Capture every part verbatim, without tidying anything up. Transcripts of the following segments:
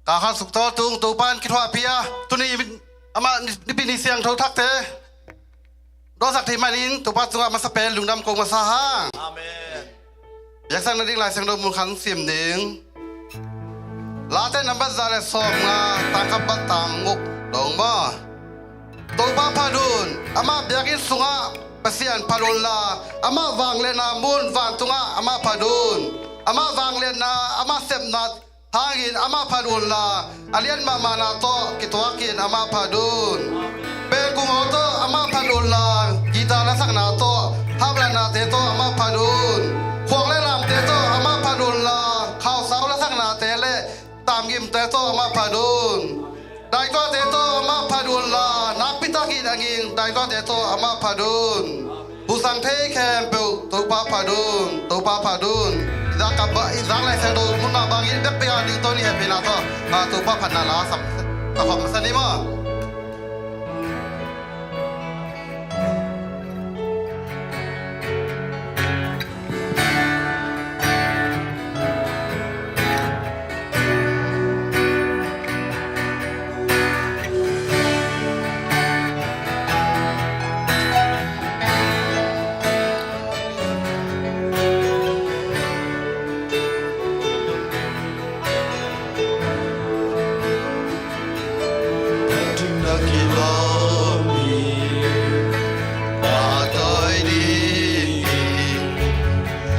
Kha khat suk tawh tung Topa in kithuahpih a, tuni amah Nipi ni siangtho thakte dawhsak thei manin Topa tungah masa pen lungdam ko masa hang. Amen. Biakpiakna ding Lai Siangtho mun khat sim ning. Late nambat za le sawmnga, tang khat pan tang guk dong maw. Topa phat un, amah biakinn sungah Pasian phat unla, amah vangliatna mun vantungah amah phat un. Amah vangliatna, amah sepna hangin amah phat unla, a lian mahmahna tawh kituakin amah phat un. Pengkung aw tawh amah phat unla, guitar lasakna tawh, harp latnate tawh amah phat un. Khuak le lamte tawh amah phat unla, khausau lasaknate le tamgimte tawh amah phat un. Daituate tawh amah phat unla, nakpitakin a nging daituate tawh amah phat un. Busang thei khempeuh Topa phat un, Topa phat un. I zak kap ba, i zak Lai Siangtho mun mah bangin biakpiak a ding tawh ni hehpihna tawh, a, Topa phatna la sam, a khawm masa ni maw. Phatna kilawm hi, pahtawi ding hi.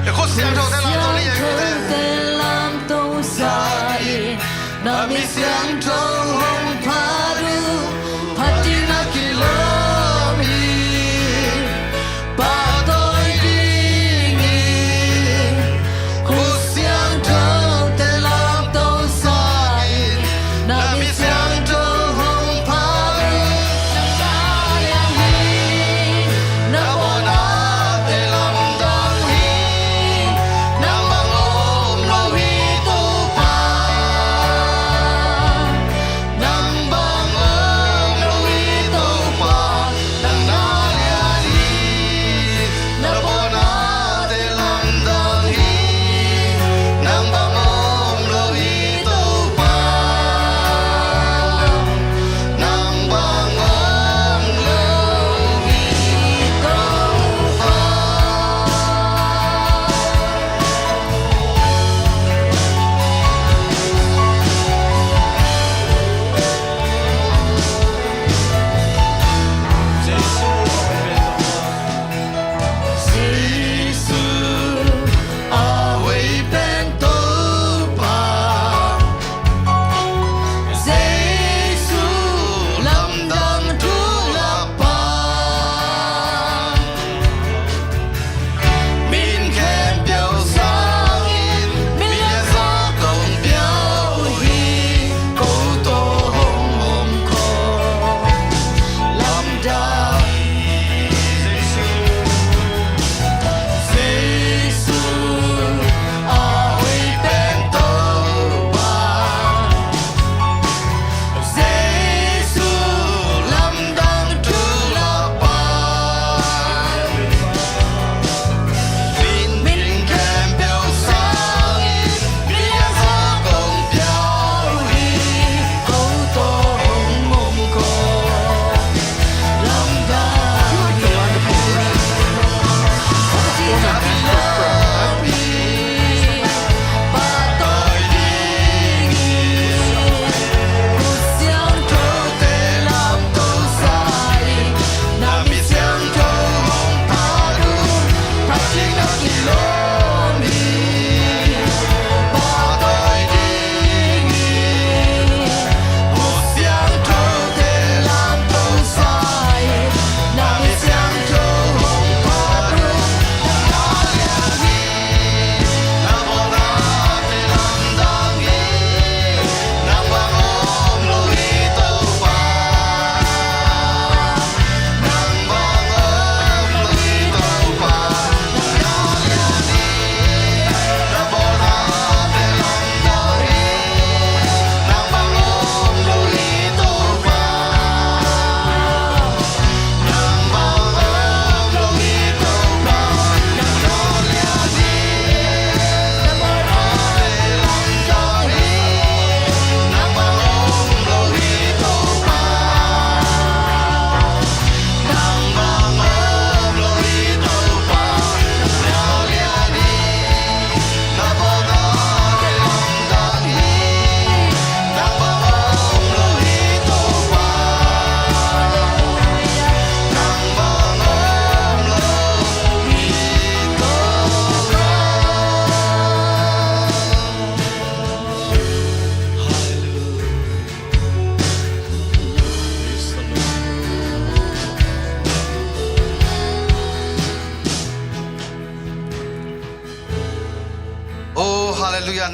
E khut siangthote lamto ni, e khut siangthote lamto sa in, na mit siangtho hong phat un. Phatna kilawm hi, pahtawi ding hi. Khut siangthote lamto sa in, na mit siangtho hong phat un. Na mawhnate lamdang hi, nang bang om lo hi Topa. Na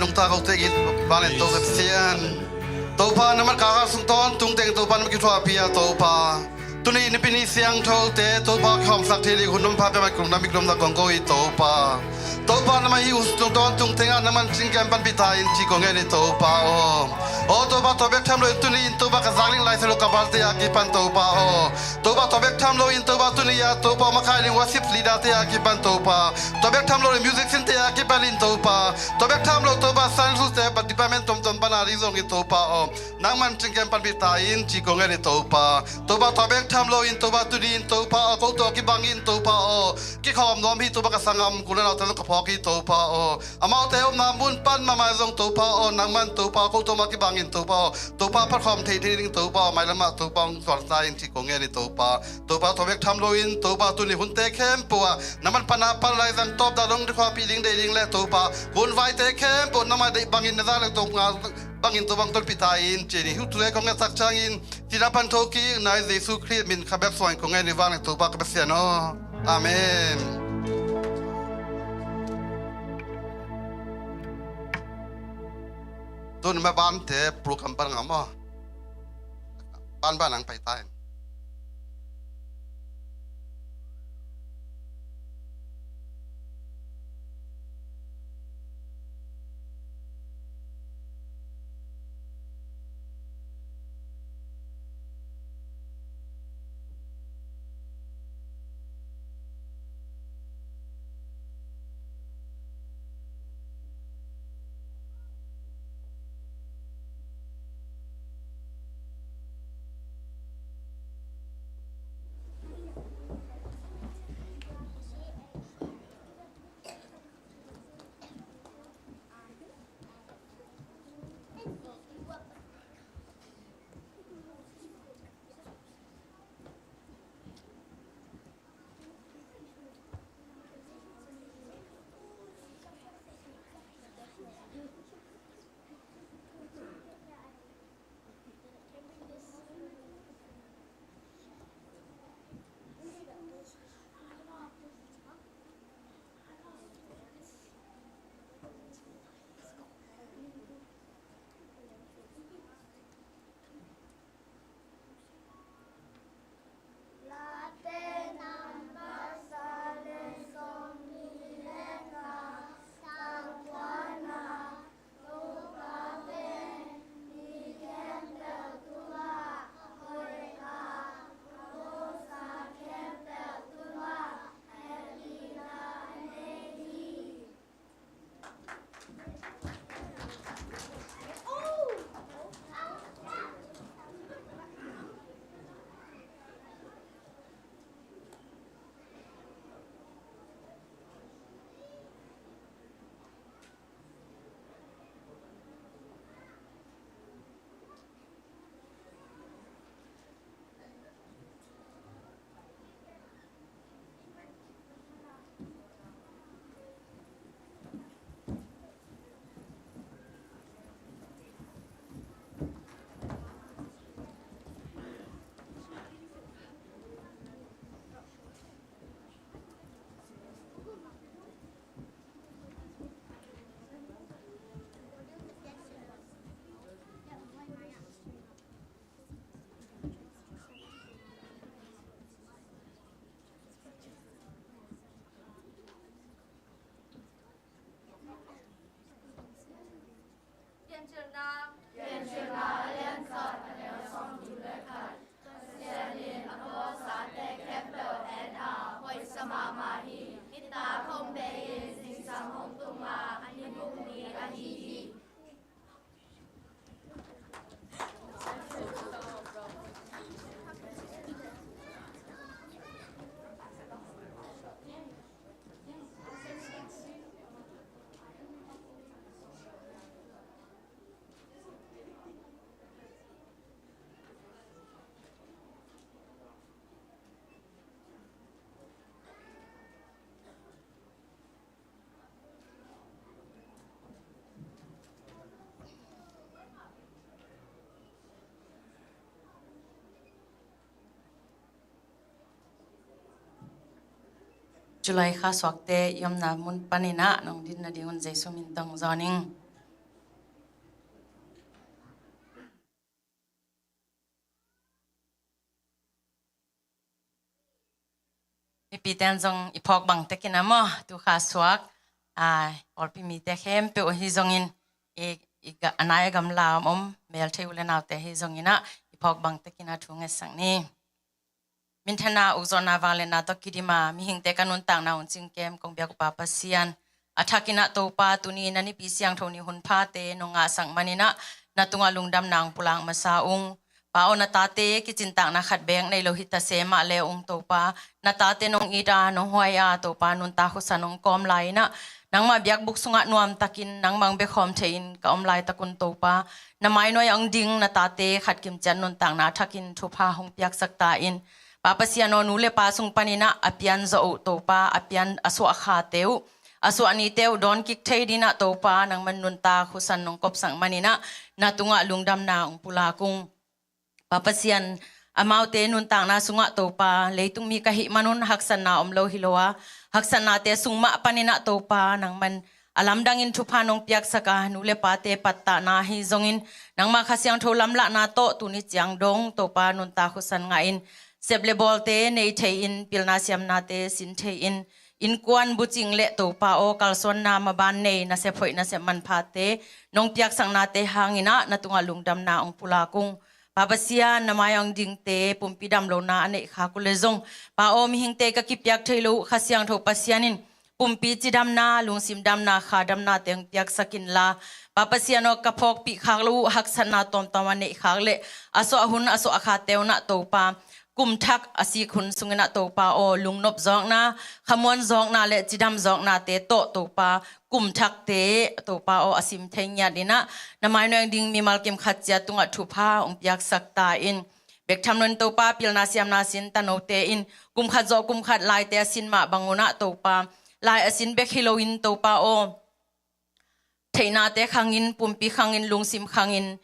Nungta ko tengin vanglian Topa Pasian, Topa, nangman ka kha sung tawntung teng Topa, nangman kithuahpih a Topa, tuni nipi ni siangthote Topa, kihawmsak thei ding hun nangman pha pia mai kung, nangman kong ko hi Topa. Topa, nangman hih hun sung tawntung tengah nangman cingkem panpih ta in ci kong ngen hi Topa aw. Aw Topa, tua bek tham loin tuni in Topa, ka zakling Lai Siangtho ka balte a kipan Topa aw. Topa, tua bek tham loin Topa, tuni a Topa, makai ding worship leader te a kipan Topa, tua bek tham loin musician te a kipan in Topa, tua bek tham lo Topa, Sunday school te, department tomtom pan a ding zong in Topa aw, nangman cingkem panpih ta in ci kong ngen hi Topa. Topa, tua bek tham loin Topa, tuni in Topa aw, ko tawh kibang in Topa aw, kikhawm nuam hi Topa, ka sanggam kul le naute zong ka phawk hi Topa aw. Amaute omna mun pan mahmah zong Topa aw, nangman Topa, ko tawh mah kibang in Topa aw, Topa, phatkhawm thei thei ding Topa aw, mailam ah Topa hong suan ta in ci kong ngen hi Topa. Topa, tua bek tham loin Topa, tuni hunte khempeuh ah nangman pan a pan, laizang tawp dah dong, khuapi ding dei ding le Topa, hunvaite khempeuh nangmah deih bangin na za le tawp nga bangin Topa hong tonpih ta in ci ni. Hih thute kong ngetsak ciangin, cina pan thokik nai Jesu Khrist min kha bek suangin kong ngen hi vanglian Topa ka Pasian aw. Amen. Tun ma bante program pan ngam aw. Ban ban ang pai ta in. Piancilna. Piancilna a lian khat, a neu sawmthum le khat. Pasian in a bawlsate khempeuh en a, hoihsa mahmah hi. Hih tak khawng bei-in zingsang hong tung a, a ni buk ni ahi hi. July kha suakte i omna mun panin ah nong din nadingun Jesu min tawh hong zawn ing. Piten zong i phawk bang tekin a maw, tu kha suak, a, pawlpi mite khempeuh ahi zongin, i, i ga-, a nai a gamla om om, mel thei u le naute ahi zongin ah, i phawk bang tekin a thu ngetsak ni. Minthana ukzawhna vangliatna tawh kidima, mihingte ka nuntakna un cingkem, kong biak upa Pasian. A thakin ah Topa, tuni na nipi siangtho ni hun phate, nong ngahsak manin ah, na tungah lungdamna ong pulak masa ung. Pa aw, na tate kicintakna khat bek nei lo hi ta se mah le ung Topa. Na tate nong it a, nong huai a, Topa, nuntak husa nong kawm lai in ah, nangmah biakbuk sungah nuamtakin, nangmah ong biakhawm thei in ka om laitak un Topa. Na mainuai ong ding, na tate khat kimciat nuntakna thakin thupha hong piaksak ta in. Pa Pasian aw, nu le pa sung panin ah, a pian zawh uh Topa, a pian a suah khate uh, a suah nite uh, dawn kik thei dingin ah Topa, nangman nuntak husan nong kopsak manin ah, na tungah lungdamna ong pulak ung. Pa Pasian, amaute nuntakna sungah Topa, leitung mi ka hih manun haksatna om lo hi lo a, haksatnate sung mah panin ah Topa, nangman a lamdangin thupha nong piaksak a, nu le pate pattahna ahi zongin, nangmah Kha Siangtho lamlahna tawh tuni ciang dong Topa nuntak husan ngahin, sep le bawlte nei thei in, pilna siamnate sin thei in, innkuan bucing le Topa aw kalsuanna maban nei, nasep hoih nasep manphate nong piaksaknate hangin ah, na tungah lungdamna ong pulak ung. Pa Pasian, na mai ong dingte pumpi damlohna a neih khak uh le zong, Pa aw, mihingte ka kipiak thei lo uh Kha Siangtho Pasian in, pumpi cidamna, lungsim damna, kha damnate ong piaksak inla, Pa Pasian aw, ka phawkpih khak lo uh haksatna tawmtawm a neih khak le a suah hun a suah khate un ah Topa, kum thak a sik hun sungin ah Topa aw, lungnop zawkna, khamuan zawkna le cidam zawknate tawh Topa, kum thakte Topa aw, a sim thei ngiat in ah, na mainuai ong ding mimal kim khat ciat tungah thupha ong piaksak ta in. Bek tham loin Topa, pilna siamna sin tanote in, kum khat zawh kum khat laite a sin mah bang un ah Topa, lai a sin bek hi loin Topa aw, theihnate khangin, pumpi khangin, lungsim khangin,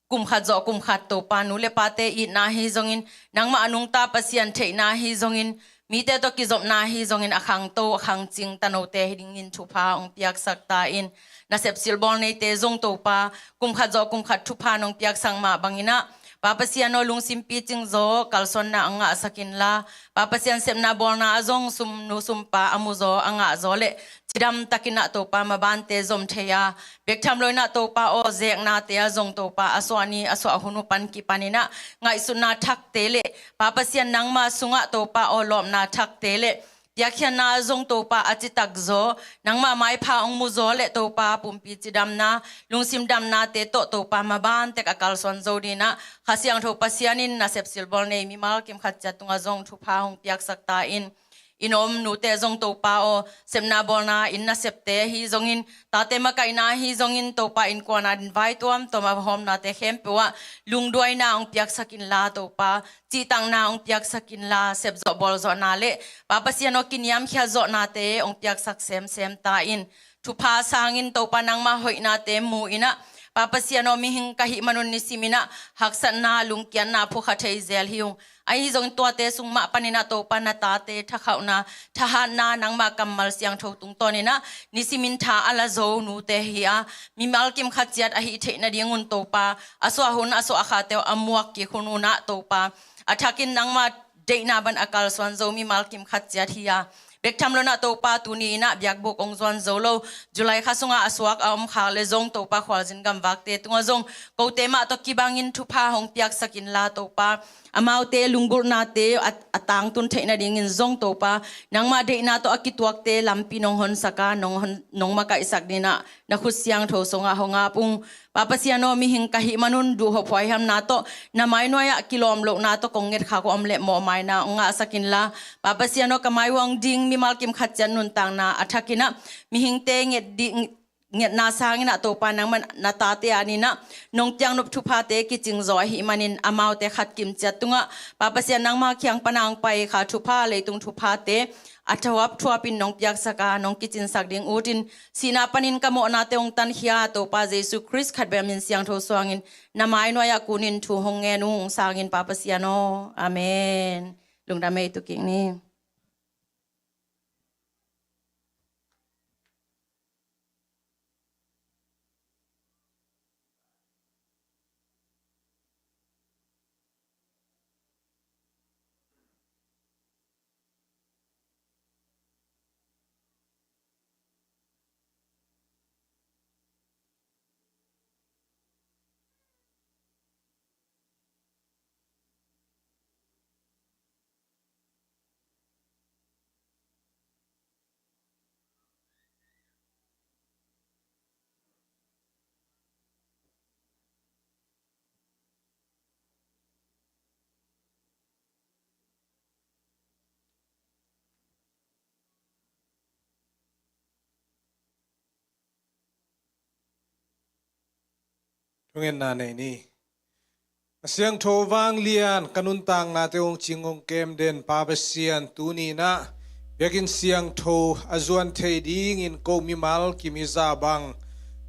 kum khat zawh kum khat Topa, nu le pate itna ahi zongin, nangmah a nungta Pasian theihna ahi zongin, mite tawh kizopna ahi zongin, a khangto, a khangcing tanote hi dingin thupha ong piaksak ta in. Nasep silbawl neite zong Topa, kum khat zawh kum khat thupha nong piaksak mah bangin ah, Pa Pasian aw, lungsim picing zaw kalsuanna ong ngahsak inla, Pa Pasian, sepna bawlna ah zong sum nu sum pa a mu zaw, a ngah zaw le cidam takin ah Topa, mabante zom thei a, bek tham loin ah Topa aw, zeknate ah zong Topa, a suah ni a suah hun uh pan kipanin ah ngaihsutna thakte le, Pa Pasian, nangma sungah Topa aw, lawpna thakte le piakkhiatna ah zong Topa, a citak zaw, nangma maipha ong mu zaw le Topa, pumpi cidamna, lungsim damnate tawh Topa, maban tek a kalsuan zo dingin ah, Kha Siangtho Pasian in nasep silbawl nei mimal kim khat ciat tungah zong thupha hong piaksak ta in. Inn a om nute zong Topa aw, sepna bawlna, inn nasepte ahi zongin, tate makaihna ahi zongin Topa, innkuan adingin vai tuamtuam a hawmnate khempeuh ah lungduaina ong piaksak inla Topa, cihtakna ong piaksak inla, sepzawh bawlzawhna le Pa Pasian aw, kiniamkhiat zawhnate ong piaksak semsem ta in. Thupha sangin Topa, nangma hoihnate mu in ah, Pa Pasian aw, mihing ka hih manun nisimin ah haksatna, lungkiatna phukha thei zel hi ung. Ahi zongin tuate sung mah panin ah Topa, na tate thakhauhna, thahatna, nangma kammal siangtho tungtawnin ah nisimin tha a la zo nute hi a, mimal kim khat ciat a hih theih nadingun Topa, a suah hun a suah khate uh a muak kik hun un ah Topa, a thakin nangma deihna bang a kalsuan zo mimal kim khat ciat hi a, bek tham loin ah Topa, tuni in ah biakbuk ong zuan zo lo, July kha sungah a suak a om khak le zong Topa, khualzin gamvakte tungah zong kote mah tawh kibangin thupha hong piaksak inla Topa, amaute lunggulhnate a, a tangtun theih nadingin zong Topa, nangma deihna tawh a kituakte lampi nong honsak a, nong hon, nong makaihsak dingin ah na khut siangtho sungah hong ap ung. Pa Pasian aw, mihing ka hih manun duhhop huaihamna tawh na mai nuai-ah kilawm lohna tawh kong ngetkhak uh om leh mawhmaina ong ngahsak inla, Pa Pasian aw, ka mai uh ong ding mimal kim khat ciat nuntakna a thakin ah mihingte nget ding, ngetna sangin ah Topa, nangman na tate adingin ah nong piaknop thuphate kicing zaw ahih manin, amaute khat kim ciat tungah Pa Pasian, nangma kiang pan a ong pai kha thupha, leitung thuphate a thuap thuapin nong piaksak a, nong kicinsak ding utin, sihna panin ka mawhnate ong tankhia Topa Jesu Khrist khat bek min siangtho suangin na mai nuai-ah kunin thu hong ngen ung, sangin Pa Pasian aw. Amen. Lungdam ei, tu kik ni. Thungetna nei ni. A siangtho vanglian, ka nuntaknate hong cing hong kem den Pa Pasian, tuni-in ah biakinn siangtho a zuan thei dingin ko mimal kim i zah bang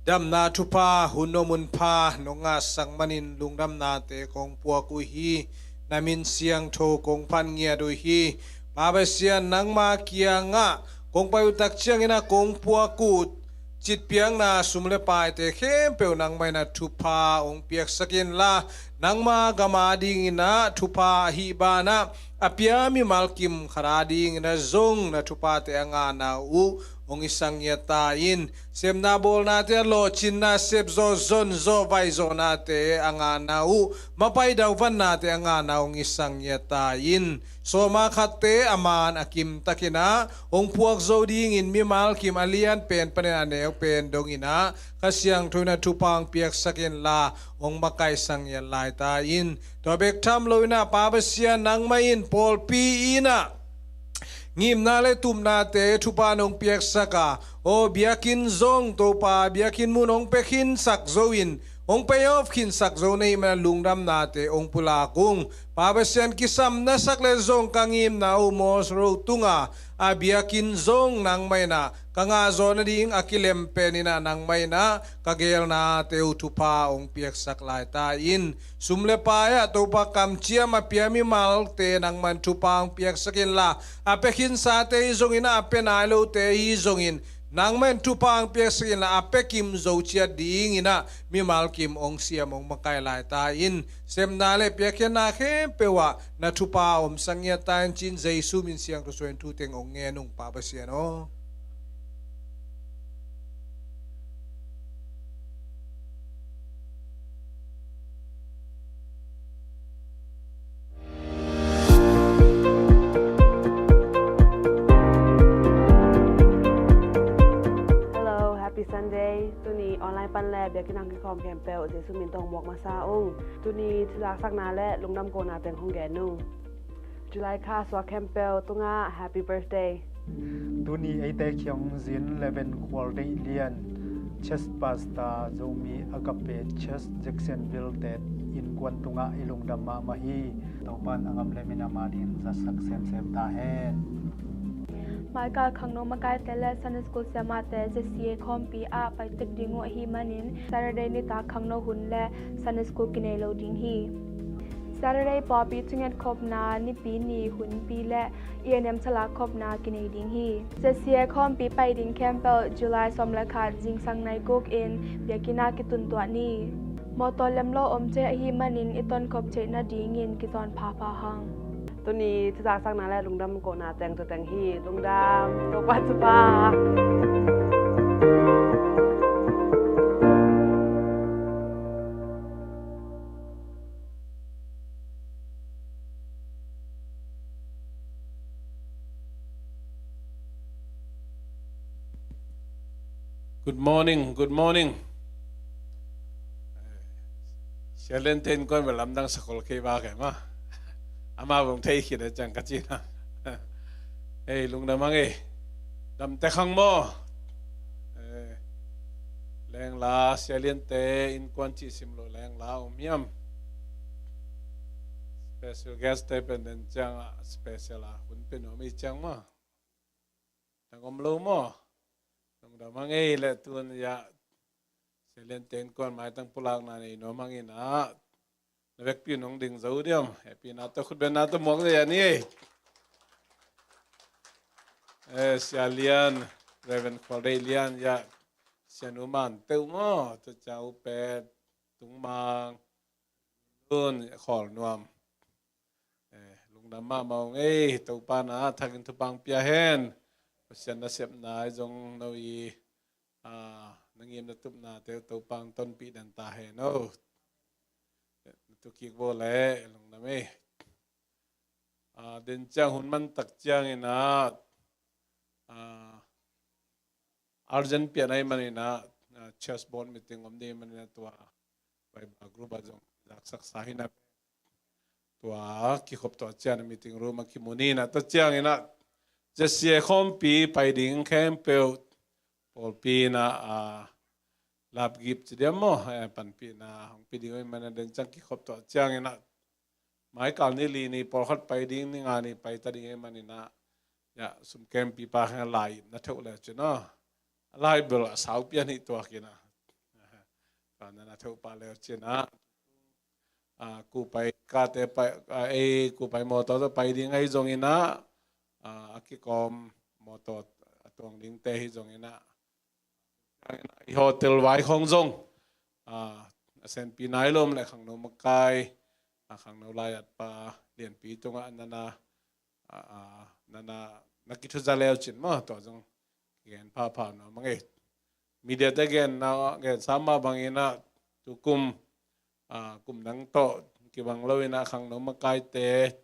damna thupha, hun nuam hun pha nong ngahsak manin lungdamnate kong puak uh hi. Na min siangtho kong phat ngiat uh hi. Pa Pasian, nangma kiangah kong pai uh tak ciangin ah kong puak uh citpiakna sum le paite khempeuh nangmah in ah thupha hong piaksak inla, nangma gam adingin ah thupha ahih banah a pia mimal kim khat adingin ah zong na thuphate a ngahna uh hong hisak ngiat ta in. Sepna bawlnate a lawhcinna, sepzawh zonzawh vaihzawhnate a ngahna uh, mapai dauvannate a ngahna uh hong hisak ngiat ta in. Sawma khatte a man a kimtakin ah hong puak zo dingin mimal kim a lian pen panin a neu pen dongin ah Kha Siangtho in ah thupha hong piaksak inla hong makaihsak ngiat lai ta in. Tua bek tham loin ah Pa Pasian, nangmah in pawlpi in ah ngimna le tupnate thupha nong piaksak a, aw biakinn zong Topa biakinn mun hong pia khinsak zo in, hong pay off khinsak zo na hih manin lungdamnate hong pulak ung. Pa Pasian, kisam na sak leh zong ka ngimna uh mawsro tunga a biakinn zong nangmah in ah ka ngah zawh nading a kilem pen in ah nangmah in ah ka geelnate uh thupha hong piaksak lai ta in. Sum le pai ah Topa kamciam a pia mimalte nangmah in thupha hong piaksak inla, a pia khinsate hi zongin ah a pia nai lote hi zongin nangmah in thupha hong piaksak inla, a pia kim zo ciat dingin ah mimal kim hong siam hong makai lai ta in. Sepna le piakkhiatna khempeuh ah na thupha omsak ngiat ta in, ci-in Jesu min siangtho suangin thu teng hong ngen ung Pa Pasian aw. Hello, happy Sunday. Tuni online pan le biakinn ah hong kikhawm khempeuh Jesu min tawh hong muak masa ung. Tuni thuzaksakna le lungdam kohna teng hong gen ung. July kha suak khempeuh tungah happy birthday. Tuni eite kiang hong zin Reverend Khualdeih Lian, Church Pastor, Zomi Agape Church, Jacksonville te innkuan tungah i lungdam mahmah hi. Topa'n a ngam le min a ma dingin zatsak semsem ta hen. Maikal khangno makaite le Sunday School siamahte Z C A khawmpi ah pai tek ding uh ahih manin Saturday nitak khangno hun le Sunday School kinei lo ding hi. Saturday pawlpi thungetkhopna Nipi ni hunpi le E N M thalak khopna kinei ding hi. Z C A khawmpi pai ding khempeuh July sawm le khat zingsang nai guk in biakinn ah kituntuah ni. Mawtaw lemlo om thei ahih manin i tonkhop theih nadingin kizawn phapha hang. Tuni thuzaksakna le lungdam kohna teng tua teng hi. Lungdam, Topa thupha. Good morning, good morning. Sia Lian te innkuan bel lamdang sakol kei bak e maw. Amah bang thei khit a ciang ka cihna. Hei, lungdam hang ei. Dam tek hang maw. Eh, lengla, Sia Lian te innkuan cih sim lo lengla om hiam? Special guest te pen den ciang a special a hun pen om i ciang maw. Tang om lo maw. Lungdam hang ei le tun ya. Sia Lian te innkuan maitang pulakna nei nuam hang in ah. Na vekpi nong ding zo diam. Hehpihna tawh khutbenna tawh muak zia ni ei. Eh, Sia Lian, Reverend Khualdeih Lian ya. Sia Nu Man Teuh maw. Tua ciang U Pet, Tung Mang, Lun, Khawl Nuam. Eh, lungdam mahmah ung ei, Topa na thakin thupha hong pia hen. Pasian nasepna i zong no i, ah, na ngim na tupnate uh Topa hong tonpih den ta hen o. Eh, na tu kik bo le, lungdam ei. Ah, den ciang hun man tak ciangin ah, ah, urgent pian ahih manin ah, ah, church board meeting om ding manin ah tua Bible group ah zong zaksak sa hi na. Tua kikhop tua ciang meeting room ah kimu ni na, tua ciangin ah Z C A khawmpi pai ding khempeuh pawlpi in ah, ah, lapgip ci diam maw, eh, panpihna hong pia ding ahih manin a den ciang kikhop tuah ciangin ah, mai kal ni li ni pawlkhat pai ding, ni nga ni pai ta ding ahih manin ah, ya, sumkempipa khang lai na theuh le cin aw. Lai bel a sau pian hi tuak in ah. Ka na na theuh pah le cin ah. Ah, ku pai kate pai, ah, ei, ku pai mawtaw tawh pai ding ahi zongin ah, ah, a kikawm mawtaw a tuang dingte hi zongin ah, i hotel vai khawng zong, ah, a senpi nai lawm le khangno makai, ah, khangno lai-atpa lianpi tungah nana, ah, ah, nana, na kithuza leu cin maw, tua zong kigen phapha nuam ing ei. Media te gen na, gen sa mah bangin ah, tukum, ah, kum dang tawh kibang lo in ah, khangno makaite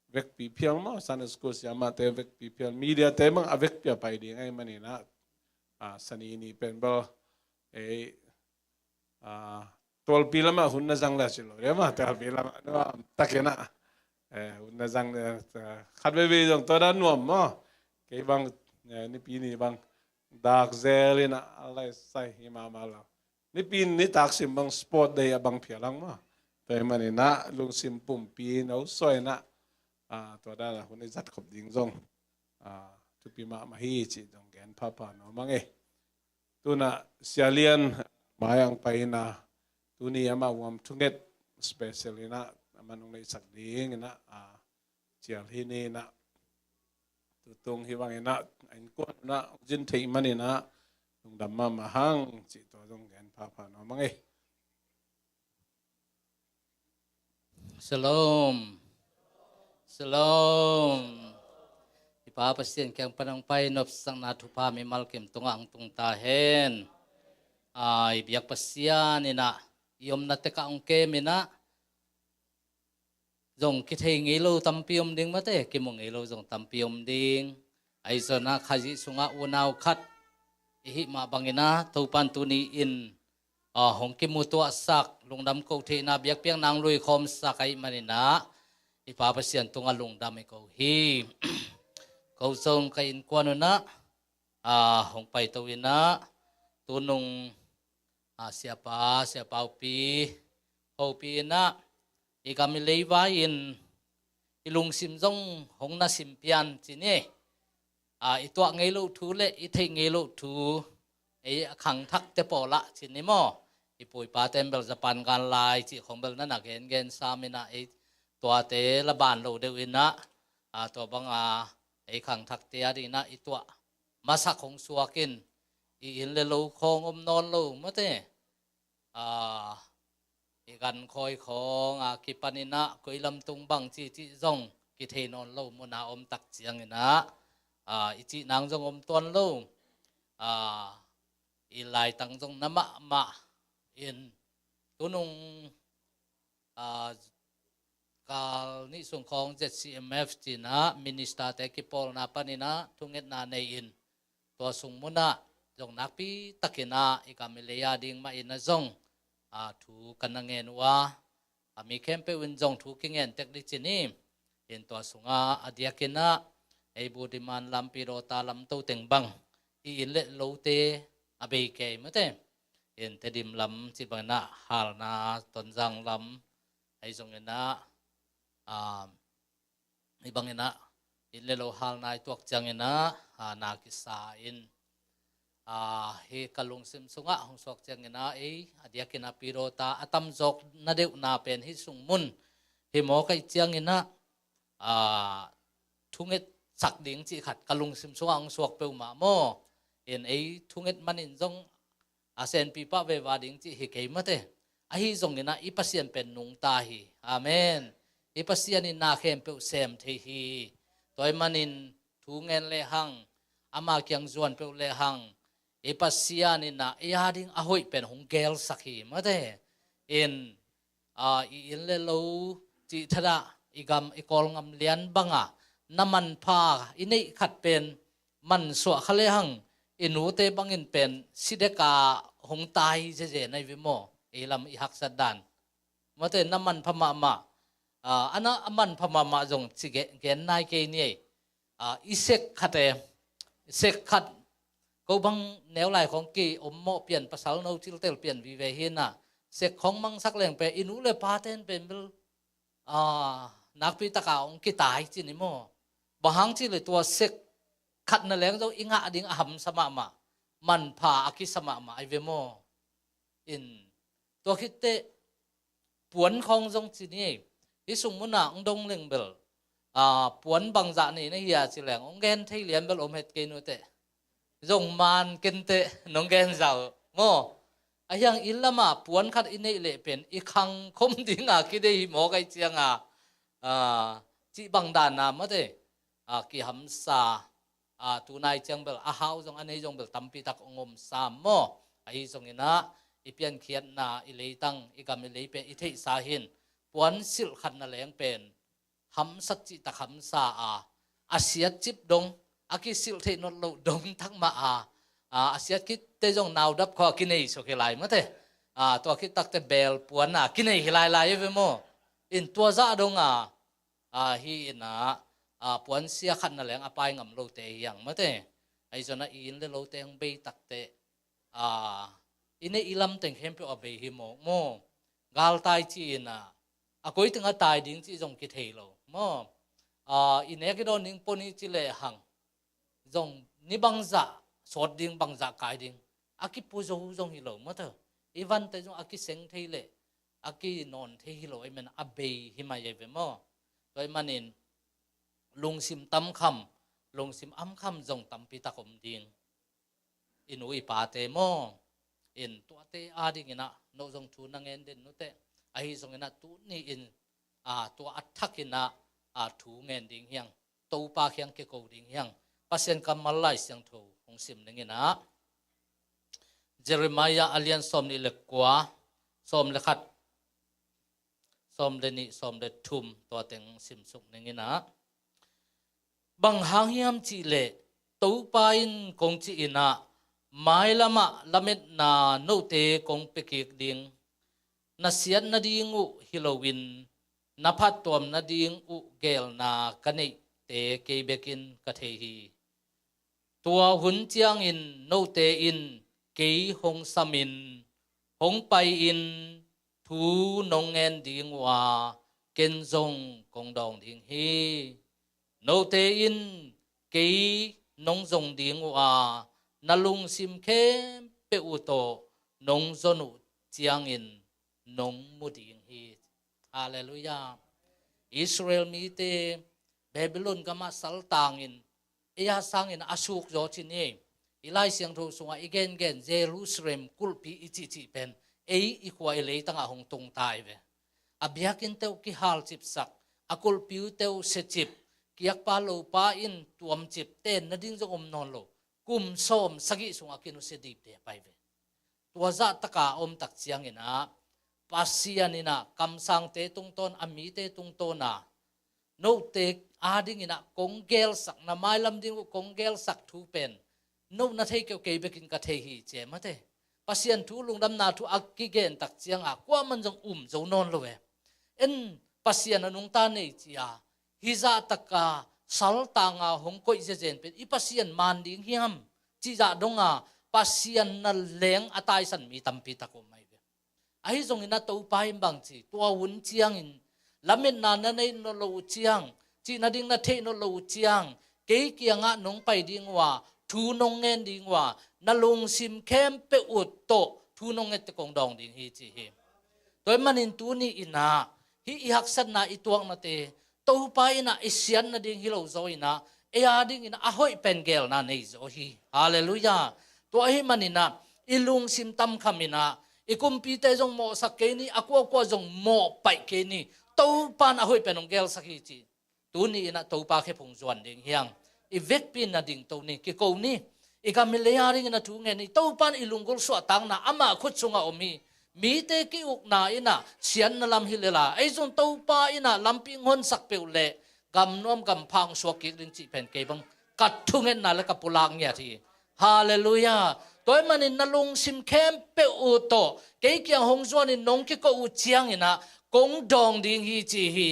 vekpi phial maw, Sunday school siamahte vekpi phial, media te bang a vekpi a pai ding ahih manin ah, ah, Sani ni pen bel, eh, ah, tualpi lamah hun na zang le ci lo dia maw, tualpi lamah nuam takin ah, eh, hun na zang le, ah, khat veivei zong tua dan nuam maw. Kei bang, eh, Nipi ni bang dak zel in ah, a lai sai hi mahmah lo. Nipi ni taksim bang sport day a bang phial ang maw. Tua ahih manin ah lungsim pumpi no suai in ah, ah, tua dan a hun i zat khop ding zong, ah, thupi mahmah hi cih zong gen phapha nuam ing ei. Tu-in ah Sia Lian mai ang pai in ah, tuni amah uam thunget special in ah, amah nong neihsak ding in ah, ah, cial hi ni in ah, tutung hi bangin ah, a innkuan un ah hong zin theih manin ah, lungdam mahmah hang cih tua zong gen phapha nuam ing ei. Shalom. Shalom. I Pa Pasian kiang pan hong pai nopsakna thupha mimal kim tungah hong tung ta hen. Ah, i biak Pasian in ah, i omna tekah hong kem in ah, zong kithei ngei lo tampi om ding mate, kimu ngei lo zong tampi om ding. Ahi zongin ah Khazih sungah unau khat i hih mah bangin ah, Topan tuni in, ah, hong kimutuahsak, lungdam ko theihna biakpiakna hong luikhawmsak ahih manin ah, i Pa Pasian tungah lungdam i ko hi. Ko zong ka innkuan un ah, ah, hong paito in ah, tunung, ah, siapa, siapa upi, hopi in ah, i gam i lei vai-in i lungsim zong hong na sim pian ci ni. Ah, i tuah ngei loh thu le i theih ngei loh thu, ei a khangthakte pawl ah ci ni maw. I pu i pate in bel Japan gan lai cih khong bel na na gengen sam in ah, ei tuate la ban lo deuh in ah, ah, tua bang a ei khangthakte a ding in ah i tuah masak hong suak in, i inn le lo khawng om nawn lo mate. Ah, i gan khawi khawng a kipan in ah, koi lam tung bang cih cih zong kithei nawn lo mun a om tak ciangin ah, ah, i cih nang zong om tuan lo. Ah, i laitang zong na mahmah in, tunung, ah, kal nih sung khawng Z C M F ci-in ah, minister-te kipawlna panin ah thungetna nei in, tua sung mun ah zong nakpi takin ah i gam i lei a ding mah in ah zong, ah, thu ka na ngen uh a, a mi khempeuh in zong thu kingen tek ding ci ni. In tua sungah a diakin ah, ei bu diman lam, Pi Dawta lam to teng bang, i inn le lote a bei kei mate. In Tedim lam cih bangin ah halna, Tonzang lam, ahi zongin ah, ah, hih bangin ah inn le lo halna i tuak ciangin ah, ah, na kisa in, ah, hih ka lungsim sungah hong suak ciangin ah, ei a diakin ah Pi Dawta a tamzawk na deuhna pen hih sung mun hi maw ka hih ciangin ah, ah, thungetsak ding cih khat ka lungsim sungah hong suak peuhmah maw. In ei thunget manin zong a senpi pah veva ding cih hi kei mate. Ahi zongin ah i Pasian pen nungta hi. Amen. I Pasian in na khempeuh sem thei hi. Tua ahih manin thu ngen lehang, ama kiang zuan peuh lehang, i Pasian in ah ei a ding a hoih pen hong gelsak hi mate. In, ah, i inn le lo cih thadah, i gam i Kawlgam lian banga na manpha i neih khat pen mansuah kha lehang, i nute bangin pen si deka hong tai zeze na hi ve maw. Ei lam i haksat dan mate, na manpha mahmah. Ah, a na a manpha mahmah zong ci gen, gen nai kei ni ei. Ah, i sek khate, sek khat ko bang neu lai khong ki om mawh pian, pasal no ciltel pian vive hi na, sek khong mangsak leng pen i nu le pa ten pen bel, ah, nakpi taka hong kitai ci ni maw. Bang hang ci le tua sek khat na leng zong i ngah ding a hamsa mahmah, manpha a kisa mahmah ai ve maw. In tua khit teh puan khong zong ci ni, hih sung munah hong dong leng bel, ah, puan bangzah nei na hia ci leng hong gen thei lian bel om het kei nute. Zong man kenteh nong gen zau maw. A hiang inn lamah puan khat i neih leh pen i khang khom dinga kideih hi maw kai cianga, ah, cih bang dana mate, ah, kihamsa, ah, tunai ciang bel a hau zong a nei zong bel tampi tak hong om sam maw. Ahi zonginah i piankhiatna, i leitang, i gam i lei pen i theihsa hin puan silh khat na leng pen hamsat cihtak hamsa a, a siat cip dong, a kisilh theih not loh dong tak mah a, a, a siat khitte zong naudap khawh a kinei suk hi lai mate. A, tua khit takte bel puan a kinei hi lailai ve maw. In tua zah dong a, a, hi inah, a, puan sia khat na leng a pai ngam lote hiang mate. Ahi zona i inn le lote hong bei takte, a, i neih i lam teng khempeuh a bei hi mawk maw. Galtai ci inah, a koi tengah tai ding cih zong kithei lo maw. A, i nek i dawn ding pon i ci lehang zong ni bangzah sawt ding, bangzah kai ding a kipu zo zong hi lo mate. I vante zong a kiseng thei leh a kinawn thei hi lo, amen a bei hi mai ai ve maw. Tua i manin lungsim tamkham, lungsim amkham zong tampi tak om ding. I nu i pate maw, in tuate adinginah noh zong thu na ngen den nute. Ahi zonginah tuni in, a, tua a thakinah, a, thu ngen ding hiang, Topa khiang kiko ding hiang. Pasian kammal Lai Siangtho hong sim ninginah Jeremiah a lian sawm nih le kua, sawm le khat, sawm le nih, sawm le thum, tua teng simsuk ninginah, bang hang hiam cihleh Topa in kong ci inah, mailamah lametna note kong pekik ding, na siat nading uh hi loin na phattuam nading uh gelna ka neihte kei bekin ka thei hi. Tua hun ciangin note in kei hong samin, hong pai-in thu nong ngen ding uh a, ken zong kong dawng ding hi. Note in kei nong zong ding uh a, na lungsim khempeuh uh tawh nong zon uh ciangin nong mu ding hi. Halleluiah. Israel mite Babylon gamah saltangin, ei a sangin a suk zaw ci ni. I Lai Siangtho sungah i gengen Jerusalem kulhpi i cihcih pen ei i khua i leitangah hong tungtai ve. A biakinn teuh kihalcipsak, a kulhpi uh teuh siacip, kiakpa lopa in tuamcip, ten nading zong om nawn lo. Kum sawm sagih sungah kinusia dipte a pai ve. Tua zahtaka a om tak cianginah Pasian inah kamsangte tungtawn, a mite tungtawna, note adinginah kong gelsak, na mailam ding uh kong gelsak thu pen, no na thei keuh kei bekin ka thei hi ci e mate. Pasian thu lungdamna thu a kigen tak ciangah kuaman zong um zo nawn lo e. En Pasian a nungta nei cia, hizah taka saltanga hong koih zezen pen i Pasian man ding hiam? Cihzah donga Pasian na leng a taisan mi tampi tak om mai ve. Ahi zongin a Topa in bang ci, tua hun ciangin lametna na neih nawn lo uh ciang, cih nading na theih nawn lo uh ciang, kei kiangah nong pai ding uh a, thu nong ngen ding uh a, na lungsim khempeuh uh tawh thu nong ngette kong dawng ding hi ci hi. Tua ahih manin tuni inah hih i haksatna i tuaknate Topa inah i siat nading hi lo zaw inah ei adingin a hoih pen gelna nei zaw hi. Halleluiah. Tua ahih maninah i lungsim tamkham inah i kumpite zong mawhsak kei ni, a kuakua zong mawhpaih kei ni. Topa in a hoih pen hong gelsak hi ci. Tuni inah Topa khephung zuan ding hiang. I vekpi na dingto ni, kiko ni. I gam i lei adingin a thu ngen ni. Topa in i lunggulh suahtakna amah khut sungah om hi. Mite ki-ukna inah siatna lam hi lela, ei zong Topa inah lampi honsak peuh leh gamnuam gampha hong suak kik ding cih pen kei bang ka thungetna le ka pulak ngiat hi. Halleluiah. Tua ahih manin na lungsim khempeuh uh tawh kei kiang hong zuanin nong kiko uh cianginah kong dawng ding hi ci hi.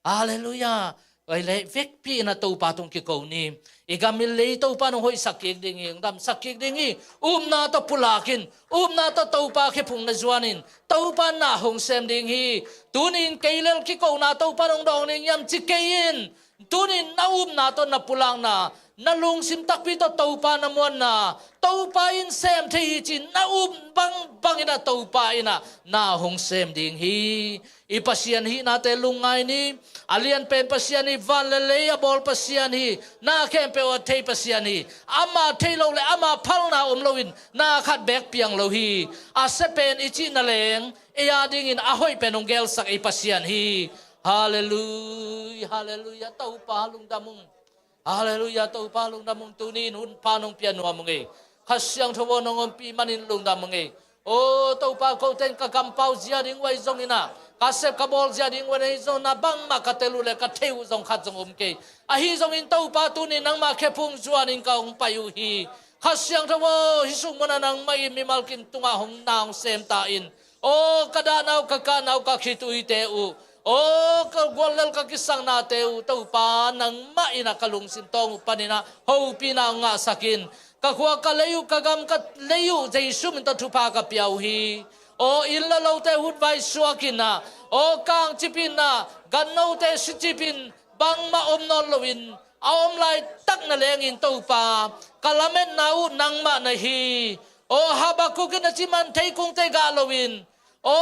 Halleluiah. Oi le, vekpi in a Topa tung kiko ni. I gam i lei Topa nong hoihsak kik ding hi, damsak kik ding hi. Upna tawh pulak in, upna tawh Topa khephung na zuan in, Topa na hong sem ding hi. Tuni in kei lel kikona Topa nong dawng ding hiam ci kei in. Tuni in na upna tawh na pulakna, na lungsim takpi tawh Topa na muanna, Topa in sem thei hi ci na up bangbang in a Topa in a na hong sem ding hi. I Pasian hihnate lungngai ni. A lianpen Pasian hi, van le lei a bawl Pasian hi, na khempeuh a thei Pasian hi. Ama thei lo le ama phalna om loin na khat beek piang lo hi. A sia pen i cihna leng ei a dingin a hoih pen hong gelsak i Pasian hi. Halleluia, halleluia, Topa lungdam ung. Halleluia, Topa lungdam ung. Tuni in hun pha nong pia nuam ung ei. Kha Siangtho aw, nong ompih manin lungdam ung ei. O Topa, kote in ka kampau zia ding uh ahi zongin a, ka sep ka bawl zia ding uh ahi zongin a, bangmah ka tel uh le ka thei uh zong khat zong om kei. Ahi zongin Topa, tuni nangmah khephung zuanin ka hong pai uh hi. Kha Siangtho aw, hih sung munah nangmah in mimal kim tungah hong na hong sem ta in. O ka dahna uh, ka kahna uh, ka khituite uh, o ka guallel ka kisaknate uh, Topa nangmah in a ka lungsim tawng uh panin a hopihna hong ngahsak in. Ka khua ka lei uh, ka gam ka lei uh Jesu min tawh thupha ka pia uh hi. O inn le lote hutvai suak in a, o kangcip in a, gannote sicip in, bangmah om nawn loin a om laitak na lengin Topa, ka lametna uh nangmah na hi. O Habakuk in a ci man, theikungte gah loin, o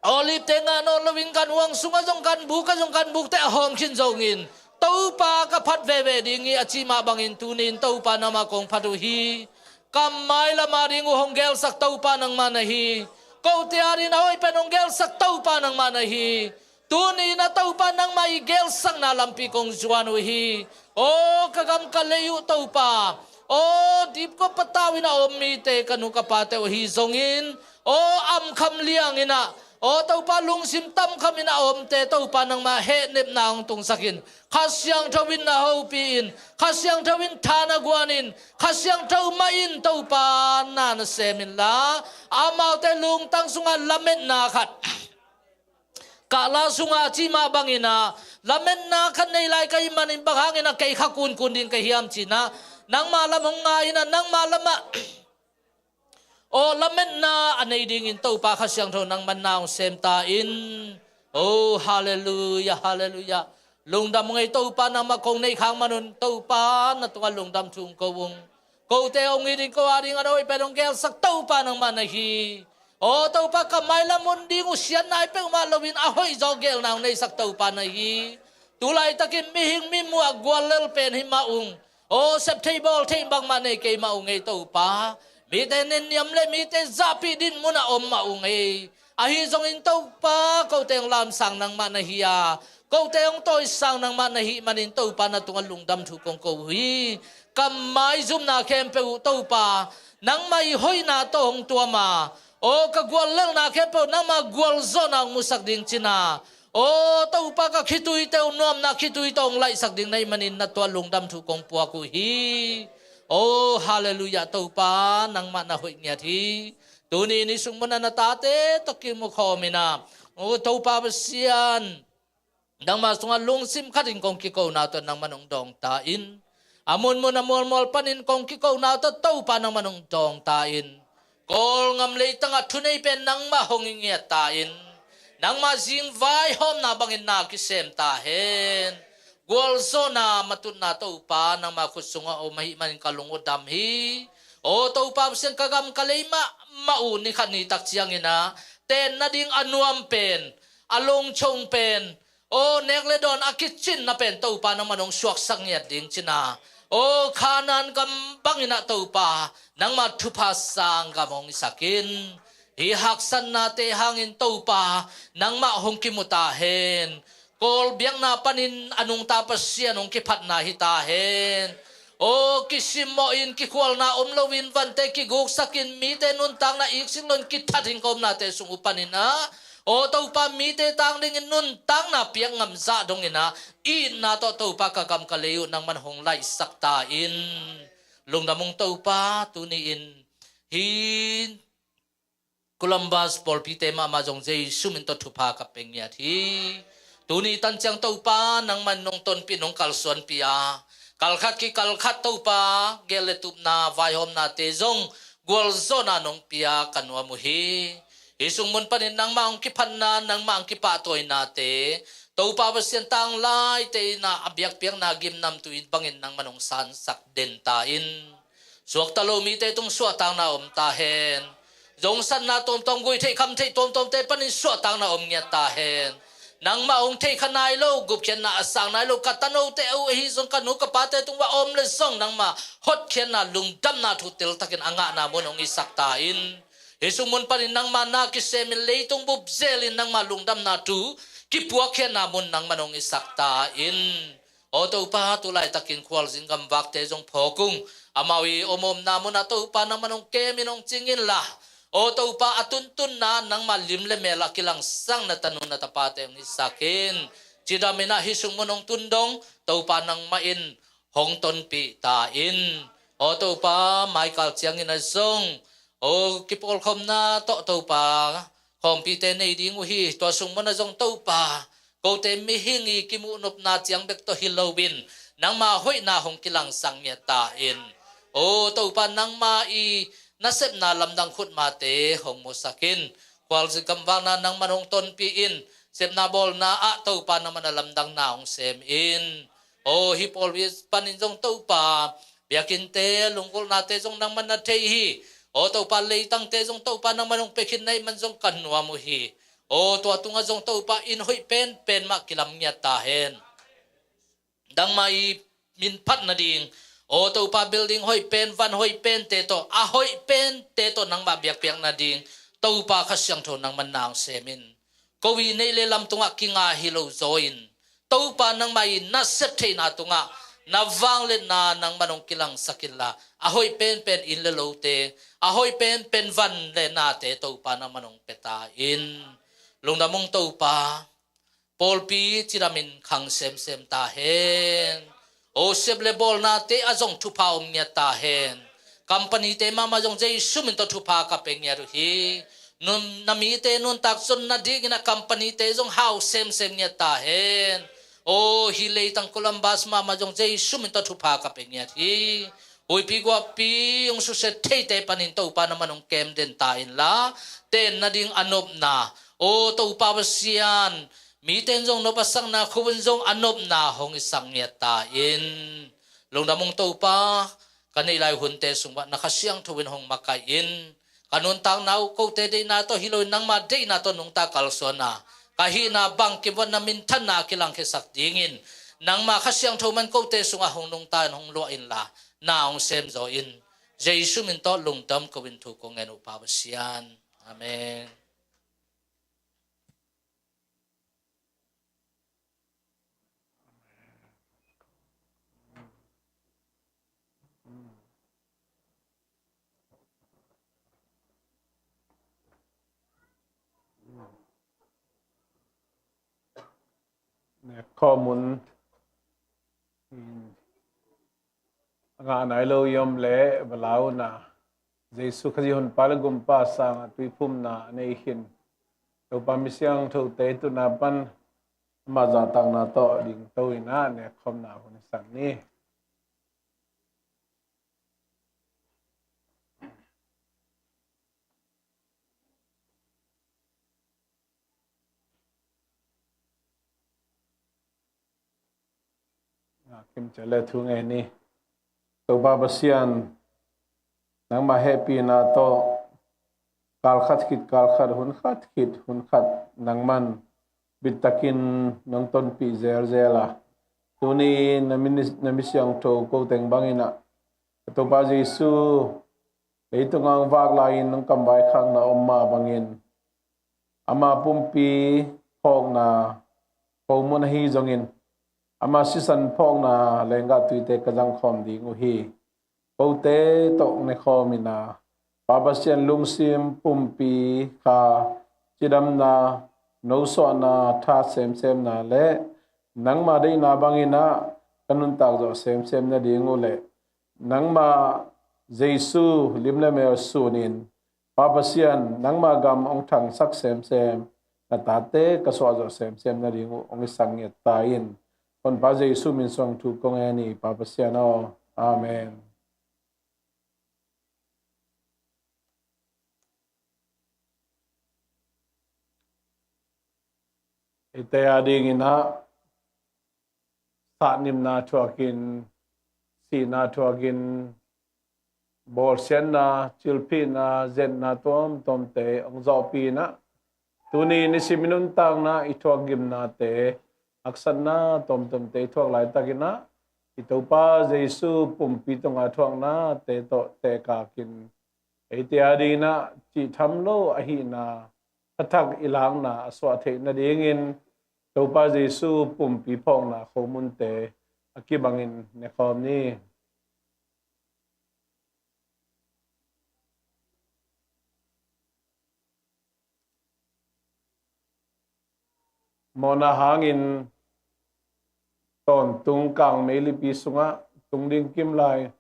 olivete ngah nawn loin, ganhuang sungah zong ganbuk ah zong ganbukte a hawm khin zongin, Topa ka phat veve ding hi a ci mah bangin tuni in Topa nangmah kong phat uh hi. Ka mailam a ding uh hong gelsak Topa nangmah na hi. Kote a dingin a hoih pen hong gelsak Topa nangmah na hi. Tuni in a Topa nangmah i gelsakna lampi kong zuan uh hi. O ka gam ka lei uh Topa, o dipkua patau in a om mite, ka nu ka pate uh ahi zongin, o amkham liang in a, o Topa lungsim tamkham in a omte Topa nangmah hehnepna hong tungsak in. Kha Siangtho in na hopih in, Kha Siangtho in tha na guan in, Kha Siangtho mah in Topa na na sem inla, amaute lungtang sungah lametna khat, kahla sungah a ci mah bangin a, lametna khat nei lai ka hih manin bang hangin a kei kha kunkun ding ka hiam ci in a, nangma lam hong ngai in a, nangma lamah, o lametna a nei dingin Topa Kha Siangtho nangmah na hong sem ta in. O halleluia, halleluia. Lungdam ung ei Topa, nangmah kong neih khak man un Topa na tungah lungdam thu kong ko ung. Kote hong it in ko a dingin a hoih pen hong gelsak Topa nangmah na hi. O Topa, ka mailam hun ding uh siatna hi peuhmah loin a hoih zaw gelna hong neihsak Topa na hi. Tu laitakin mihing mimuah guallel pen hi mah ung. O sep thei bawl thei bangmah nei kei mah ung ei Topa. Mite nenniam le mite zahpih din munah om mah ung ei. Ahi zongin Topa, kote hong lamsang nangmah na hi a, kote hong tawisang nangmah na hih manin Topa na tungah lungdam thu kong ko uh hi. Ka maizumna khempeuh uh Topa, nangmah i hoihna tawh hong tuam a, o ka guallelna khempeuh nangmah gualzawhna hong musak ding ci in a, o Topa, ka khituite uh nuamna khitui tawh hong laihsak ding na hih manin na tungah lungdam thu kong puak uh hi. O halleluia, Topa nangmah na hoih ngiat hi. Tuni in hih sung munah na tate tawh kimu khawm in a, o Topa Pasian, nangmah sungah lungsim khatin kong kikona tawh nangmah nong dawng ta in. A munmun a mualmual panin kong kikona tawh Topa nangmah nong dawng ta in. Kawlngam leitangah thunei pen nangmah hong i ngiat ta in. Nangmah zing vaihawmna bangin na kisem ta hen. Gualzawhna matutna Topa nangmah khut sungah om ahih manin ka lung uh dam hi. O Topa Pasian, ka gam ka lei mahmah uh ni khat ni tak ciangin a, tenna ding a nuam pen, a lungchong pen, o nek le dawn a kicinna pen Topa nangmah nong suaksak ngiat ding ci in a, o Kanaan gam bangin a Topa nangmah thupha sang gam hong hisak in. Hih haksatnate hangin Topa nangmah hong kimu ta hen. Kawl biakna panin a nungta Pasian hong kiphatna hi ta hen. O kisimmawh in, kikhualna om loin, vante kiguksak in, mite nuntakna iksik loin kithat in ka omnate sung uh panin a, o Topa, mite tang dingin nuntakna piak ngam zah dongin a, itna tawh Topa ka gam ka lei uh nangman hong laihsak ta in. Lungdam ung Topa, tuni in hih Columbus pawlpite mahmah zong Jesu min tawh thupha ka pia ngiat hi. Tuni tan ciang Topa nangman nong tonpih nong kalsuanpih a, kalkhat kikalkhat Topa gel le tupna vaihawmnate zong gualzawhna nong pia ka nuam uh hi. Hih sung mun panin nangmah hong kiphatna, nangmah hong kipahtawinate Topa Pasian, tanglaite in a biakpiakna gimnamtu in bangin nangman hong sansak den ta in. Suakta lo mite tung suahtakna om ta hen. Zongsatna tuamtuam, guih theih kham theih tuamtuamte panin suahtakna om ngiat ta hen. Nangmah hong theih kha nai lo, gupkhiatna a sang nai lo ka tanote uh ahi zong, ka nu ka pate tung va om le zong nangmah hotkhiatna, lungdamna thu teltakin a ngahna mun hong hisak ta in. Hih sung mun panin nangmah na kisemin leitung bup zelin nangmah lungdamna thu kipuakkhiatna mun nangman hong hisak ta in. Aw Topa, tu laitakin Khualzin gamvakte zong phawk ung. Amau i omomna munah Topa nangman hong kemin hong cing inla, aw Topa, a tuntunna nangmah lim le mel a kilangsang na tanu na tapate hong hisak in. Cidamin ah hih sung mun hong tun dong Topa nangmah in hong tonpih ta in. Aw Topa, maikal ciangin a zong, aw kipawlkhopna tawh Topa, khawmpite nei ding uh hi. Tua sung mun a zong Topa, kote mihing i kimuhnopna ciang bek tawh hi loin nangma hoihna hong kilangsang ngiat ta in. Aw Topa, nangma i nasepna lamdang khutmate hong musak in. Khualzin gamvakna nangman hong tonpih in. Sepna bawlna ah Topa nangman a lamdangna hong sem in. Aw hih pawlpi panin zong Topa, biakinnte lunggulhnate zong nangman na thei hi. Aw Topa, leitangte zong Topa nangman hong pia khin na hih man zong ka nuam uh hi. Aw tua tungah zong Topa, inn hoih penpen mah kilam ngiat ta hen. Nangma i min phat nading, aw Topa, building hoih pen, van hoih pente tawh, a hoih pente tawh nangmah biakpiak nading Topa Kha Siangtho nangman na hong sem in. Ko i neih le lam tungah kinga hi lo zaw in, Topa nangmah i nasep theihna tungah na vangliatna nangman hong kilangsak inla, a hoih penpen inn le lote, a hoih penpen van le nate Topa nangman hong pia ta in. Lungdam ung Topa, pawlpi cidamin khang semsem ta hen. Aw sep le bawlnate ah zong thupha om ngiat ta hen. Companyte mahmah zong Jesu min tawh thupha ka pia ngiat uh hi. Nun, na mite nuntak zon nadingin a companyte zong hau semsem ngiat ta hen. Aw hih leitang Columbus mahmah zong Jesu min tawh thupha ka pia ngiat hi. Huipi guahpi hong susia theite panin Topa nangman hong kem den ta inla, ten nading a nopna, aw Topa Pasian, mite in zong nop a sakna, khuvun zong a nopna hong hisak ngiat ta in. Lungdam ung Topa, ka neih lai hunte sungah na Kha Siangtho in hong makaih in. Ka nuntakna uh kote deihna tawh hi loin nangma deihna tawh nungta kalsuan a, ka hihna bangkim uah na minthanna a kilangkhiasak dingin nangma Kha Siangtho man kote sungah hong nungta in hong luah inla, na hong semzaw in. Jesu min tawh lungdam ko in thu kong ngen uh Pa Pasian. Amen. Nek khawm un. A ngah nai lo i om leh va la un a, Jesu Khazih honpa le gumpa sangah tuiphumna a nei khin Topa mi siangthote i tutna pan amah zahtakna tawh dingto in a, nek khawmna hun i sak ni. Ngah kim ciat le thu ngen ni. Topa Pasian, nangmah hehpihna tawh kal khat khit kal khat, hun khat khit hun khat nangman bittakin nong tonpih zelzel a, tuni na mi, na mi siangtho ko teng bangin a, Topa Jesu, leitung ah hong vak lai-in nong kamvai khakna om mah bangin, ama pumpi phawkna ko mun ahi zongin, ama sisan phawkna lenggah tuite ka zangkhawm ding uh hi. Kote tawh ne khawm in a, Pa Pasian lungsim pumpi kha cidamna, nosuahna, tha semsemna le nangma deihna bangin a ka nuntak zawh semsem nading uh le nangma Jesu lim le mel sunin, Pa Pasian, nangma gam hong thangsak semsem, na tate ka suahzawh semsem nading uh hong i sang ngiat ta in. Honpa Jesu min suang thu kong ngen hi, Pa Pasian aw. Amen. Eite a dingin ah sahnimna thuakin, sihna thuakin, bawlsiatna, cilphihna, zetna tuamtuamte hong zawhpih in ah, tuni nisim i nuntakna i thuak gimnate, haksatna tuamtuamte i thuak laitakin ah, i Topa Jesu pumpi tunga thuaknate tawh tehkakin, eite a dingin ah cihtham lo ahihna, phatthak i lakna a suah theih nadingin, Topa Jesu pumpi phawkna khomunte a kibangin nekhawm ni. Mawhna hangin tawntung kang meilipi sungah tung ding kimlai,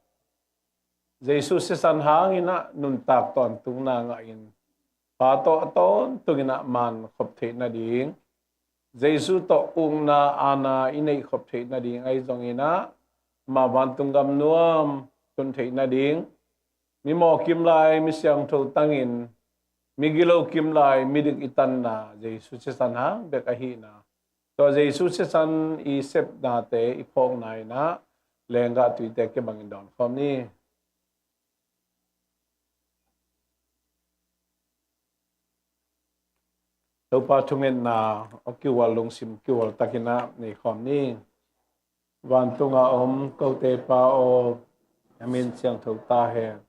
Jesu sisan hangin ah nuntak tawntungna ngahin, Pa tawh a tawntungin ah man khop theih nading, Jesu tawh ukna aana i neih khop theih nading ahi zongin ah, ama vantung gam nuam tun theih nading, mi mawh kimlai mi siangtho tangin, mi gilo kimlai mi dik i tanna Jesu sisan hang bek ahihna, tua Jesu sisan i sepnate i phawkna in ah lenggah tuite kibangin dawnkhawm ni. Topa thungetna a kiual lungsim kiual takin ah neikhawm ni. Vantungah om kote Pa aw, na min siangtho ta hen,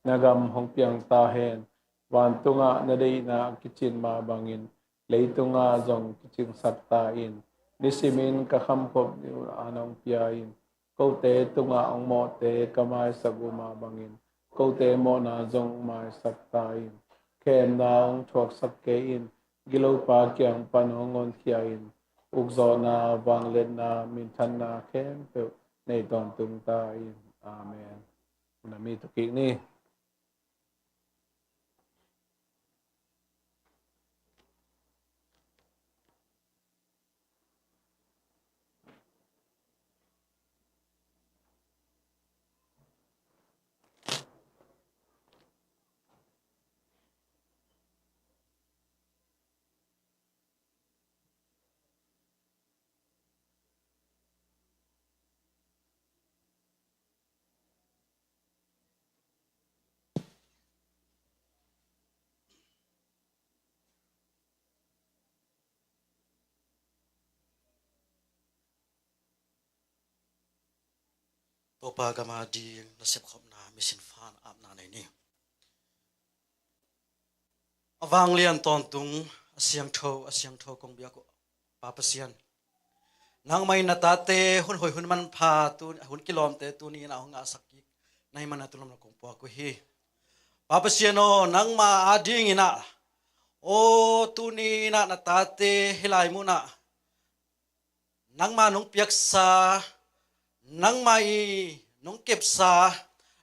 na gam hong piang ta hen. Vantungah na deihna a kicin mah bangin leitungah zong kicingsak ta in. Nisimin ka khamkhop ding uh a nong pia in, kote tungah hong mawhte ka maisak uh mah bangin, kote mawhna zong maisak ta in. Khemna hong thuaksak kei in, gilopa kiang pan hong honkhia in, ukzawhna, vangliatna, minthanna khempeuh nei tawntung ta in. Amen. Na mi tukik ni. Topa gam a ding na sepkhopna misinfa na apna nei ni. A vanglian tawntung, a siangtho, a siangtho kong biak uh Pa Pasian, nangmah in na tate hun hoih hun manpha, tu hun kilawmte tuni in ah hong ngahsak kik na hih man a tulom na kong puak uh hi. Pa Pasian aw, nangmah a dingin ah, aw, tuni in ah na tate hih lai munah nangmah nong piaksa, nangmah i nong kepsa,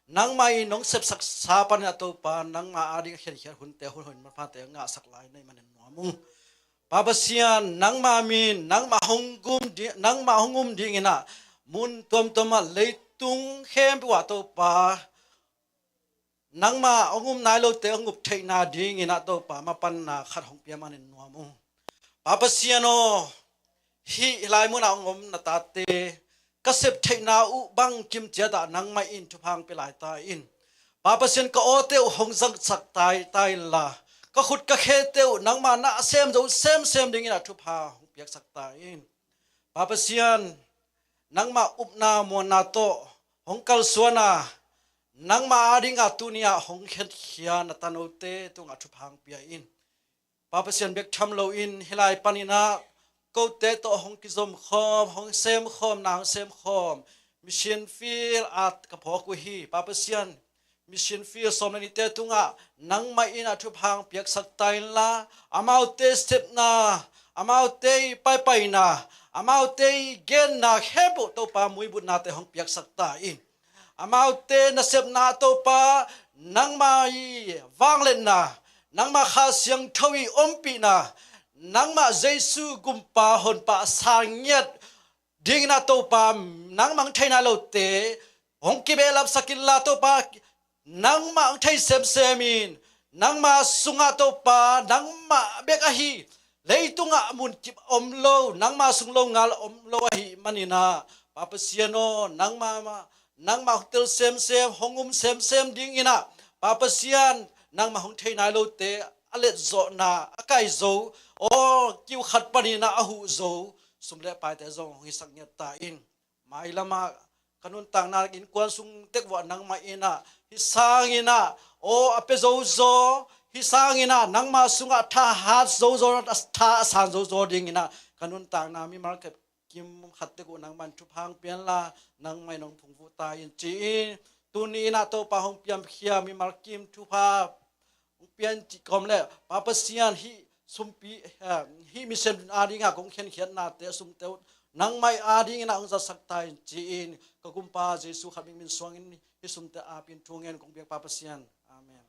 nangmah i nong sepsaksa panin ah Topa, nangmah a ding a khiatkhiat hunte, hun hoih hun manphate ngahsak lai na hih manin nuam ung. Pa Pasian, nangmah min, nangmah hong gum ding, nangmah hong um dingin ah mun tuamtuam ah leitung khempeuh ah Topa, nangmah hong um nai lote hong up theihna dingin ah Topa, mapanna khat hong pia manin nuam ung. Pa Pasian aw, hih lai munah hong om na tate ka sep theihna uh bangkim ciatah nangmah in thupha hong pia lai ta in. Pa Pasian, ka awte uh hong zangsak ta, ta inla, ka khut ka khete uh nangmah na sem zo semsem dingin ah thupha hong piaksak ta in. Pa Pasian, nangmah upna muanna tawh hong kalsuan a, nangmah a dingah tuni ah hong khenkhia na tanote tungah thupha hong pia in. Pa Pasian, bek tham loin hih lai panin ah kote tawh hong kizomkhawm, hong semkhawm, na hong semkhawm mission field ah ka phawk uh hi. Pa Pasian, mission field sawm le nihte tungah nangmah in ah thupha hong piaksak ta inla, amaute sepna, amaute i paipaina, amaute i genna khempeuh Topa muibutnate hong piaksak ta in. Amaute nasepna Topa, nangmah i vangliatna, nangmah Kha Siangtho i ompihna, nangmah Jesu gumpa honpa sang ngiat dingin ah Topa, nangmah hong thei nai lote hong kibehlapsak inla Topa, nangmah hong thei semsem in, nangma sungah Topa, nangmah bek ahi, leitungah munkip om lo, nangma sung lo ngal om lo ahih manin ah, Pa Pasian aw, nangmah, nangmah hong tel semsem, hong um semsem dingin ah, Pa Pasian, nangmah hong thei nai lote a letzawhna a kaizo, aw, kiu khat panin ah a huhzo sum le paite zong hong hisak ngiat ta in. Mailamah ka nuntakna innkuan sung tek vuah nangmah in ah hih sangin ah aw a pia zozaw, hih sangin ah nangma sungah thahat zozaw, tha a san zozaw dingin ah ka nuntakna mimal khat kim khat tek uh nangmah in thupha hong pia inla, nangmah in hong phungvuh ta in ci-in, tuni in ah Topa hong piankhia mimal kim thupha hong pia in cih kawm le, Pa Pasian hih sumpi, eh, hih mission adingah kong khenkhiatnate, sumte uh nangmah adingin ah hong zatsak ta in ci-in, ka gumpa Jesu khat min, min suangin hih sumte apin thu ngen kong biak, Pa Pasian. Amen.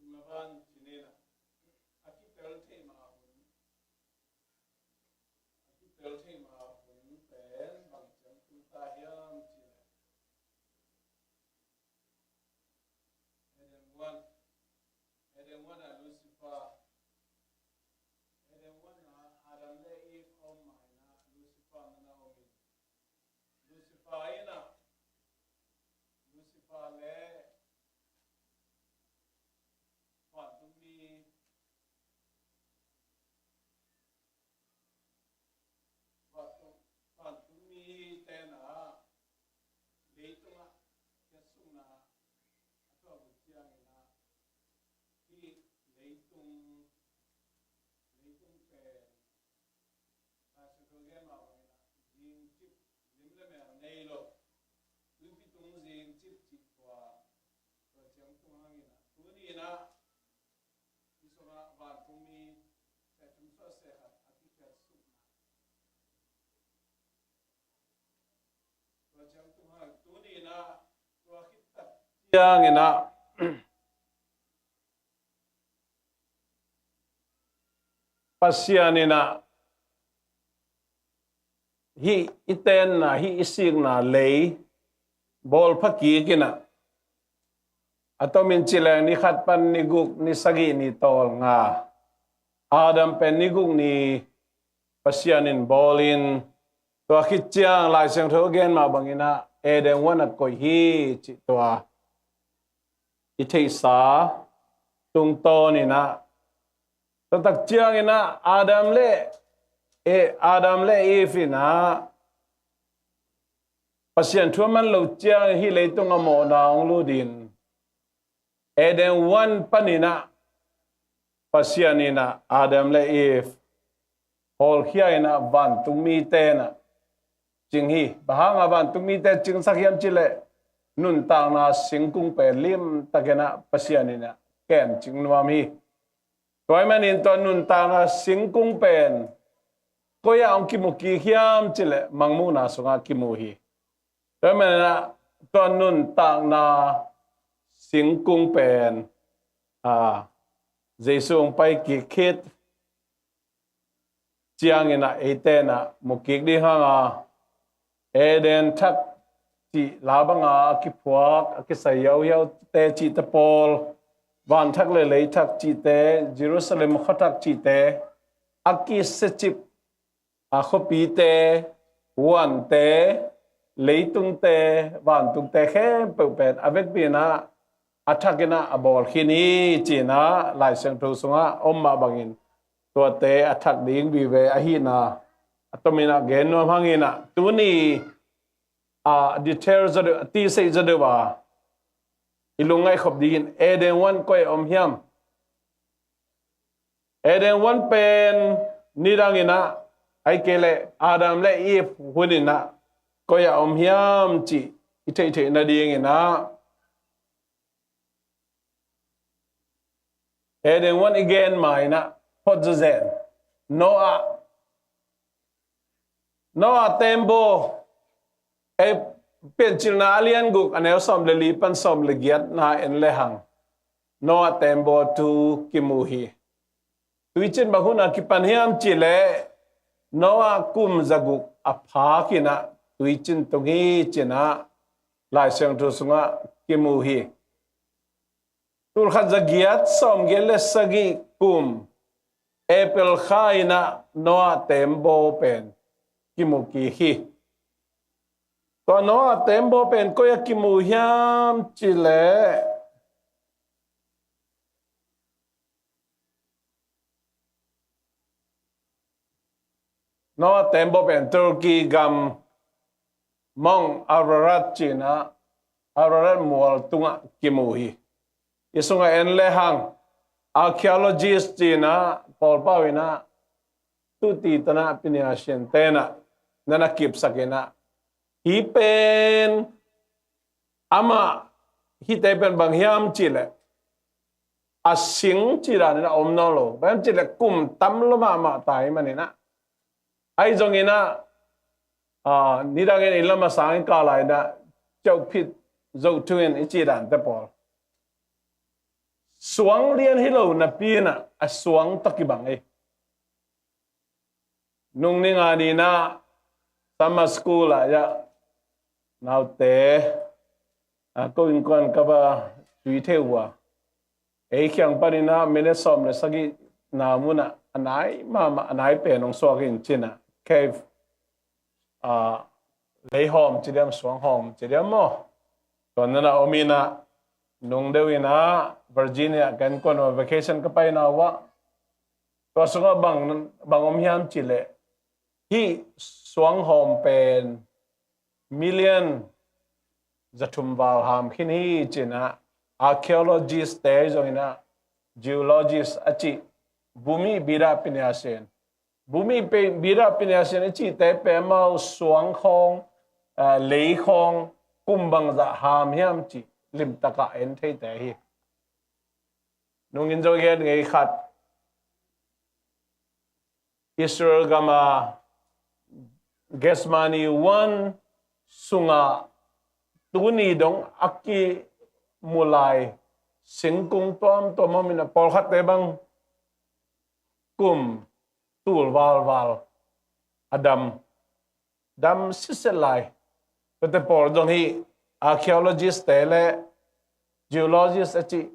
Kum a van cih in a, a kitel thei mah hun, a kitel thei mah hun pen bang ciang tung ta hiam cih leh, Eden huan, Eden huan a Lucifer, Eden huan a Adam le Eve a om mah in a Lucifer na na om in, Lucifer in a, Lucifer le vantung mi, vantung, vantung mite in a, leitungah khiatsukna a tuah uh ciangin a, hih leitung, leitung pen, Lai Siangtho gen mah bangin a, zingcip, lim le mel nei lo, tuipi tung zingcip cih tua, tua ciang tung hangin a, tuni in a, hih sungah vantung mi, tua tung suah se khat a kikhiatsukna. Tua ciang tung hang, tuni in a, tua khit tak ciangin a, Pasian in ah hih i tenna, hih i sikna lei bawlpha kik in ah, a tomin ci leng ni khat pan ni guk, ni sagih, ni tawlnga, Adam pen ni guk ni Pasian in bawlin, tua khit ciang Lai Siangtho a gen mah bangin ah Eden huan ah koih hi cih tua i theihsa tungtawn in ah, tua tak ciangin ah Adam le, eh, Adam le Eve in ah Pasian thu a man loh ciang hih leitung a mawhna hong lut in, Eden huan panin ah Pasian in ah Adam le Eve hawlkhia in ah vantung mite in ah cing hi. Bang hanga vantung mite cingsak hiam cih leh, nuntakna singkung pen limtakin ah Pasian in ah kem cing nuam hi. Tua ahih manin tua nuntakna singkung pen koi ah hong kimu kik hiam cih leh, mangmuhna sungah kimu hi. Tua ahih manin ah tua nuntakna singkung pen, a, Jesu hong pai kik khit ciangin ah eite in ah mu kik ding hanga, Eden thak cih la banga a kiphuak, a kisai hiauhiaute cihte pawl, van thak le lei thak cihte, Jerusalem khua thak cihte, a kisiacip, a, khuapite, huante, leitungte, vantungte khempeuh pen a vekpi in ah a thak in ah a bawl khin hi ci-in ah Lai Siangtho sungah om mah bangin, tuate a thak ding vive ahihna a tomin ah gen nuam hangin ah, tuni a detail zaw deuh, a tiseih zaw deuh a i lungngaih khop dingin Eden huan koi ah om hiam? Eden huan pen nidangin ah, ahih kei leh Adam le Eve hun in ah koi ah om hiam cih i theihtheih nadingin ah, Eden huan i gen ma in ah phot zawzen, Noah, Noah tembaw, ei, Piancilna a lian guk, a neu sawm le li pan sawm le giatna en lehang, Noah tembaw thu kimu hi. Tuicin bang hun a kipan hiam cih leh, Noah kum zaguk a phak in ah tuicin tung hi ci-in ah Lai Siangtho sungah kimu hi. Tulkhat zagiat sawmgiat le sagih kum April kha in ah Noah tembaw pen kimu kik hi. Tua Noah tembaw pen koi ah kimu hiam cih leh, Noah tembaw pen Turkey gam Mount Ararat ci-in ah, Ararat mual tungah kimu hi. Hih sungah en lehang, archaeologist ci-in ah, pawlpau in ah, tuti tanah piniasian ten ah, na na kipsak in ah, hih pen, amah, hihte pen bang hiam cih leh, a sing cih dan in a om nawn lo. Bang hiam cih leh kum tam lua mahmah ta ahih manin ah. Ahi zongin ah, a, nidangin inn lam a sang i kah lai in ah, ciauh phit zoh thu in i cih dante pawl, suang lian hi lo napi in ah, a suang tawh kibang hi. Nung ni nga ni-in ah summer school ah a, naute, a, ko innkuan ka va tui thei uh a, ei kiang panin ah minute sawm le sagihna mun ah a nai mahmah, a nai pen hong suak in ci-in ah, cave, a, leihawm ci diam, suanghawm ci diam maw? Tua na na om in ah, nung deuh in ah Virginia ka innkuan uh vacation ka paina uh ah, tua sungah bang, bang om hiam cih leh, hih suanghawm pen million za thum val ham khin hi ci-in ah, archaeologist te zongin ah, geologist a cih, Bhumi Bida Piniasian, Bhumi Bida Piniasian i cihte pen amau suang khawng, a, lei khawng kum bangzah ham hiam cih limtak ah en theite hi. Nungin zong gen ngei khat, Israel gam a Gethsemane huan sungah tuni dong a kimu lai singkung tuamtuam om in ah, pawlkhatte bang kum tul valval a dam, dam siset lai. Tuate pawl zong hih archaeologist te le geologist a cih,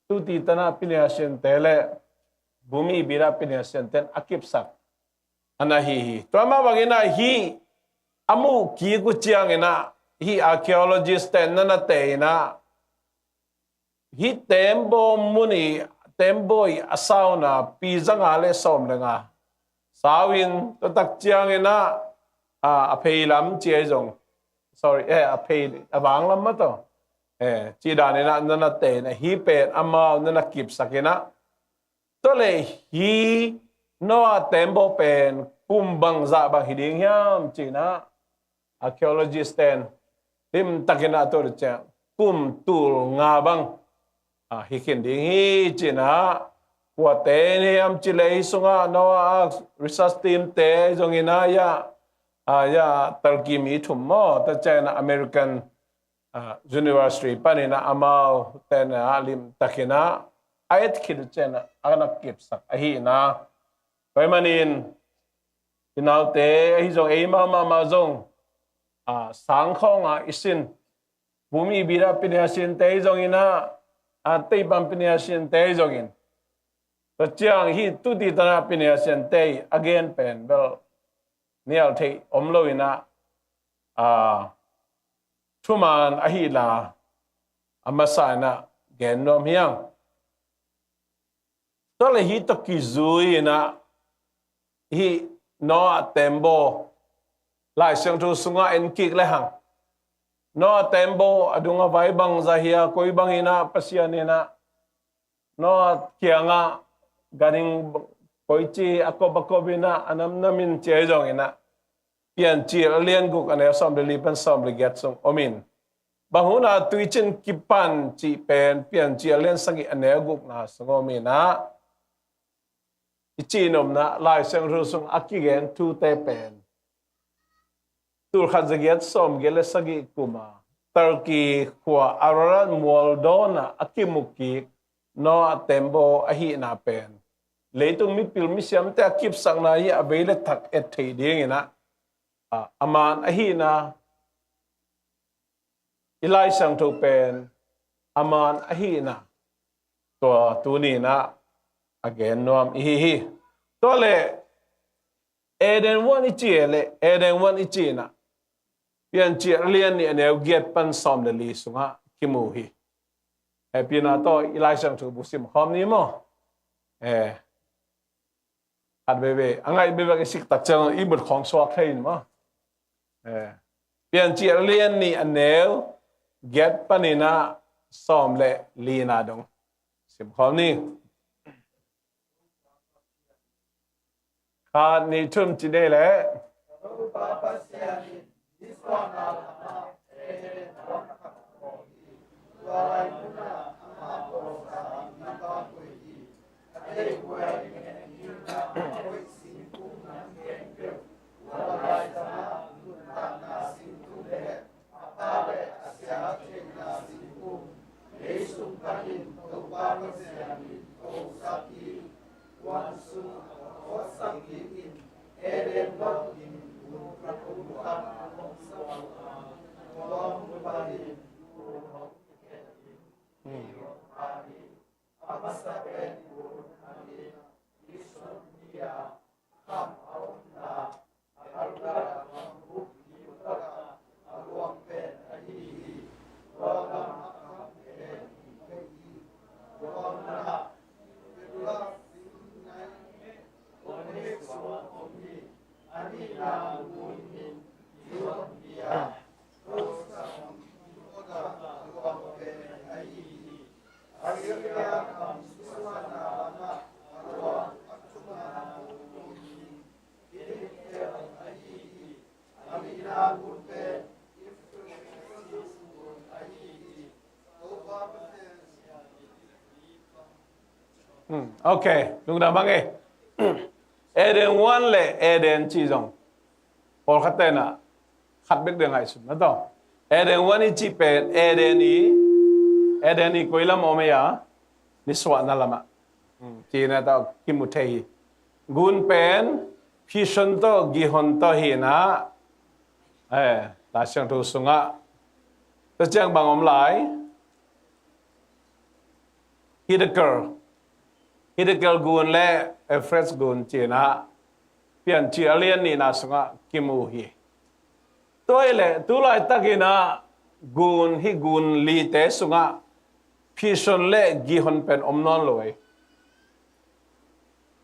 tuti tana pinyasin te le bumi bida pinyasin ten a kipsak a na hi hi. Tua mah bangin ah hih a muh kik uh ciangin ah hih archaeologist ten na na teh in ah hih tembaw mun i, tembaw i a sauna pi za nga le sawm le nga sau in, tua tak ciangin ah, a, a phei lam ci ahi zong, sorry, eh, a phei, a vang lam mah tawh, eh, ci dan in ah na na teh in ah hih pen amau na na kipsak in ah, tua leh hih Noah tembaw pen kum bangzah bang hi ding hiam ci in ah archaeologist ten limtakin ah tua ciang kum tul nga bang, a, hi khin ding hi ci in ah, kuate in hiam ci leh hih sungah Noah Ark research team te zongin ah, ya, a, ya, Turkey mi thum maw, tua ciangin ah American, a, university panin ah amau ten ah limtakin ah a et khit uh ciangin ah a na kipsak ahi in ah. Tua ahih manin i naute ahi zong, eimau mahmah zong, a, sang khawng ah i sin, bumi bida pinyasin te zongin ah, a, teipan pinyasin te zongin, tua ciang hih tuti tana pinyasin te a gen pen bel nial theih om lo in ah, a, thuman ahi la a masa in ah gen nuam hi hang. Tua leh hih tawh kizui in ah hih Noah tembaw Lai Siangtho sungah en kik le hang, Noah tembaw a dung a vai bangzah hi a, koi bangin ah Pasian in ah Noah kiangah ganhing koici a kop a kop in ah a namnam in ci ahi zongin ah Piancil a lian guk a neu sawm le li pan sawm le giat sung om in, bang hun ah tuicin kipan cih pen Piancil a lian sagih a neu gukna sung om in ah, i cihnopna Lai Siangtho sung a kigen thute pen tul khat za giat sawm giat le sagih kum a Turkey khua Ararat mual dawn ah a kimu kik Noah tembaw ahihna pen leitung mipil misiamte a kipsakna hi a, vei le thak et theih dingin ah, a, a man ahihna, i Lai Siangtho pen a man ahihna tua tuni in ah a gen nuam i hi hi. Tua leh Eden huan i ci e le, Eden huan i ci in ah Piancil a lian nih a neu giat pan sawm le li sungah kimu hi. Eh, pi na tawh i Lai Siangtho bu sim khawm ni maw? Eh, khat veve a ngaih bebek i sik tak ciang i mut khawng suak thei in maw? Eh, Piancil a lian nih a neu giat panin ah sawm le lina dong sim khawm ni. Khat, nih, thum ci dei leh. Hmm, ok, lungdam bang e. Eden huan le Eden ci zong pawlkhat tenah khat bek ding ngaihsun na tawh. Eden huan i cih pen Eden i, Eden i koi lam om ei a, nisuahna lamah, hmm, cihna tawh kimu thei hi. Gun pen Pishon tawh Gihon tawh hi inah, eh, Lai Siangtho sungah tua ciang bang om lai? Hiddekel, Hiddekel gun le Euphrates gun ci inah Piancil a lian nihna sungah kimu hi. Tua hi leh tu laitak inah gun, hih gun lite sungah Pishon le Gihon pen om nawn lo ei.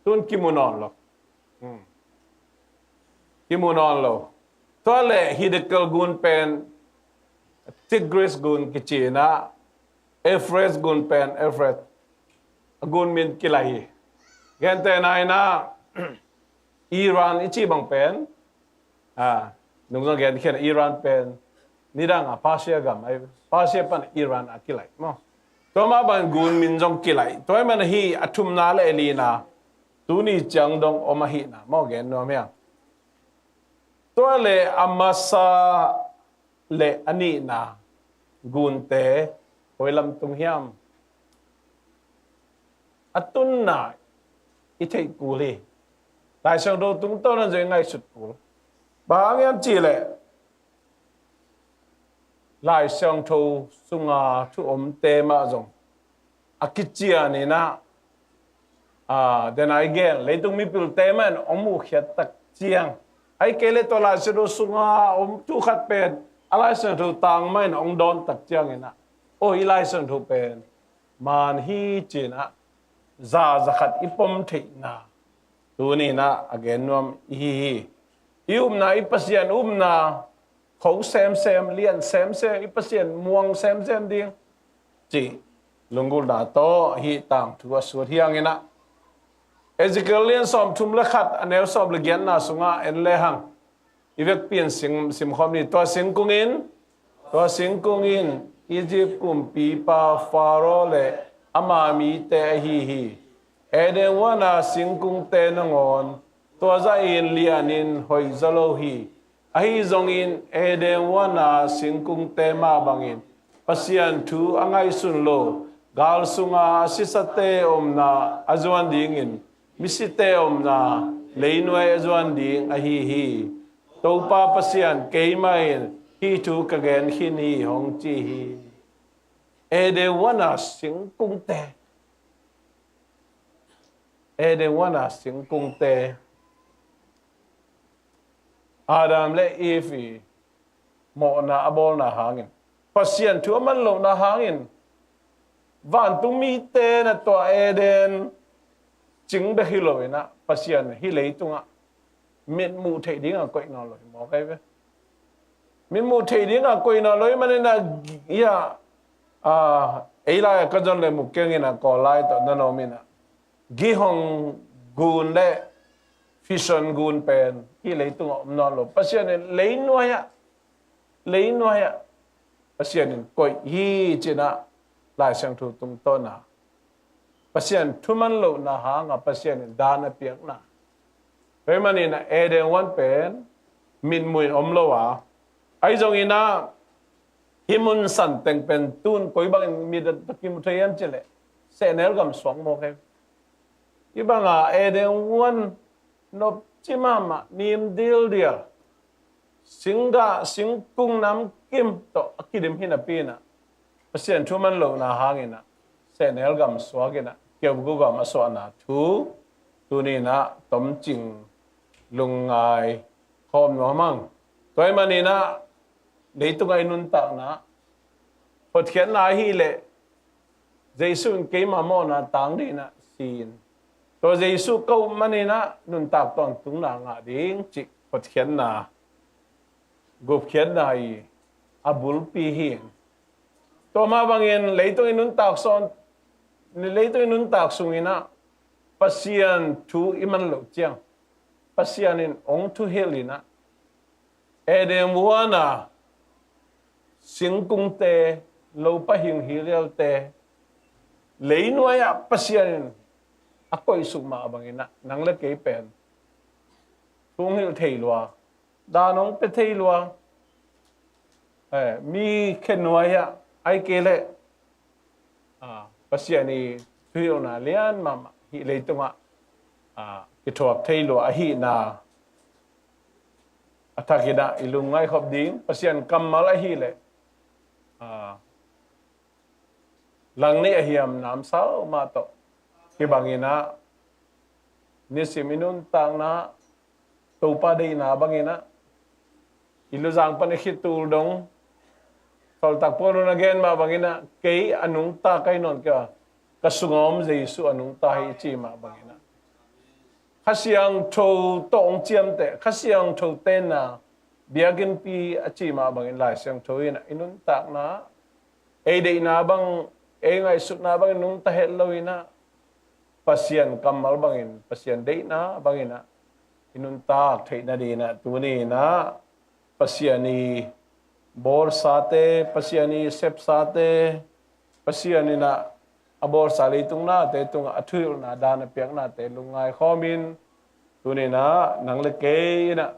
Tun kimu nawn lo. Hmm. Kimu nawn lo. Tua le Hiddekel gun pen Tigris gun kici inah, Euphrates gun pen Euphrates. A gun min kilaih hi. Gentehna inah Iran i cih bang pen, a, nungzong gen khian Iran pen nidang a Persia gam ai, Persia pan Iran a kilaih maw. Tua mah bang gun min zong kilaih. Tua ahih man hih a thumna le a lina tuni ciang dong om ahihna maw gen nuam hiam? Tua le a masa le a nihna gunte koi lam tung hiam? A tunna i theih kul hi. Lai Siangtho tungtawn a zong i ngaihsut kul. Bang hang hiam cih leh Lai Siangtho sunga thu omte mah zong a kician inah, a, den a i gen leitung mipilte mah in hong muhkhiat tak ciang, ahih kei leh tua Lai Siangtho sunga om thu khat pen a Lai Siangtho tang mah in hong dawn tak ciang inah, aw, hih Lai Siangtho pen maan hi ci inah za, za khat i pom theihna tuni inah a gen nuam i hi hi. I upna, i Pasian upna kho semsem, lian semsem, i Pasian muang semsem ding cih lunggulhna tawh hih tangthu a sut hi hang inah, Ezekiel lian sawmthum le khat a neu sawm le giatna sungah en lehang i vekpi in sim, simkhawm ni. Tua singkung in, tua singkung in Egypt kumpipa Pharaoh le ama mite ahi hi. Eden huana singkungte nangawn tua zahin lianin hoih zaw lo hi. Ahi zongin Eden huana singkungte mah bangin Pasian thu a ngaihsun lo, gal sunga a sisate omna a zuan dingin, misite omna leinuai a zuan ding ahi hi. Topa Pasian keimah in hih thu ka gen khin hi hong ci hi. Eden huana singkungte, Eden huana singkungte, Adam le Eve i mawhna a bawlna hangin, Pasian thu a man lohna hangin, vantung mite na tua Eden cing bek hi lo inah Pasian hih leitungah mitmuh theih dingah koih nawn lo hi mawk ahi ve. Mitmuh theih dingah koih nawn lo hi maninah, ia, a, ei lai-ah ka zon le muk keng inah Kawl lai tawh na na om inah Gihon gun le Pishon gun pen hih leitungah om nawn lo. Pasian in leinuai-ah, leinuai-ah Pasian in koih hi ci inah Lai Siangtho tungtawna Pasian thu man lohna hanga Pasian in dan a piakna. Tua ahih maninah Eden huan pen mitmuh in om lo a, ahi zongin ah hih mun san teng pen tun koi bangin mit a kimu thei hiam cih leh sehnel gam suak mawk hi. Hih banga Eden huan nopci mahmah, nim dildial, singgah singkung namkim tawh a kidim hi napi inah Pasian thu man lohna hang inah sehnel gam suak inah keugu gam a suahna thu tuni inah tomcing lungngai khawm nuam hang. Tua ahih maninah leitungah i nuntakna hotkhiatna ahih leh Jesuh in keima mawhna tang dingin ah si in, tua Jesuh ka up manin ah nuntak tawntungna ngah ding cih hotkhiatna, gupkhiatna i a bulpi hi. Tua mah bangin leitung i nuntak sawn, leitung i nuntak sungin ah Pasian thu i man loh ciang Pasian in hong thuhilh in ah Eden huan a singkungte, lopa hing hilialte, leinuai ah Pasian in a koihsuk mah bangin ah nang le kei pen thu hong hilh thei lua, dan hong pia thei lua, eh, mi khenuai ah, ahih kei leh, ah, Pasian i thuhilhna lian mahmah hih leitungah a, kithuak thei lua ahihna a thakin ah i lungngaih khop ding, Pasian kammal ahih leh, a, langneih a hiam namsau mah tawh kibangin ah, nisim i nuntakna Topa deihna bangin ah, i luzang pan i khit tul dong, sawltak Paul in a gen mah bangin ah, kei a nungta ka hi nawn kei a, ka sungah om Jesu a nungta hi i ci mah bangin ah, Kha Siangtho tawh hong ciamteh, Kha Siangtho tenna, biakinnpi a ci mah bangin Lai Siangtho in ah i nuntakna, ei deihna bang, ei ngaihsutna bangin nungta het lo in ah, Pasian kammal bangin, Pasian deihna bangin ah i nuntak theih nadingin ah, tuni in ah Pasian i bawlsate, Pasian i sepsate, Pasian in ah a bawlsa leitung nate tungah a thuhilhna dan a piaknate lungngai khawmin, tuni in ah nang le kei in ah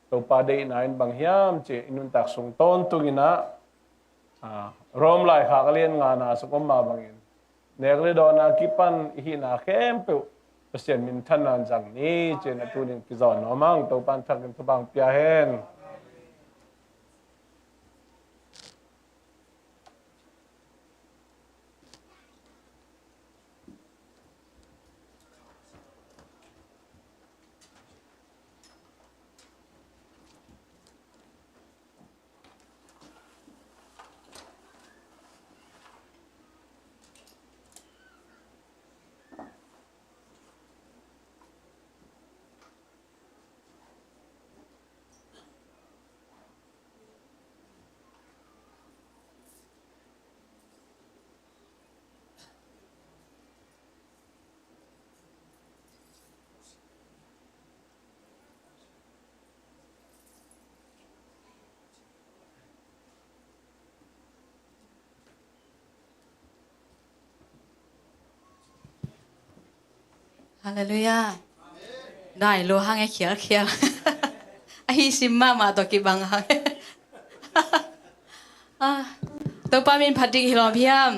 Topa deihna in bang hiam ci i nuntak sung tawntungin ah, a, Rom laikhak a lian ngana sung om mah bangin, nek le dawnna kipan i hihna khempeuh Pasian minthanna in zang ni ci-in ah tunin kizawn nuam hang. Topa in thakin thupha hong pia hen. Halleluiah. Nai lo hang e khialkhial. Ahi sim mahmah tawh kibang hang. Ah, Topa min phat ding hi lawm hiam?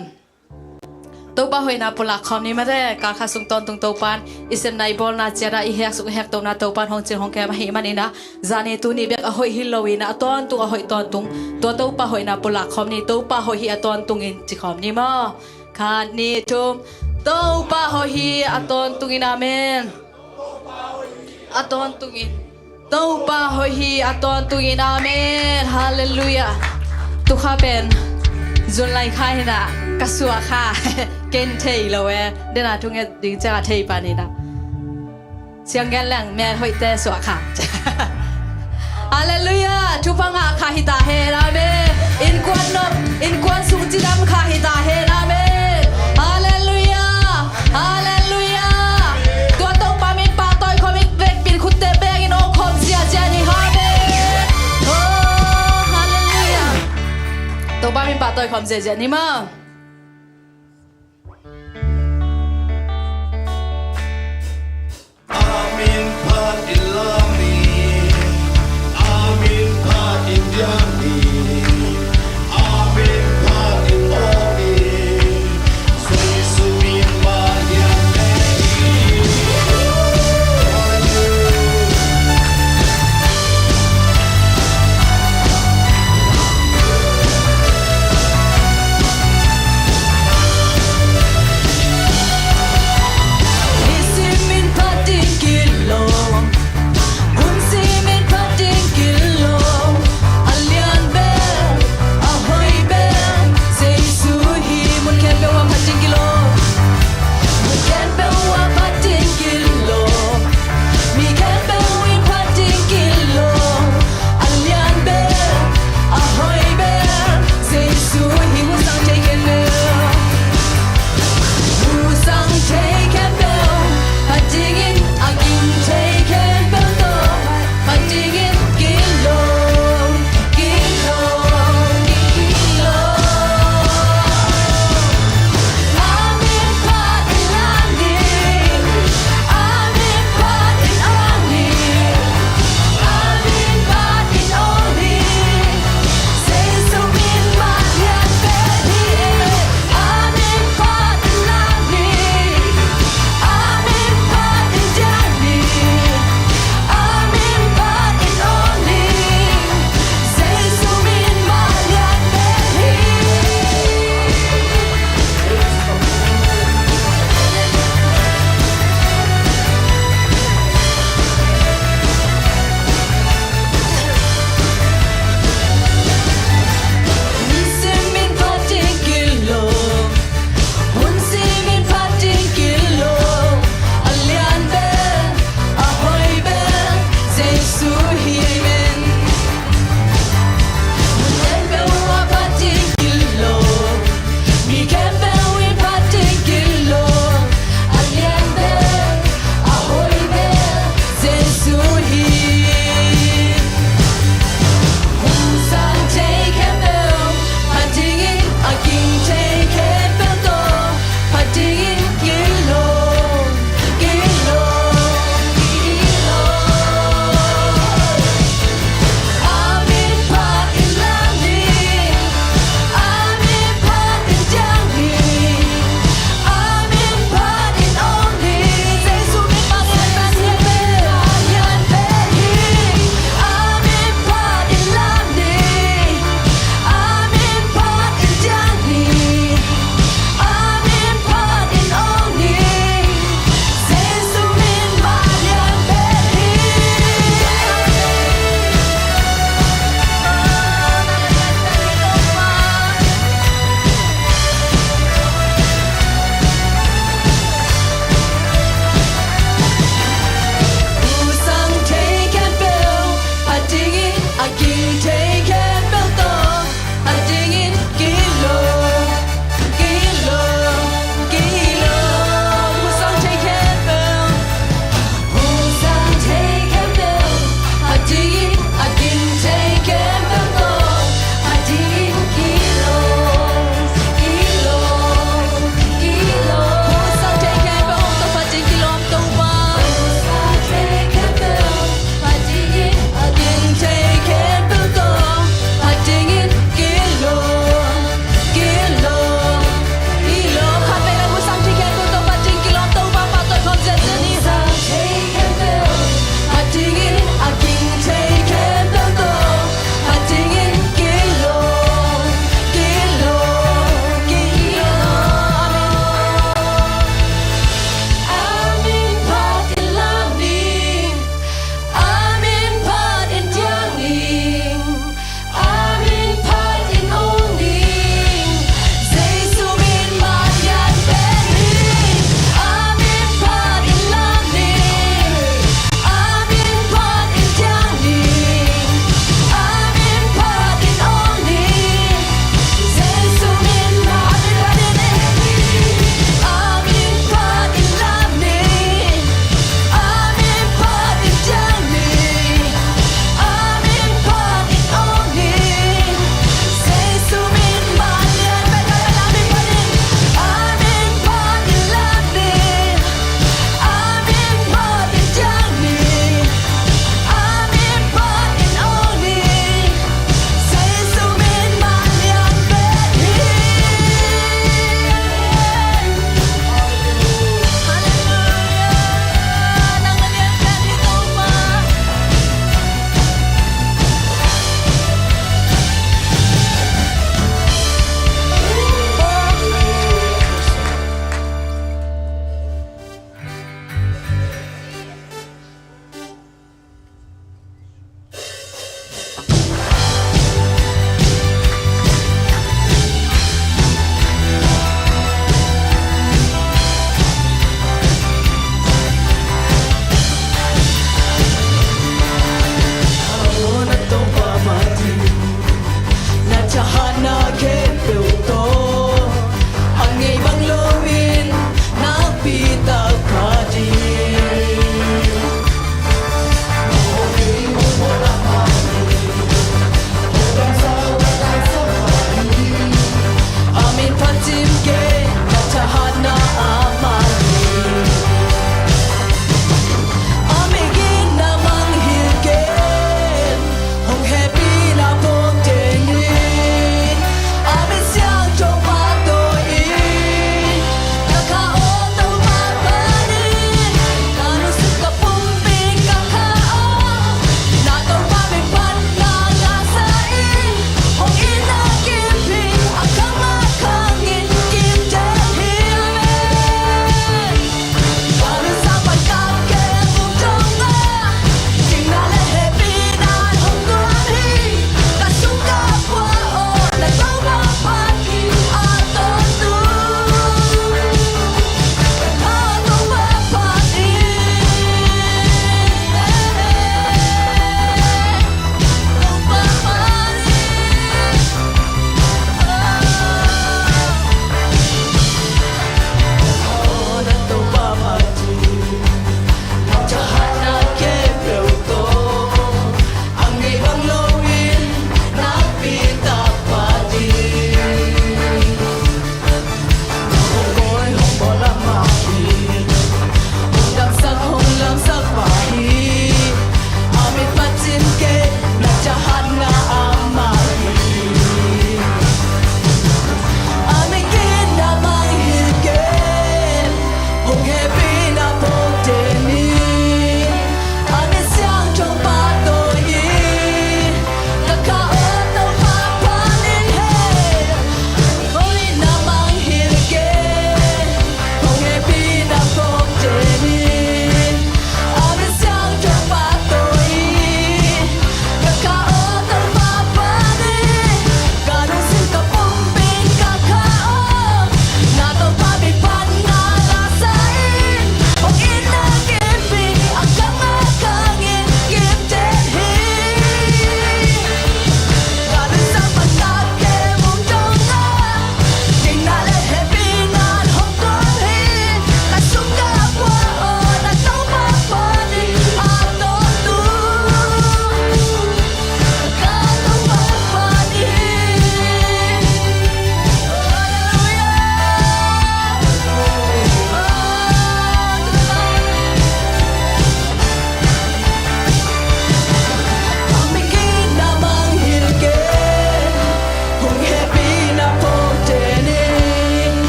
Topa hoihna pulak khawm ni mate. Kal khat sung tawntung Topa in i sepna i bawlna ciatah i hek suk i hek tona Topa in hong cil hong kem ahih manin ah, zani tuni bek a hoih hi lo in ah, a tawntung a hoih tawntung, tua Topa hoihna pulak khawm ni. Topa hoih hi a tawntungin ci khawm ni maw? Khat, nih, thum. Topa hoih hi a tawntungin, amen. A tawntungin. Topa hoih hi a tawntungin, amen. Halleluiah. Tukha pen zun lai kha hi in ah, ka suah kha. Ken thei lo e. Dena thunget ding ciang a thei pan hi in ah. Siang gen leng, mel hoihte suah kha. Halleluiah. Thupha ngah kha hi ta hen, amen. Innkuan nop, innkuan sung cidam kha hi ta hen, amen. Halleluiah. Halleluiah. Tua Topa min pahtawi khawm in vekpi in khutte bengin awng khawm ziahziah ni, amen. Oh, halleluiah. Topa min pahtawi khawm ziahziah ni maw.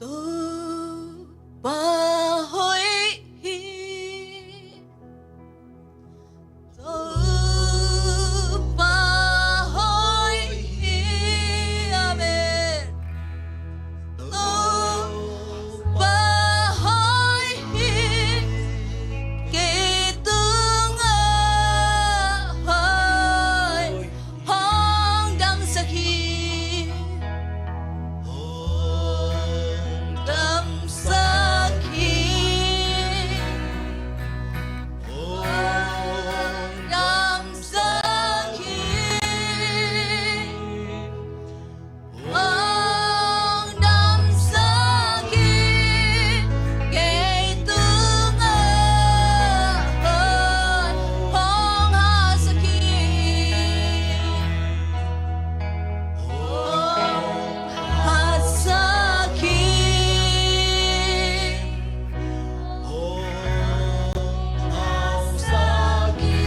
Topa hoih hi. Topa hoih hi. Amen. Topa hoih hi. Kei tungah hoih. Hong damsak hi. Hong damsak hi. Hong damsak hi. Hong damsak hi. Kei tungah hong hausak hi. Hong hausak hi. Hong hausak hi.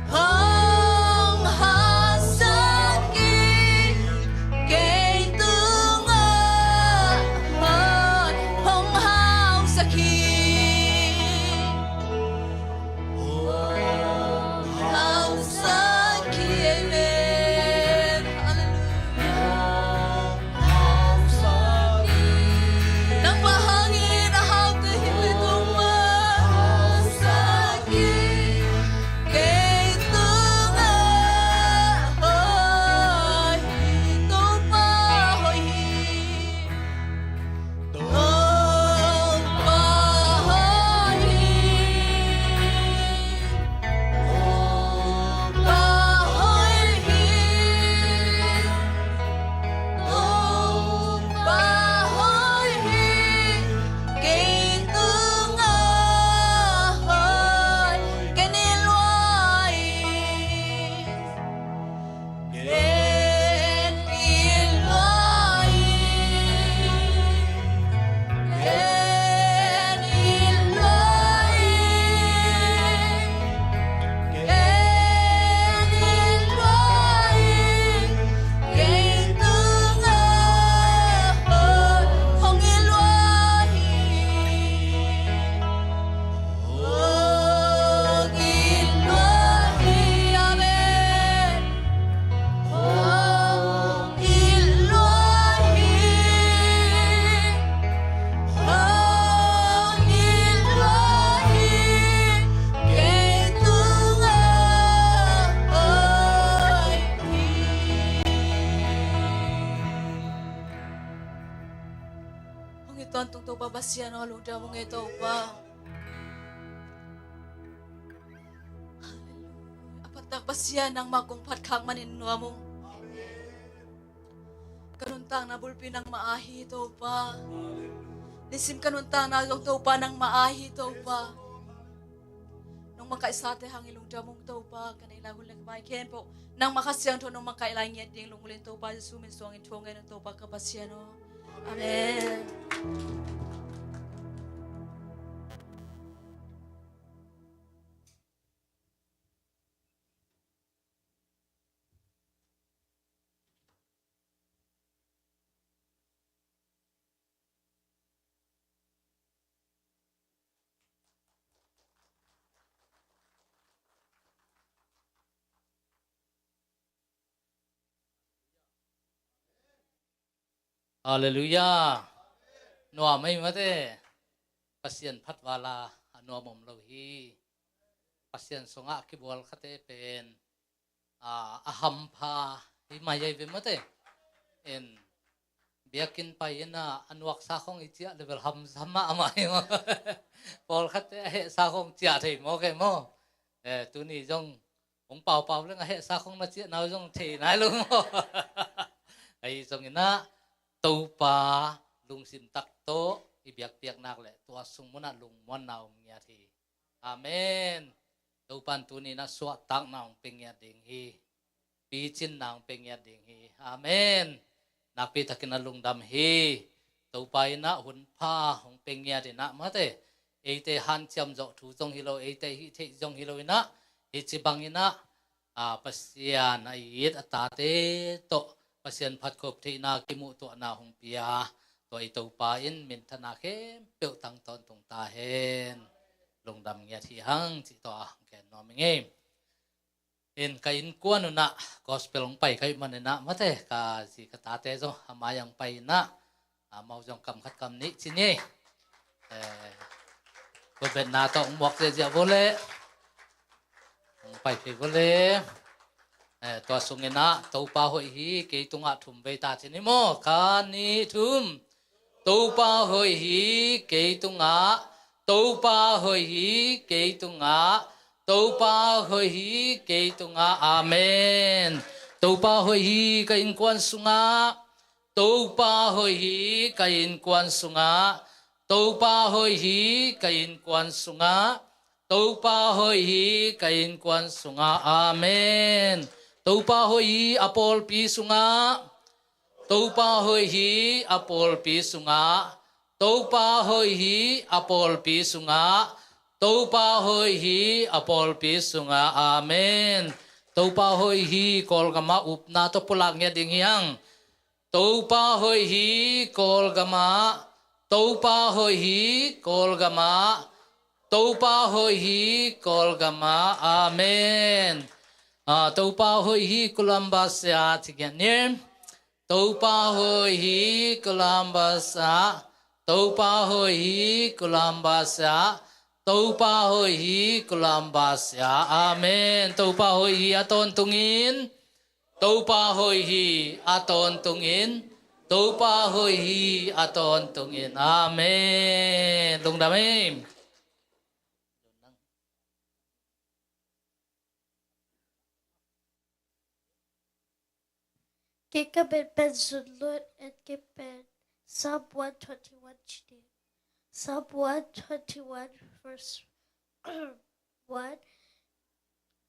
Hong hausak hi. Kei tungah hong hausak hi. Hong hausak hi. Amen. Halleluiah. Nangmah hangin a haute hi Topa. Kei tungah hoih hi. Topa hoih hi. Topa hoih hi. Topa hoih hi. Topa hoih hi. Kei tungah hoih. Ken i lua hi. Ken i lua hi. Ken i lua hi. Ken i lua hi. Kei tungah hong i lua hi. Hong i lua hi. Amen. Hong i lua hi. Hong i lua hi. Kei tungah hoih hi. Hong i tawntung Topa Pasian aw, lungdam ung ei Topa. Halleluiah. A phattak Pasian, nangmah kong phat khak manin nuam ung. Ka nuntakna bulpi nangmah aa hi Topa. Nisim ka nuntakna zong Topa nangmah aa hi Topa. Nong makaihsate hangin lungdam ung Topa. Ka neih lai hun le ka pai khempeuh nangmah Kha Siangtho nong makaih lai ngiat ding lunggulhin Topa Jesu min suangin thu hong ngen ung Topa ka Pasian aw. Amen. Halleluiah. Nuam ei mate. Pasian phat vala a nuam om lo hi. Pasian sungah kibual khate pen a, a hampha hi mai ei ve mate. En biakinn pai in a, a nuaksa khong i ciah level hamsa mahmah hi maw? Pawlkhatte a hehsa khong ciah thei maw kei maw? Eh, tuni zong hong paupau leng a hehsa khong na ciah nau zong thei nai lo maw? Ahi zongin ah Topa lungsim tak tawh i biakpiak nak leh tua sung munah lungmuanna om ngiat hi. Amen. Topan tuni in ah suahtakna hong pia ngiat ding hi. Picinna hong pia ngiat ding hi. Amen. Nakpi takin a lungdam hi. Topa in ah hun pha hong pia ngiat in ah mate, eite hanciam zawh thu zong hi lo, eite hih theih zong hi lo in ah, hih ci bangin ah, a, Pasian a it a tate tawh Pasian phatkhop theihna kimuhtuahna hong pia tua i Topa in minthanna khempeuh tang tawntung ta hen. Lungdam ngiat hi hang cih tawh a hong gen nuam ing ei. In ka innkuan unah gospel hong pai ka hih maninah mate ka zi ka tate zong a mai ang pai inah amau zong kam khat kam nih ci ni. Eh, kutbetna tawh hong muak ziahziah vua le hong pai phei vua le. Eh, tua sunginah Topa hoih hi kei tungah thum vei ta ci ni maw? Khat nih thum. Topa hoih hi kei tungah, Topa hoih hi kei tungah, Topa hoih hi kei tungah. Amen. Topa hoih hi ka innkuan sungah, Topa hoih hi ka innkuan sungah, Topa hoih hi ka innkuan sungah, Topa hoih hi ka innkuan sungah. Amen. Topa hoih hi a pawlpi sungah, Topa hoih hi a pawlpi sungah, Topa hoih hi a pawlpi sungah, Topa hoih hi a pawlpi sungah. Amen. Topa hoih hi Kawlgamah upna tawh pulak ngiat ding hi hang. Topa hoih hi Kawlgamah, Topa hoih hi Kawlgamah, Topa hoih hi Kawlgamah. Amen. Ah, Topa hoih hi Columbus ah ci ngiat ni. Topa hoih hi Columbus ah, Topa hoih hi Columbus ah, Topa hoih hi Columbus ah. Amen. Topa hoih hi a tawntungin, Topa hoih hi a tawntungin, Topa hoih hi a tawntungin. Amen. Lungdam ei. Kei ka min pen Zun Lut, and kei pen Psalm one twenty-one ci ni. Psalm one twenty-one, verse one.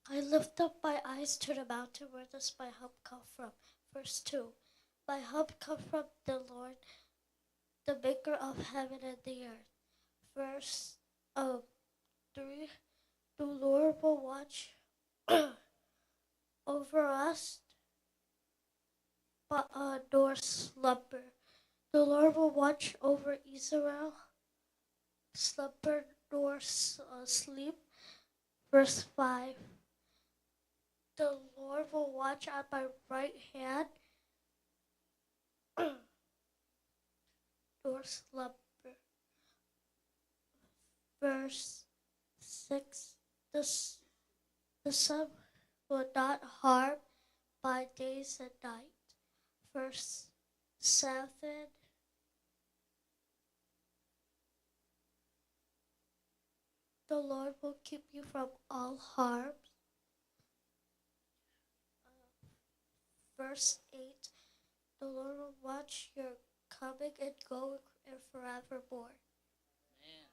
I lift up my eyes to the mountain, where does my help come from? Verse two. My help come from the Lord, the maker of heaven and the earth. Verse, um, three. The Lord will watch over us, but, uh, nor slumber. The Lord will watch over Israel, slumber nor s-, uh, sleep. Verse five. The Lord will watch at my right hand, nor slumber. Verse six. The s-, the sun will not harm my days and night. Verse seven. The Lord will keep you from all harm. Uh, verse eight. The Lord will watch your coming and going and forevermore. Amen.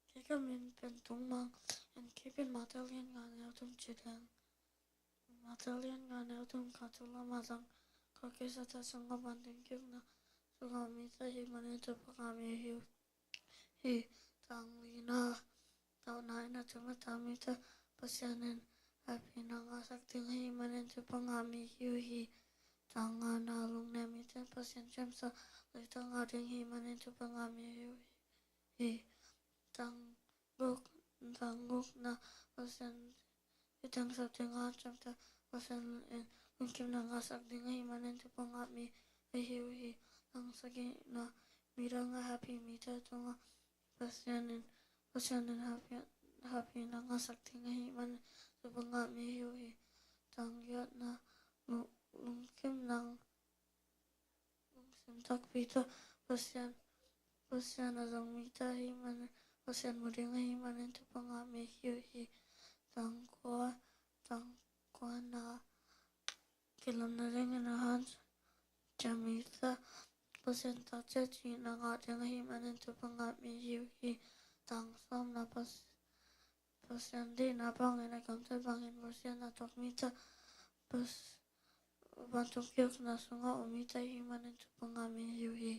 Kei ka min pen Tung Mang, and kei pen Matthai lian nga neu thum ci ding. Matthai lian nga neu thum kha tu lam a zang. Kawlgam sate sungah van ding kikna sungah mite hih manin thupha ngah mi hi uh hi. Tang lina, tawhna in a tung a tak mite Pasian in hehpihna ngahsak ding ahih manin thupha ngah mi hi uh hi. Tang ngana, lungnem mite in Pasian ciamsa leitang a ding ahih manin thupha ngah mi hi uh hi. Tang guk, tang gukna, Pasian i tangsak ding a ciamteh Pasian in lungkimna ngahsak ding ahih manin thupha ngah mi ahi uh hi. Tang sagihna, midang a hehpih mite tungah Pasian in, Pasian in hehpih, hehpihna ngahsak ding ahih manin thupha ngah mi ahi uh hi. Tang giatna, lu-, lungkimna, lungsim takpi tawh Pasian, Pasian a zong mite ahih manin, Pasian mu ding ahih manin thupha ngah mi ahi uh hi. Tang kua, tang kuana, kilamna dingin a hanciam mite Pasian takciat cihna ngah ding ahih manin thupha ngah mi ahi uh hi. Tang sawmna, Pas-, Pasian deihna bangin a gamtat bangin Pasian a tuak mite Pas-, vantung kiukna sungah om mite ahih manin thupha ngah mi ahi uh hi.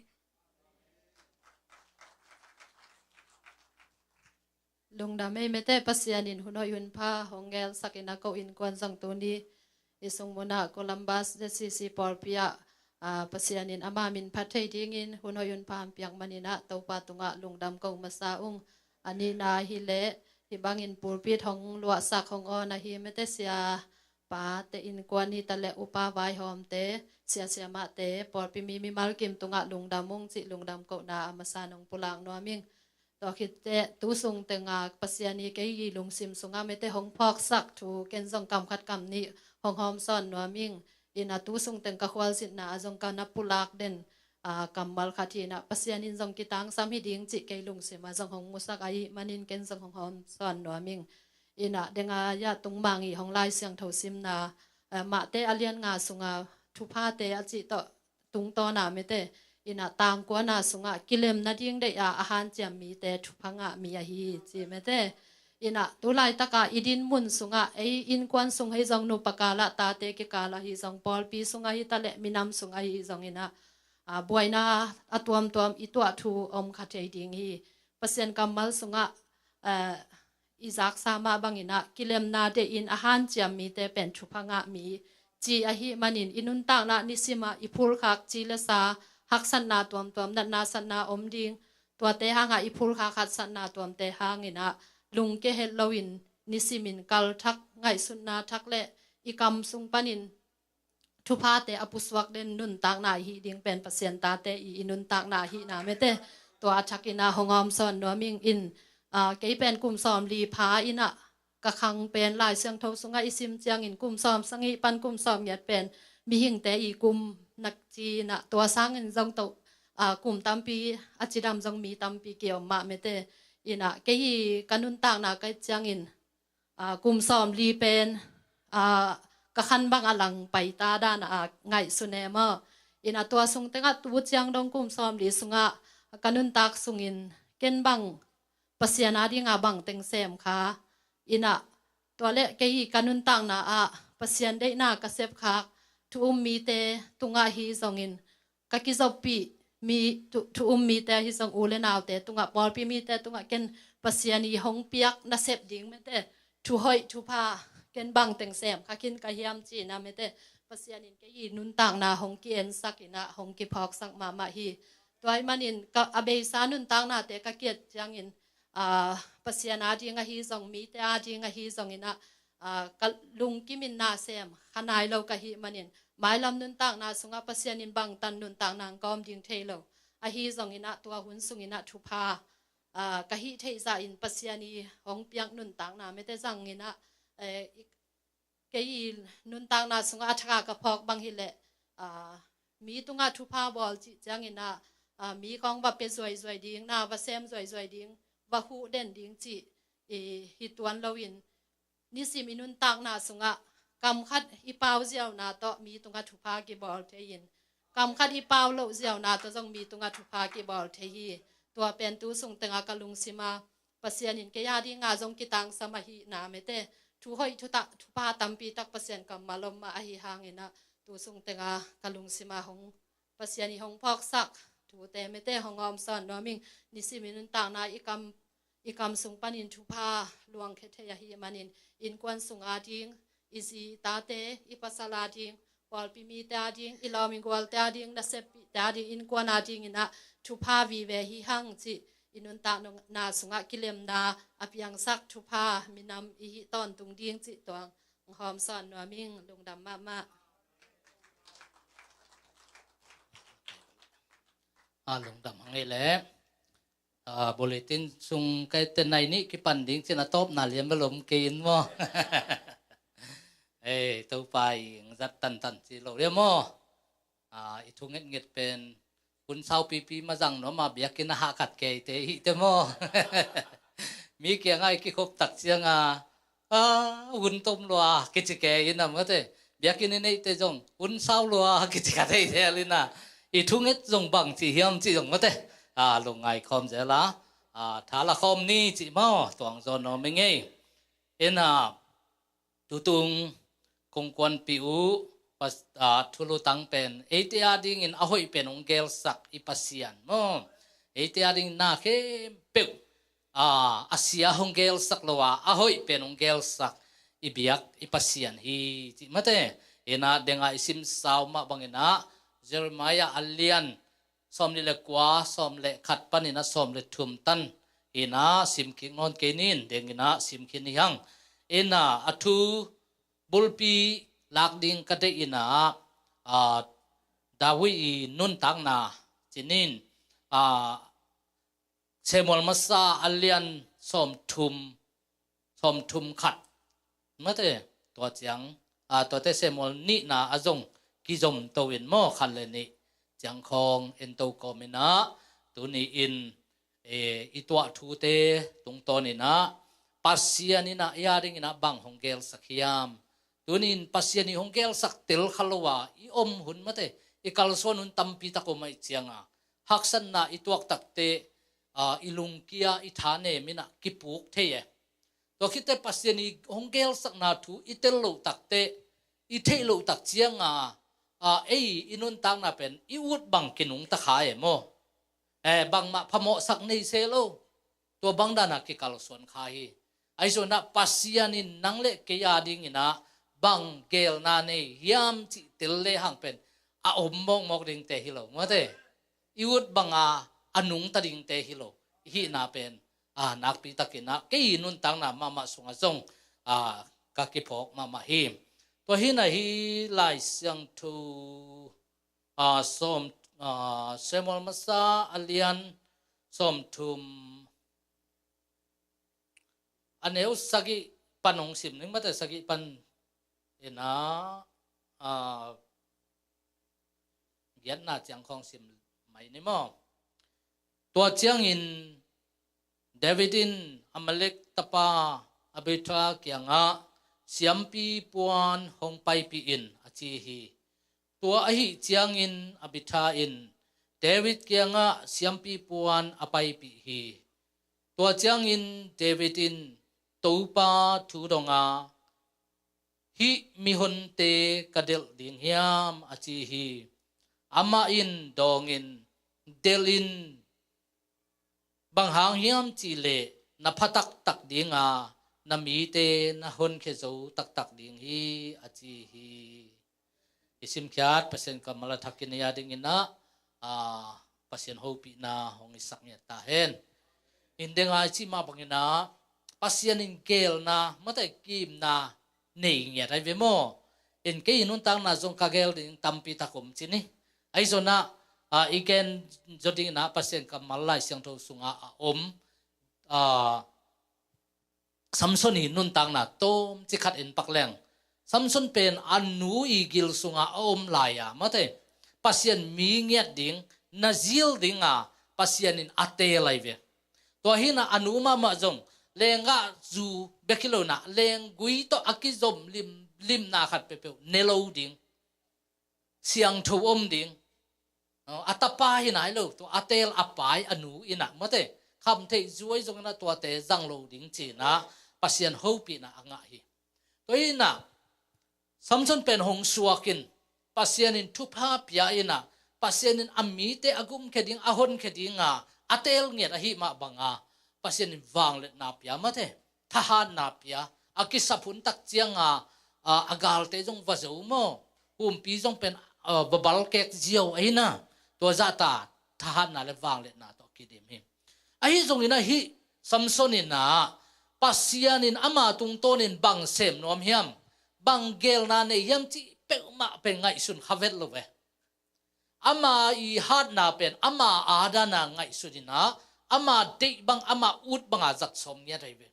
Lungdam ei mete, Pasian in hun hoih hun pha hong gelsak in a, ko innkuan zong tuni i sung munah Columbus Z C C pawlpi ah, aa, Pasian in ama min phat thei dingin hun hoih hun pha hong piak manin a, Topa tungah lungdam ko masa ung. A nihna hi leh, hih bangin pulpit hong luahsak hong awn ahi mete, sia pate innkuan hi ta leh upa vaihawmte, sia siamahte, pawlpi mi mimal kim tungah lungdam ung cih lungdam kohna a masa nong pulak nuam ing. Tua khit teh tu sung tengah Pasian i kei i lungsim sungah mete hong phawksak thu ken zong kam khat kam nih hong hawmsawn nuam ing. In a tu sung teng ka khualzinna ah zong ka na pulak den, aa, kammal khat hi in a, Pasian in zong kitangsam hi ding cih kei lungsim ah zong hong musak ahih manin ken zong hong hawmsawn nuam ing. In a, deng a ya tung mang i hong Lai Siangtho simna, aa, Mate a lian nga sunga thuphate a cih tawh tungtawn a mete, in a tang kuana sungah kilem nading deih a a hanciam mite thupha ngah mi ahi ci mete. In a, tu laitaka i din mun sungah, ei innkuan sung hi zong, nupa kal ah, tate kikal ah hi zong, pawlpi sungah hi ta leh minam sungah hi zong in a, aa, buaina a tuamtuam i tuah thu om kha thei ding hi. Pasian kammal sungah, aa, i zaksa mah bangin a, kilemna deih in a hanciam mite pen thupha ngah mi ci ahih manin i nuntakna nisim ah i phulkhak ci le sa, haksatna tuamtuam, natna satna om ding, tuate hangah i phulkhak haksatna tuamte hangin a, lungke het loin nisimin kal thak, ngaihsutna thak le i kam sung panin thuphate a pusuak den nuntakna i hih ding pen Pasian tate i, i nuntakna ahihna mete, tua a thakin a hong hawmsawn nuam ing. In, aa, kei pen kum sawmli pha in a, ka khang pen Lai Siangtho sungah i sim ciangin kum sawm sagih pan kum sawmgiat pen mihingte i kum nak ci in a, tua sangin zong to, aa, kum tampi a cidam zong mi tampi ki-om mah mete. In a, kei i ka nuntakna ka et ciangin, aa, kum sawmli pen, aa, ka khan bang a lang paita dan a, aa, ngaihsun e maw. In a, tua sung tengah tu ciang dong kum sawmli sungah ka nuntak sungin ken bang Pasian a dinga bang teng sem kha. In a, tua le kei i ka nuntakna ah Pasian deihna ka sepkhak thu um mite tungah hi zongin, ka kizoppih mi thu, thu um mite hi zong, u le naute tungah, pawlpi mite tungah ken Pasian i hong piak nasep ding mete, thu hoih thupha ken bang teng sem kha khin ka hiam ci in a mete, Pasian in kei i nuntakna hong ki-ensak in a, hong kiphawksak mahmah hi. Tua ahih manin ka, a beisa nuntaknate ka ki-et ciangin, aa, Pasian a ding ahi zong, mite a ding ahi zongin a, aa, ka lungkimin na sem kha nai lo ka hih manin, mailam nuntakna sungah Pasian in bangtan nuntakna hong kawm ding thei lo ahi zongin a, tua hun sungin a thupha, aa, ka hih theih zahin Pasian i hong piak nuntakna mete zangin a, eh, i, kei i nuntakna sungah a thak a ka phawk bang hi leh, aa, mi tungah thupha bawl cih ciangin a, aa, mi khawng va pia zuaizuai ding, na va sem zuaizuai ding, va huh den ding cih i hi tuan loin, nisim i nuntakna sungah kam khat i pau ziauna tawh mi tungah thupha kibawl thei in, kam khat i pau loh ziauna tawh zong mi tungah thupha kibawl thei hi. Tua pen tu sung tengah ka lungsim a, Pasian in kei a dinga zong kitangsam ahihna mete, thu hoih thu ta, thupha tampi tak Pasian kammal om mah ahi hangin a, tu sung tengah ka lungsim a hong, Pasian i hong phawksak thute mete hong hawmsawn nuam ing. Nisim i nuntakna i kam, i kam sung panin thupha luangkhia thei ahih manin, innkuan sung a ding, i zi i tate, i pasal a ding, pawlpi mite a ding, i lawm i gualte a ding, naseppihte a ding, innkuan a dingin a thupha vive hi hang cih i nuntakna sungah kilemna a piangsak thupha minam i hih tawntung ding cih tuang hawmsawn nuam ing. Lungdam mahmah. A lungdam hang ei leh. A, bulletin sung ka et teh nai nih kipan ding cin a tawpna lian bel om kei in maw. Ei, Topa i hong zat tantan ci lo lian maw. A, i thu ngetnget pen hun saupipi ma zang nuam a, biakinn a hahkat kei te i hih teh maw. Mi kiangah i kikhop tak ciangin a, a, hun tom lua kici kei in a mate. Biakinn i neihte zong hun sau lua kici kha thei zel in a, i thu nget zong bang ci hiam cih zong mate, a, lungngai khawm zel a, a, tha la khawm ni cih maw, tuang zaw nuam ing ei. In a, tutung kong kuanpih uh, pas-, a, thulutang pen eite a dingin a hoih pen hong gelsak i Pasian maw, eite a dingin na khempeuh a, a sia hong gelsak lo a, a hoih pen hong gelsak i biak i Pasian hi, cih mate. Inah denga i simsau mah banginah Jeremiah a lian sawm nih le kua, sawm le khat paninah sawm le thum tan inah simkik nawn kei nin, denginah simkhin hi hang. Inah a thu bulpi lak ding ka deih inah, a, David i nuntakna cinin, a, Samuel masa a lian sawm thum, sawm thum khat. Mate, tua ciang, a, tuate Samuel nihna a zong kizom to in maw, khat le nih ciang khawng en to kawm inah, tuni in, e, i tuah thute tungtawn inah, Pasian inah i a ding inah bang hong gelsak hiam? Tuni in Pasian i hong gelsak tel kha lo a i om hun mate, i kalsuan hun tampi tak om ahih cianga, haksatna i tuak takte, a, i lungkia, i thanem inah kipuk thei e. Tua khitte Pasian i hong gelsakna thu i tel loh takte, i theih loh tak cianga, a, ei i nuntakna pen i ut bang kinungta kha e maw? E, bangmah phamawhsak nei se lo. Tua bang dana kikalsuan kha hi. Ahi zongah Pasian in nang le kei a dinginah bang gelna nei hiam cih tel lehang pen a om mawkmawk dingte hi lo, mate. I ut banga a nungta dingte hi lo. I hihna pen, a, nakpi takinah kei nuntakna mahmah sungah zong, a, ka kiphawk mahmah hi. Tua hinah hi Lai Siangtho, a, sawm, a, Samuel masa a lian sawm thum, a neu sagih pan hong sim ning, mate, sagih pan inah, a, giatna ciang khawng sim mai ni maw? Tua ciangin David in Amalek tapa Abiathar kiangah, siampi puan hong paipih in, a ci hi. Tua ahih ciangin Abiathar in David kiangah siampi puan a paipih hi. Tua ciangin David in Topa thu donga, hih mihonte ka delh ding hiam, a ci hi. Amah in dawngin, delh in, bang hang hiam cihleh na pha taktak dinga, na mite na honkhia zo taktak ding hi, a ci hi. I simkhiat Pasian kammal a thakin ei a dinginah, a, Pasian hopihna hong i sak ngiat ta hen. In denga i cih mah banginah Pasian in gelna, mate, kimna nei ngiat ahi ve maw? In kei i nuntakna zong ka gel ding tampi tak om ci ni. Ahi zongah, a, i gen zaw dinginah Pasian kammal Lai Siangtho sungah a om, a, Samson i nuntakna tawmcik khat en pak leng. Samson pen a nu i gil sungah a om lai-a, mate, Pasian mi ngiat ding, Nazir dinga Pasian in a teel ahi ve. Tua hinah a nu mahmah zong lenggah zu bek hi lo inah lenggui tawh a kizom lim, limna khat peuhpeuh ne lo ding, siangtho om ding. A tapa hi nai lo, tua a teel a pai a nu inah, mate, khamtheih zu ahi zonginah tuate zang lo ding ci-inah Pasian hopihna a ngah hi. Tua hinah Samson pen hong suakin Pasian in thupha pia inah, Pasian in a mite a gumkhia ding, a honkhia dinga a teel ngiat ahih mah banga Pasian in vangliatna pia, mate, thahatna pia, a kisap hun tak cianga, a, a galte zong va zo maw, humpi zong pen, a, va balkek ziau ahi na, tua zahta thahatna le vangliatna tawh kidim hi. Ahi zongin ahi Samson inah Pasian in ama tungtawnin bang sem nuam hiam, bang gelna nei hiam cih peuhmah pen ngaihsun kha vet lo ve. Ama i hatna pen ama adana ngaihsun inah, ama deih bang, ama ut banga zat sawm ngiat ahi ve.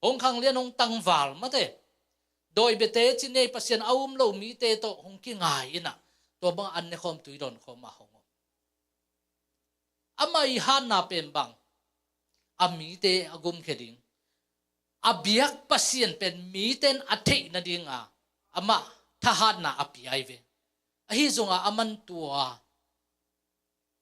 Hong khanglian, hong tangval, mate, dawi biate ci nei, Pasian a um lo mite tawh hong kingai inah, tua bang an ne khawm, tui dawn khawm a hong om. Ama i hatna pen bang, a mite a gumkhia ding, a biak Pasian pen mite in a theih nadinga amah thahatna a pia ahi ve. Ahi zongah aman tua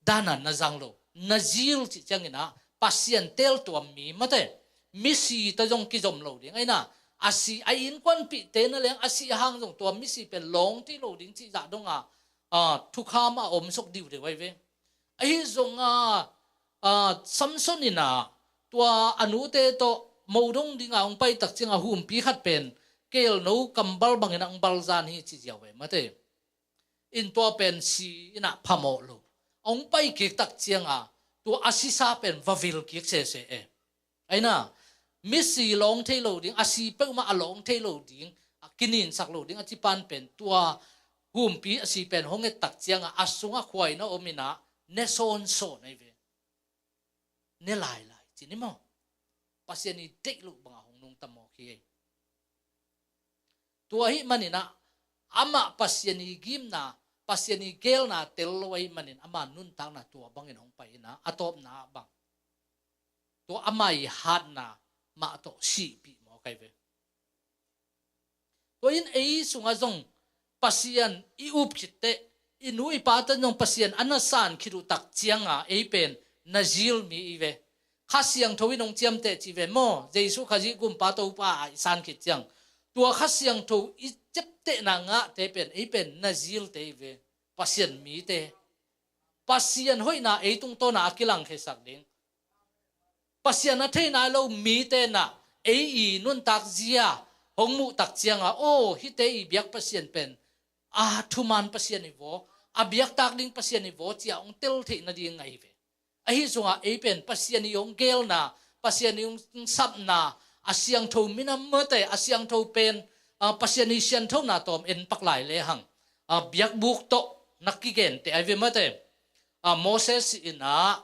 dana na zang lo. Nazir cih cianginah Pasian teeltuam mi, mate, misi tawh zong kizom lo ding ahi na, a si, a innkuanpihte na leng a sih hang zong tua misi pen lawng thei lo ding cih zah donga, a, thukham a om suk diudeu ahi ve. Ahi zongah, a, Samson inah tua a nute tawh mo dong dinga hong pai tak cianga humpi khat pen kelno kambal bangin a hong balzan hi ci ziau ve mate. In tua pen si inah phamawh lo. A hong pai kik tak cianga tua a sisa pen va vil kik sese e. Aina, misi lawng thei lo ding, a si peuhmah a lawng thei lo ding, a kininsak lo ding a cipan pen tua humpi a si pen hong et tak cianga a sungah khuaina om inah ne sawnsawn ahi ve. Ne lailai ci ni maw? Pasian i deih loh banga hong nungta mawk hi ei. Tua ahi maninah amah Pasian i gimna, Pasian i gelna tel lo ahi manin ama nuntakna tua bangin hong pai inah a tawpna ah bang tua ama i hatna mah tawh sihpih mawk ahi ve. Tua in ei sungah zong Pasian i up khitteh i nu i pate zong Pasian a na san khit uh tak cianga ei pen Nazir mi i ve. Kha Siangtho in hong ciamteh ci ve maw? Jesu Khazih gumpa Topa a i san khit ciang tua Kha Siangtho i ciamtehna ngahte pen ei pen Nazirte i ve. Pasian mite. Pasian hoihna ei tungtawna a kilangkhesak ding. Pasian a theihna lo mite na ei i nuntak zia hong muh tak cianga aw hite i biak Pasian pen a thuman Pasian i vaw, a biaktak ding Pasian i vaw cia hong tel theih nading ahi ve. Ahi zongah ei pen Pasian i hong gelna, Pasian i hong sapna, a siangtho minam mate, a siangtho pen a, Pasian i sianthona tawm en pak lai lehang a, biakbuk tawh na kigente ahi ve mate. A, Moses inah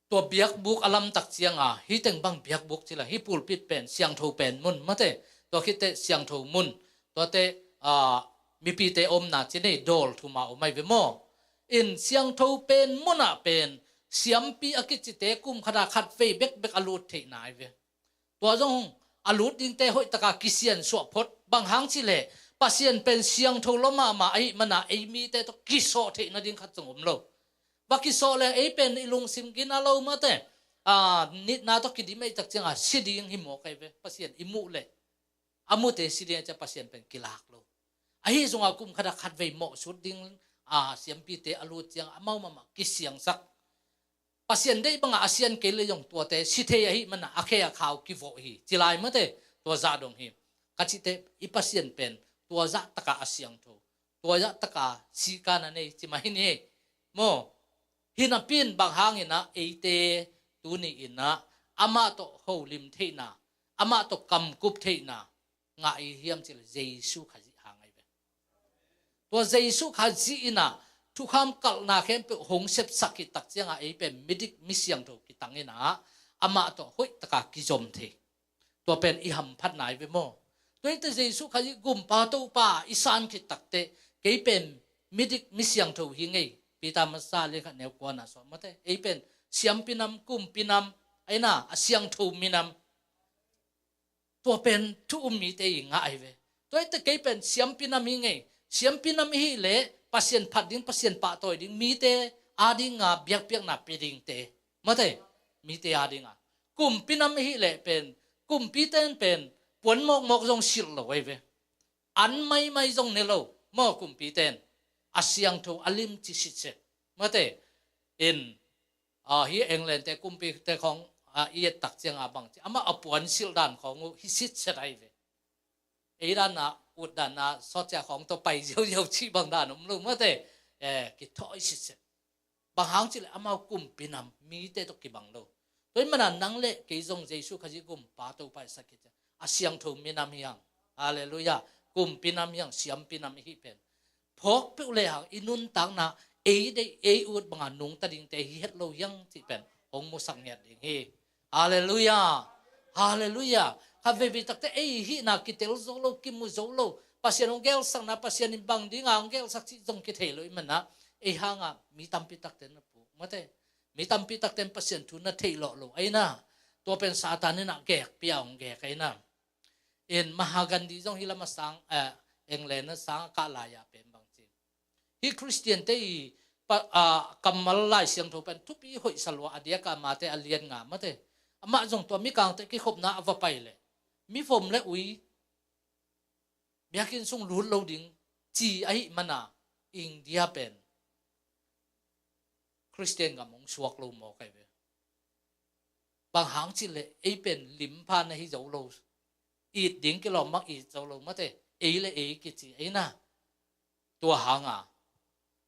tua biakbuk a lamtak cianga hih teng bang biakbuk cila hih pulpit pen siangtho pen mun mate, tua khitteh siangtho mun, tuate a, mipite omna ci nei dawl thuma om ahi ve maw? In siangtho pen munah pen siampi a kicite kum khata khat vei bekbek a lut theihna ahi ve. Tua zong a lut dingte hoihtaka kisiansuah phot, bang hang cileh Pasian pen siangtho lo mahmah ahi mana ei mite tawh kisawh theih nading khat zong om lo. Va kisawh leng ei pen i lungsim gina lo mate, a, nitna tawh kidim ei tak cianga si ding hi mawk ahi ve. Pasian i muh leh a mute si ding a cia Pasian pen kilak lo. Ahi zongah kum khata khat vei mawhsut ding a, siampite a lut cianga amau mahmah kisiangsak. Pasian deih banga a sian kei le zong tuate si thei ahi mana a khe a khau kivawh hi ci lai mate, tua zah dong hi. Ka cihte i Pasian pen tua zah taka a siangtho, tua zah taka sihkana nei ci mah hi ni. Maw, hi napi in bang hanginah eite tuni inah amah tawh holim theihna, amah tawh kamkup theihna ngah i hiam cileh Jesu Khazih hang ahi ve. Tua Jesu Khazih inah thukham kalhna khempeuh hong sepsak khit tak cianga ei pen midik misiangtho kitang inah amah tawh hoihtaka kizom thei. Tua pen i hamphatna ahi ve maw? Tua hite Jesu Khazih gumpa Topa i san khit takteh kei pen midik misiangtho hi ngei. Peter masa le khat neu kuana sawh mate, ei pen siampinam kumpinam aina a siangtho minam. Tua pen thu um mite i ngah ahi ve. Tua hite kei pen siampinam hi ngei. Siampinam i hih leh Pasian phat ding, Pasian pahtawi ding, mite adinga biakpiakna pia dingte mate, mite adinga. Kumpinam i hih leh pen kumpite in pen puan mawkmawk zong silh lo ahi ve. An maimai zong ne lo maw kumpite in. A siangtho a limci sitset mate. In a, hi England te kumpite khawng a, i et tak cianga bang ci amah a puan silh dan khawng uh hi sitset ahi ve. Ei dana ut dana sawtcia khawng tawh pai ziauziau cih bang dan om lo mate. E, kithawi sitset. Bang hang cileh amau kumpinam mite tawh kibang lo. Tua i mana nang le kei zong Jesu Khazih gumpa Topa i sak khit ciang a siangtho minam hiang. Halleluiah. Kumpinam hiang, siampinam i hih pen phawk peuh lehang i nuntakna ei deih ei ut banga nungta dingte hi het lo hiang cih pen hong musak ngiat ding hi. Halleluiah. Halleluiah. Khat veivei takte ei hihna kitel zo lo, kimu zo lo. Pasian hong gelsakna, Pasian in bang dinga hong gelsak cih zong kithei lo i mana ei hanga mi tampi takte na puk mate. Mi tampi takte in Pasian thu na theih lawh lo aina. Tua pen Satan inah gekpia hong gek aina. In Mahatma Gandhi zong hi lama sang, eh, England a sang a kah lai-ah pen bang ci. Hi Khristiante i pa, a, kammal Lai Siangtho pen thupi hoihsa lua a diaka mate a lian nga mate. Amah zong tua mikangte kikhopna a va pai leh mivom le ui biakinn sung lut lo ding ci ahi mana India pen Khristian gam hong suak lo mawk ahi ve. Bang hang cih leh ei pen limpha na hi zo lo, it ding kilawm bang it zo lo mate, ei le ei kici ei na. Tua hanga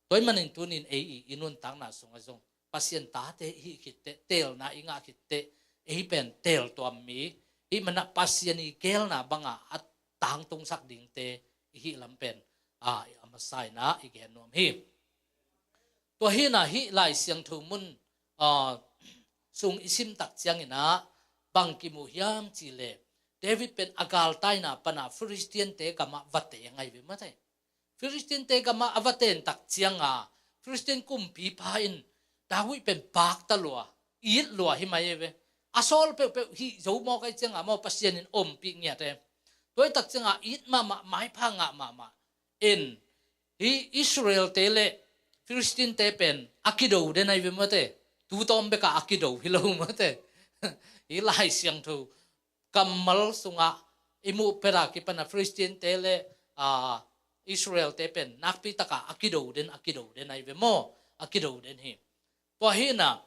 tua ahih manin tunin ei i, i nuntakna sungah zong Pasian tate i hih khitteh, teelna i ngah khitteh, ei pen teel tuam mi i hih manah Pasian i geelna banga a tangtungsak dingte i hih lam pen a, a masa inah i gen nuam hi. Tua hinah hih Lai Siangtho mun a, sung i simtak cianginah bang kimu hiam cih leh David pen a galtaina pana Philistine-te gamah va teng ahi ve mate. Philistine-te gamah a va teng tak cianga Philistine kumpipa in David pen pakta lua, it lua hi mai ve. A sawl peuhpeuh hih zo mawk ahi cianga maw Pasian in ompih ngiat e. Tua hi tak cianga it mahmah, maipha ngah mahmah in hih Israel-te le Philistine-te pen a kido den ahi ve mate. Tu tawm beka a kido hi lo mate. Hih Lai Siangtho kammal sungah i muh pera kipana Philistine-te le a, Israel-te pen nakpitaka a kido den, a kido den ahi ve maw? A kido den hi. Tua hinah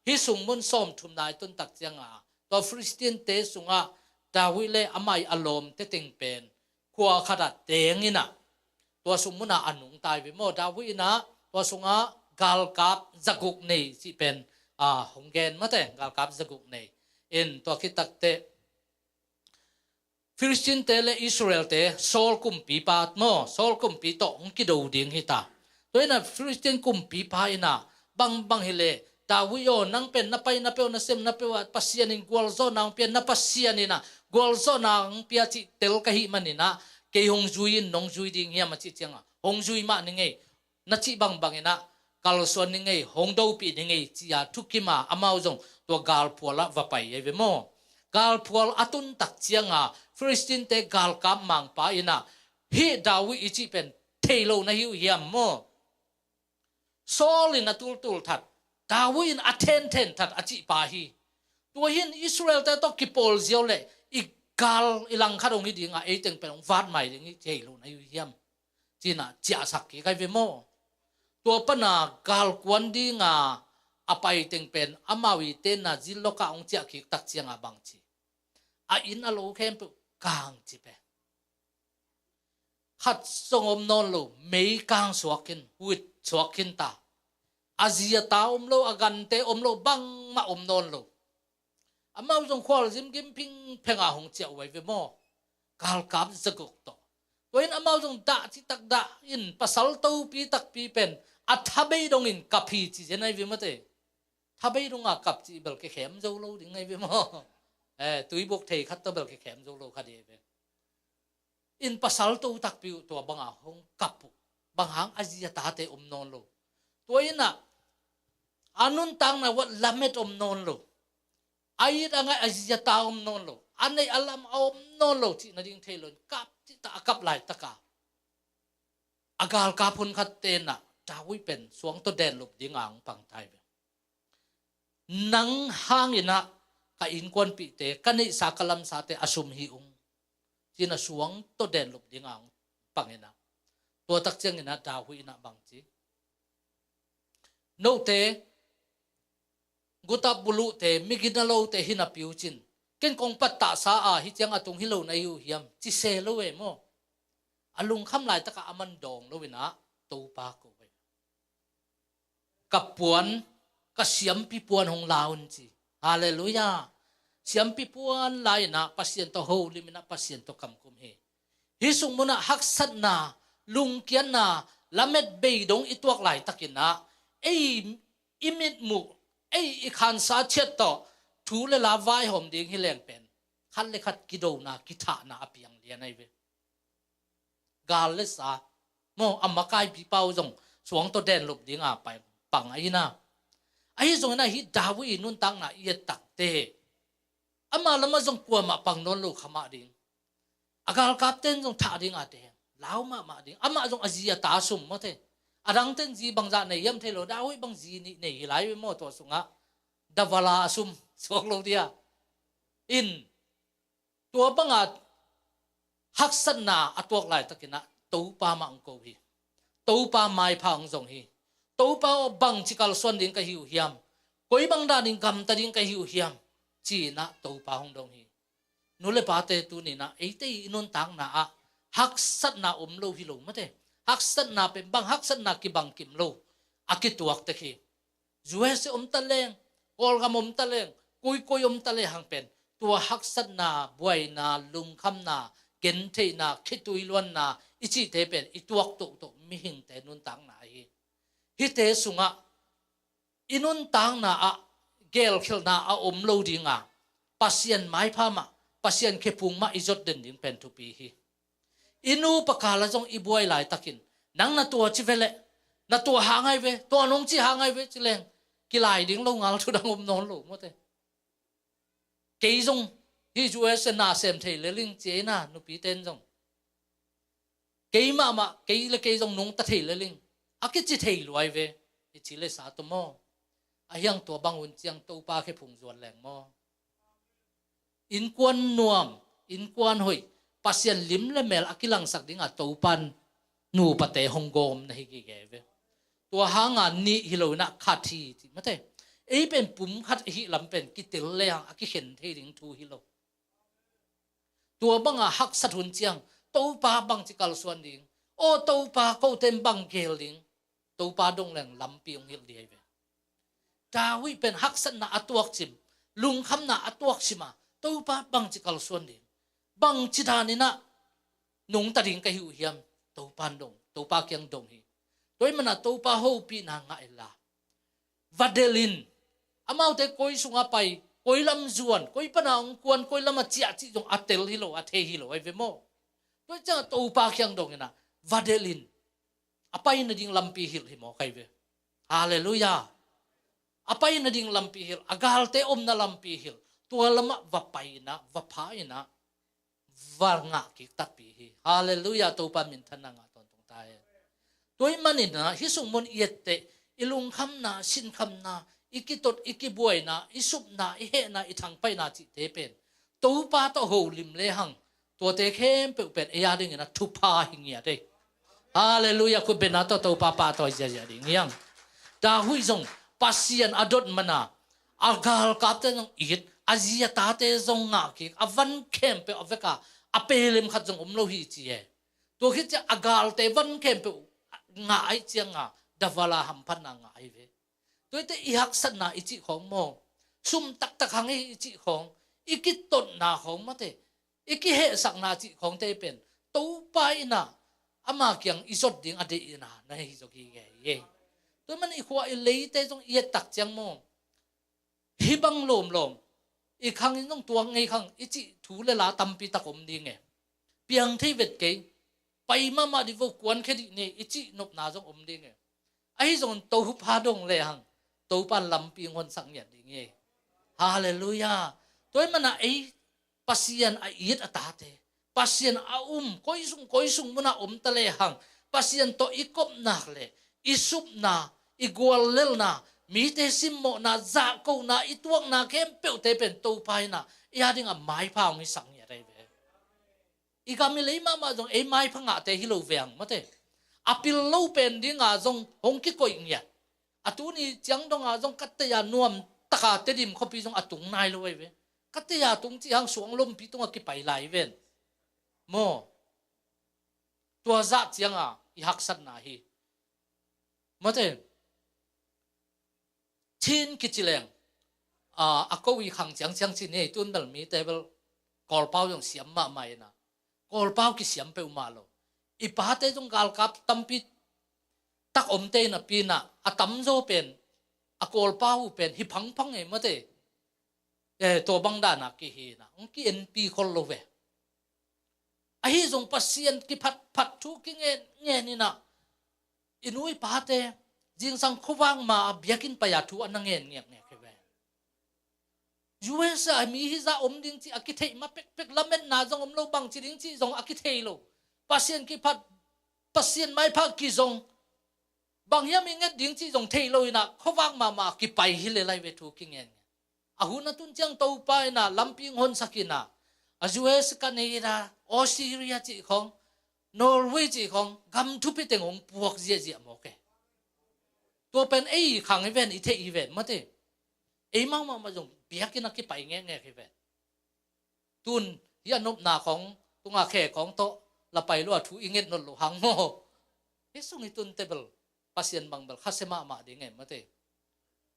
hih sung mun sawmthumna i tuntak cianga tua Philistine-te sungah David le amah i a lawmte teng pen khua khatah tenginah tua sung munah a nungta ahi ve maw? David inah tua sungah galkap zaguk nei cih pen a, hong gen mate, galkap zaguk nei. In tua khit takteh Philistine-te le Israel-te Saul kumpipa maw, Saul kumpi tawh hong kido ding hita. Tua hinah Philistine kumpipa inah bangbang hileh David aw, nang pen na paina peuh, na semna peuh ah Pasian in gualzawhna hong pia, na Pasian inah gualzawhna hong pia cih tel ka hih maninah kei hong zui in nong zui ding hiam a cih cianga hong zui mah ni ngei, na cih bangbang inah kalsuan ni ngei, hong dopih ni ngei ci-a thukima amau zong tua galphualah va pai ahi ve maw? Galphual a tuntak cianga Philistine-te galkap mangpa inah hih David i cih pen thei lo na hi uh hiam maw? Saul in a tultul that, David in a thenthen that a cihpa hi. Tua hin Israel-te tawh kipawl ziau le i gal i langkhat hong hi dinga ei teng pen hong vat mai ding hi thei lo na hi uh hiam? Cinah ciahsak kik ahi ve maw? Tua pana galkuan dinga a pai teng pen amau i tenna zillokah hong ciah kik tak cianga bangci a inn a lo khempeuh kangci pe. Khat zong om nawn lo, mei kang suak khin, huit suak khin ta. A zi a ta om lo, a gante om lo, bangmah om nawn lo. Amau zong khualzin gim phingphenga hong ciah uh ahi ve maw? Galkap zaguk tawh. Tua in amau zong dah citak dah in pasal topi takpi pen a thabei dongin kap hi ci zen ahi ve mate. Thabei donga kap cih bel kikhem zo lo ding ahi ve maw? Eh, tuibuk thei khat tawh bel kikhem zo lo kha ding ahi ve. In pasal to takpi uh tua banga hong kap uh. Bang hang a zi a tate om nawn lo. Tua inah a nuntakna uah lamet om nawn lo. A it a ngai a zi a ta om nawn lo. A neih a lam a om nawn lo cih nading thei lo in kap cih ta a kap laitaka a galkap hun khat tenah David pen suang tawh denlup dinga hong pangtai ve. Nang hanginah ka innkuanpihte, ka neihsa ka lamsate a sum hi ung. Cinah suang tawh denlup dinga hong panginah tua tak cianginah David inah bangci, note guta buluhte, migina lote hi napi uh cin, ken kong pattahsa a hih ciang a tung hi lo na hi uh hiam? Ci se lo e maw? A lungkham laitakah a man dawng lo inah Topa ko ve. Ka puan, ka siampi puan hong la un ci. Halleluiah. Siampi puan la inah Pasian tawh holim inah Pasian tawh kamkum hi. Hih sung munah haksatna, lungkiatna, lamet bei dong i tuak laitakinah ei i mitmuh, ei i khansa ciat tawh thu le la vaihawm ding hi leng pen khat le khat kidona, kithahna a piang lian ahi ve. Gal le sa maw, a makaipipa uh zong suang tawh denlup dinga pai pang ahi na. Ahi zongin ahi David i nuntakna i et takte ama lamah zong kuamah pang nawn lo kha mah ding. A galkapten zong thah ding a te lau mahmah ding. Amah zong a zi a ta sum mawte. A dangten zi bangzah nei hiam thei lo, David bang zi nih nei hi lai ve maw tua sungah. Davala a sum suak lo dia. In tua banga haksatna a tuak laitakinah Topa mah hong ko hi. Topa maipha hong zong hi. Topa aw, bangci kalsuan ding ka hi uh hiam? Koi bang danin gamta ding ka hi uh hiam? ci-in ah Topa hong dong hi. Nu le pate, tuni-in ah eite i nuntakna ah haksatna om lo hi lo mate. Haksatna pen bang, haksatna kibang kim lo a kituak tek hi. U S A om ta leng, Kawlgam om ta leng, koikoi om ta lehang pen tua haksatna, buaina, lungkhamna, gentheihna, khitui luanna i cihte pen i tuak tohtoh mihingte nuntakna ahi hi. Hihte sungah i nuntakna ah gelkhialhna a om lo dinga, Pasian maipha mah, Pasian khephung mah i zot den ding pen thupi hi. I nu pa kal ah zong i buai laitakin, "Nang na tua ci ve leh, na tua hang ai ve, tua nong ci hang ai ve," ci leng kilai ding lo ngal, thu dang om nawn lo mate. Kei zong hih U S A na sem thei lel ing ci ei na, nupite in zong. Kei mahmah, kei le kei zong nungta thei lel ing, a kici thei luai ve, i ci le sa tawh maw. Ahi hang tua bang hun ciang Topa khephung zuan leng maw. Innkuan nuam, innkuan hoih, Pasian lim le mel a kilangsak dinga Topa in nupate hong gawm na hi gige ve. Tua hanga nih hi lo-in ah khat hi ci mate. Ei pen pum khat ahih lam pen kitel lehang a kikhen thei ding thu hi lo. Tua banga haksat hun ciang Topa bangci kalsuan ding, aw Topa, kote in bang gel ding, Topa dong leng lampi hong hilh ding ahi ve. David pen haksatna a tuakcip, lungkhamna a tuakcip a, Topa bangci kalsuan ding, bangci danin ah nungta ding ka hi uh hiam? Topa in dong, Topa kiang dong hi. Tua ahih manin ah Topa hopihna ngah inla, va delh in. Amaute koi sungah pai, koi lam zuan, koi pana hong kuan, koi lamah ciah cih zong a tel hi lo, a thei hi lo ahi ve maw. Tua ciangah Topa kiang dong in ah, va delh in. A pai nading lampi hilh hi maw, kai ve. Halleluiah. A pai nading lampi hilh, a galte omna lampi hilh. Tua lamah va pai in ah, va pha in ah, va ngah kik takpi hi. Halleluiah, Topa minthanna ngah tawntung ta hen. Tua ahih manin ah hih sung mun i etteh, i lungkhamna, sinkhamna, i kitot, i kibuaina, i supna, i hehna, i thangpaihna cihte pen Topa tawh holim lehang, tuate khempeuh pen ei a dingin ah thupha hi ngiat ei. Halleluiah, khut bengna tawh Topa pahtawi ziahziah ding hi hang. David zong Pasian a dot mana, a galkapte zong it, a zi a tate zong ngah kik, a van khempeuh a veka a pelem khat zong om lo hi ci e. Tua khit ciang a galte van khempeuh ngah ahih cianga davala hamphatna ngah ahi ve. Tua ahih teh i haksatna i cih khawng maw, sum taktak hang hi i cih khawng, i kitotna khawng mate, i kihehsakna cih khawngte pen Topa in ah ama kiang i zot ding a deihna na hi zaw gige hi. Tua ahih manin i khua i leite zong i et tak ciang maw, hih bang lawmlawm, i khang in zong tuak ngei khang i cih thu le la tampi tak om ding e. Piang thei vet kei, pai mahmah dih vo, kuankhia dih ni i cih nopna zong om ding e. Ahi zongin Topa dong lehang, Topa in lampi hong honsak ngiat ding hi. Halleluiah. Tua ahih manin ah ei Pasian a it a tate, Pasian a um, koi sung koi sung munah om ta lehang, Pasian tawh i kopna le i supna, i guallelhna, mite simmawhna, zahkona, i tuakna khempeuhte pen Topa in ah ei a dingah maipha hong hisak ngiat ahi ve. I gam i lei mahmah zong ei maipha ngahte hi lo veng mate. A pil lo pen dinga zong hong kikoih ngiat. A tuni ciang donga zong ka tei-a nuam taka Tedim khuapi zong a tung nai lo ahi ve. Ka tei-a tung cih hang suang lompi tungah kipai lai ven. Maw. Tua zah cianga i haksatna hi. Mate. Chin kici leng, a, a ko i khang ciangciang ci ni, tun bel mite bel Kawlpau zong siam mahmah in ah, Kawlpau kisiam peuhmah lo. I pate zong galkap tampi tak omte napi-in ah, a tamzaw pen, a Kawlpau uh pen hi phangphang e mate. Eh, tua bang dana kihi in ah, hong ki-enpi khol lo ve. Ahi zong Pasian kiphatphat thu kingen ngen in ah, i nu i pate zingsang khuavak ma-a biakinn pai-a thu a na ngen ngekngek hi ve. U S A mi hizah om ding cih a kitheih ma pekpek, lametna zong om lo, bangci ding cih zong a kithei lo. Pasian kiphat, Pasian maipha kizong, bang hiam i nget ding cih zong thei lo in ah, khuavak mahmah kipai hi le lai ve thu kingen ngen. A hun a tun ciang Topa in ah lampi hong honsak in ah, a U S, Canada, Australia cih khawng, Norway cih khawng, gam thupi teng hong puak ziahziah mawk e. Tua pen ei khang hi ven, i theih hi ven mate. Ei mahmah mah zong biakinn a kipai ngekngek hi ve. Tun hi a nopna khawng tunga khe khawng tawh la pai lua thu i nget nawn lo hang maw? Hi sung i tun tebel Pasian bang bel khasia mahmah ding e mate.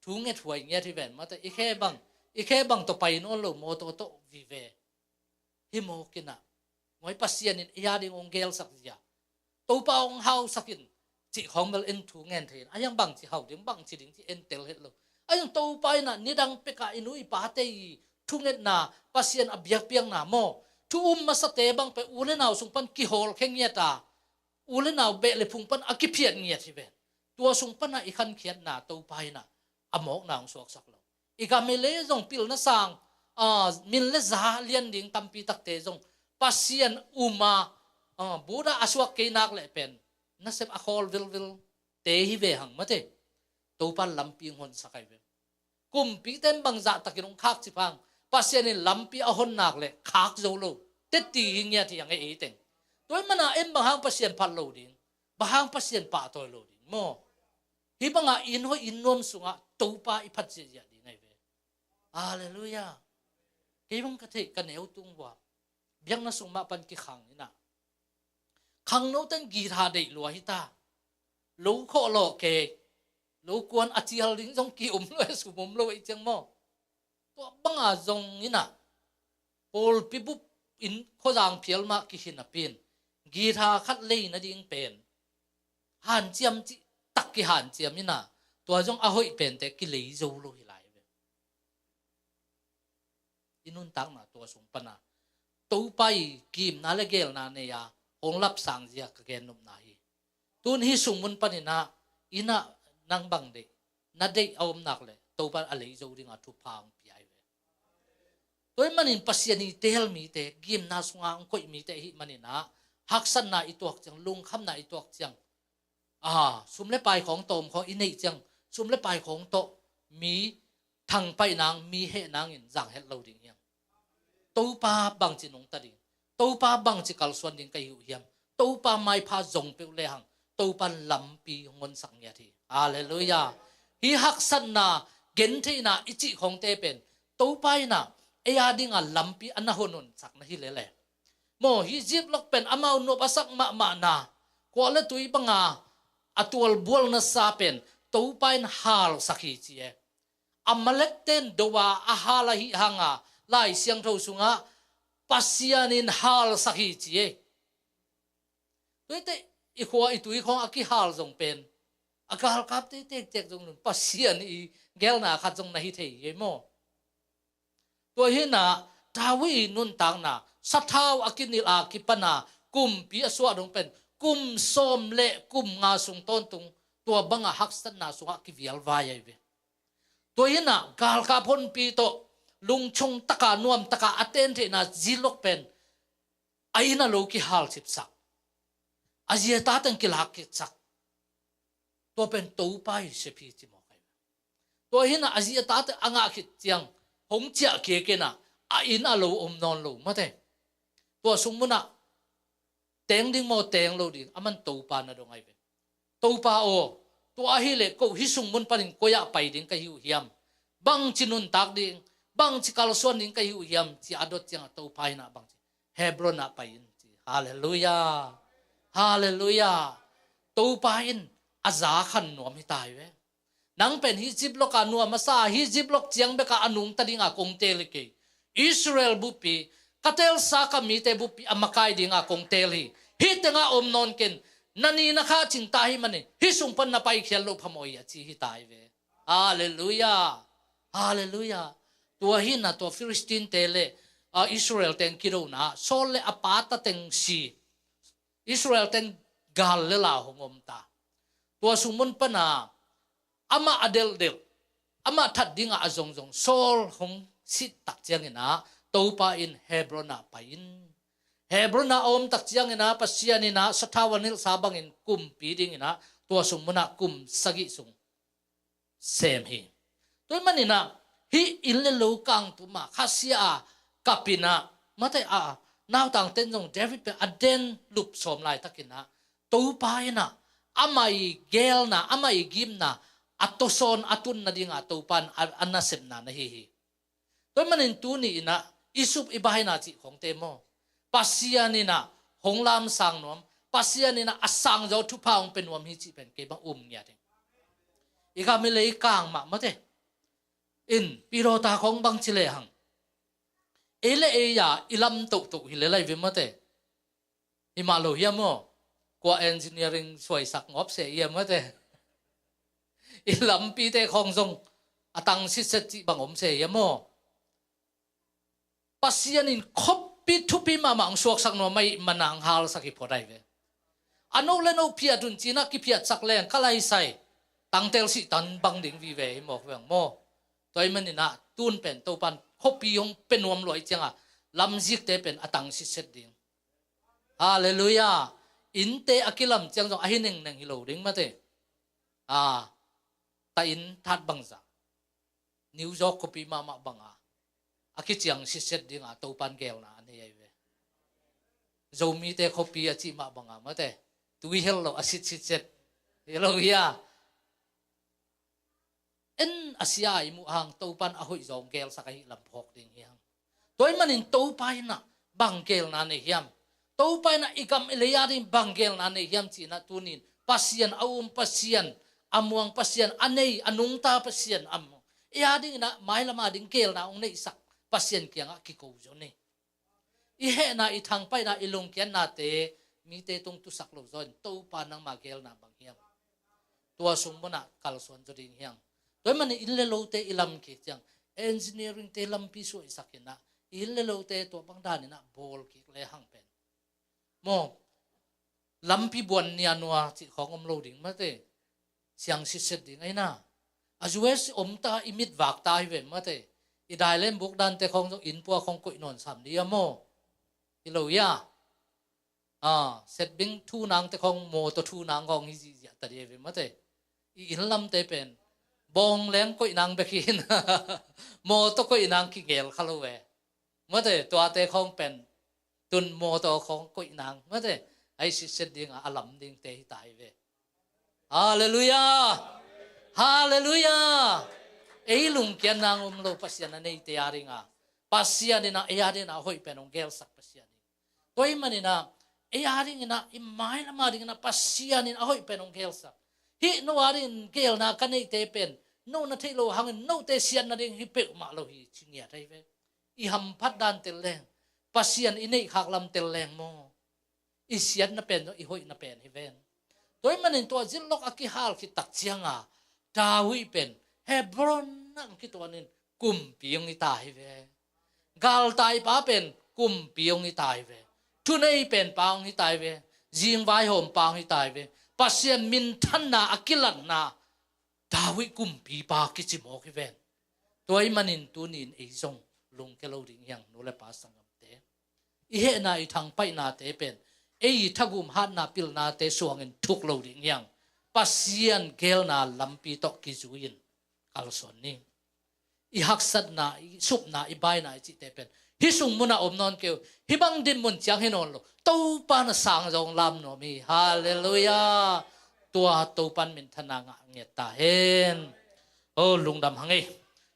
Thu nget huai ngiat hi ven mate. I khe bang, i khe bang tawh pai nawn lo mawtaw tawh vive. Hi mawk inah ngoi Pasian in ei a ding hong gelsak zia, Topa hong hausak in cih khawng bel en thu ngen thei in a hiang bangci hau ding, bangci ding ci en tel het lo. A hiang Topa inah nidang pekah i nu i pate i thungetna, Pasian a biakpiakna maw, thu um masate bang peh u le nau sung pan kihawl khe ngiat a, u le nau beh le phung pan a kiphiat ngiat hi ven. Tua sung panah i khankhiatna Topa inah a mawkna hong suaksak lo. I gam i le zong pilna sang, a, min le za lian ding tampi takte zong Pasian uma, a, Buddha a suak kei nak leh pen nasep a khawl vilvil te hi ve hang mate. Topa lampi hong honsak ai ve. Kumpite in bang zahtakin hong khak cih phang, Pasian in lampi a hon nak leh khak zo lo. Teti hi ngiat hi hang e ei teng. Tua i mana en bang hang Pasian phat lo ding, bang hang Pasian pahtawi lo ding maw? Hi banga inn hoih inn nuam sungah Topa i phat ziahziah ding ai ve. Halleluiah. Kei bang ka theih ka neu tung hua, biakna sung mah pan kikhang inah khangno ten guitar deih lua hi ta. Lo khawh lawh kei, lo kuan a cial ding zong ki um lo e, sum um lo e ciang maw? Tua banga zong inah pawlpi bup in khuazang phial mah kihin a pin guitar khat lei nading pen hanciam cih tak kihanciam inah tua zong a hoih pente kilei zo lo hi lai ve. I nuntakna tua sung pana Topa i kimna le gelna nei a hong lapsang zia ka gennopna hi. Tun hi sung mun paninah inah nang bang deih, na deih a om nak leh Topa a lei zo dinga thupha hong pia hi ve. Tua i manin Pasian i teel mite, gimna sunga hong koih mite ahi maninah haksatna i tuak ciang, lungkhamna i tuak ciang, a, sum le pai khawng tawm khawng i neih ciang, sum le pai khawng tawh mi thangpaih nang, mi heh nangin zang het lo ding hiam? Topa bangci nungta ding, Topa bangci kalsuan ding ka hi uh hiam? Topa maipha zong peuh lehang Topan lampi hong honsak ngiat hi. Halleluiah. Hi haksatna, gentheihna i cih khawngte pen Topa inah ei a dinga lampi a na hon honsak na hi lele. Maw, hi ziplock pen amau nop a sak mahmahna, khuah le tui banga a tualbualna sa pen Topa in halsak hi ci e. Amalekte in do a a hal ahi hanga Lai Siangtho sungah Pasian in halsak hi ci e. Tuite i khua i tui khawng a kihal zong pen a galkapte tektek zong nun Pasian i gelna khat zong na hi thei hi maw? Tua hinah David i nuntakna, sathau a kinilh a kipana kumpi a suah dong pen kum sawm le kum nga sung tawntung tua banga haksatna sungah kivialvai ahi ve. Tua hinah galkap honpi tawh lungchung taka nuam taka a ten theihna zilok pen a inn a lo kihal cipsak, a zi a ta teng kilak cipsak. Tua pen Topa i sep hi ci mawk ahi ve. Tua hinah a zi a tate a ngah khit ciang hong ciah kik inah a inn a lo om nawn lo mate. Tua sung munah teng ding maw teng lo ding aman Topa na dong ahi ve. Topa aw, tua ahileh ko hi sung mun panin koi-ah pai ding ka hi uh hiam? Bangci nuntak ding, bangci kalsuan ding ka hi uh hiam? Ci a dot ciangah Topa inah bangci, Hebron ah pai in ci. Halleluiah. Halleluiah. Topa in a za khan nuam hi ta hi ve. Nang pen hi ziplock a nuam a sa, hi ziplock ciang beka a nungta dinga kong teel hi kei. Israel buppi, ka teelsa ka mite buppi a makai dinga kong teel hi. Hih tenga om nawn ken, na ni na kha cingta hi manin hih sung pan na paikhiat loh phamawh hi a ci hi ta hi ve. Halleluiah. Halleluiah. Tua hinah tua Philistine-te le, a, Israel teng kidona Saul le a pa tateng si, Israel teng gal le lau hong om ta. Tua sung mun pana amah a delhdelh, amah that dingah a zongzong Saul hong sit tak cianginah Topa in Hebron ah pai in. Hebron ah a om tak cianginah Pasian inah sathau a nilhsa bangin kumpi dinginah tua sung munah kum sagih sung sem hi. Tua hi maninah hih inn le lo kangtuma khasia a kapinah mate a nautangten zong David pen a den lup sawm laitakinah Topa inah amah i gelna, amah i gimna a tawsawn a tun nadinga Topa in a, a nasepna na hi hi. Tua ahih manin tuni inah i sup i baina cih khawngte maw, Pasian inah hong lamsang nuam, Pasian inah a sangzaw thupha hong pia nuam hi cih pen kei bang um ngiat hi. I gam i lei kang mah mate. In Pidawta khawng bang ci lehang, ei le ei a i lam tohtoh hi le lai ve mate. Hi mah lo hiam maw? Kua engineering suaisak ngawp se hiam mate. I lampite khawng zong a tang sitset cih bang om se hiam maw? Pasian in khuapi thupi mahmah hong suaksak nuam ahih manang halsak hi phot ai ve. A no le no phiat un cinah kiphiatsak leng ka laisai tangtel sih tan bang ding vive hi mawk veng maw? Tua ahih maninah tun pen Topan khuapi hong pia nuam luai cianga lamzikte pen a tang sitset ding. Halleluiah. Innte a kilam ciang zong ahi nengneng hi lo ding mate. A, ta inn that bangza New York khuapi mahmah banga a kiciang sitset dinga Topan gelna a nei ai ve. Zomite khuapi a cih mah banga mate, tui hel lo a sit sitset hi lo hia. En a sia i muh hang Topan a hoih zawng gelsak ahi lam phawk ding hiang. Tua ahih manin Topa inah bang gelna nei hiam? Topa inah i gam i lei a ding bang gelna nei hiam cinah tunin Pasian a um Pasian, a muang Pasian, a nei a nungta Pasian a muang, ei a dinginah mailam a ding gelna hong neihsak Pasian kiangah kiko zaw ni. I hehna, i thangpaihna, i lungkiatnate mite tung tusak lo zaw in Topa nangma gelna bang hiam? Tua sung munah kalsuan zaw ding hiang. Tua ahih manin inn le lote i lam kik ciang engineeringte lampi suaisak inah inn le lote tua bang daninah bawl kik le hang pen maw, lampi buan nianua cih khawng om lo ding mate. Siang sitset ding aina. A U S om ta i mit vak ta hi ve mate. I dailen buk dante khawng zong inn pua khawng koih nawn sam dih a maw? Hi lo hia. A, setbing thunangte khawng mawtaw thunang khawng hi zihziah ta dih a ve mate. I inn lamte pen bawng leng koihnang bek hi in mawtaw koihnang kigel kha lo ve mate. Tuate khawng pen tun mawtaw khawng koihnang mate. Ai sitset dinga a lam dingte hi ta hi ve. Halleluiah. Halleluiah. Ei lungkiatnang om lo Pasian a neite a dinga Pasian inah ei a dinga a hoih pen hong gelsak Pasian hi. Tua ahih maninah ei a dinginah i mailam a dinginah Pasian in a hoih pen hong gelsak. Hih no a dingin gelna ka neite pen no na theih lo hangin note siatna ding hi peuhmah lo hi ci ngiat ahi ve. I hamphat dan tel leng, Pasian i neihkhak lam tel leng maw, i siatna pen zong i hoihna pen hi ven. Tua ahih manin tua zillok a kihal khit tak cianga David pen Hebron ah kituanin kumpi hong hi ta hi ve. Galtaipa pen kumpi hong hi ta hi ve. Thunei penpa hong hi ta hi ve. Zingvaihawmpa hong hi ta hi ve. Pasian minthanna a kilatna David kumpipa kici mawk hi ven. Tua ahih manin tunin ei zong lungke lo ding hiang nu le pa sanggamte. I hehna i thangpaihnate pen ei i thagum hatna pilnate suangin thuk lo ding hiang. Pasian gelna lampi tawh kizui-in kalsuan ni. I haksatna, i supna, i baina i cihte pen hih sung munah om nawn kei uh. Hih bang dinmun ciang hi nawn lo. Topa na sang zong lam nuam hi. Halleluiah. Tua Topan minthanna ngah ngiat ta hen. O lungdam hang ei.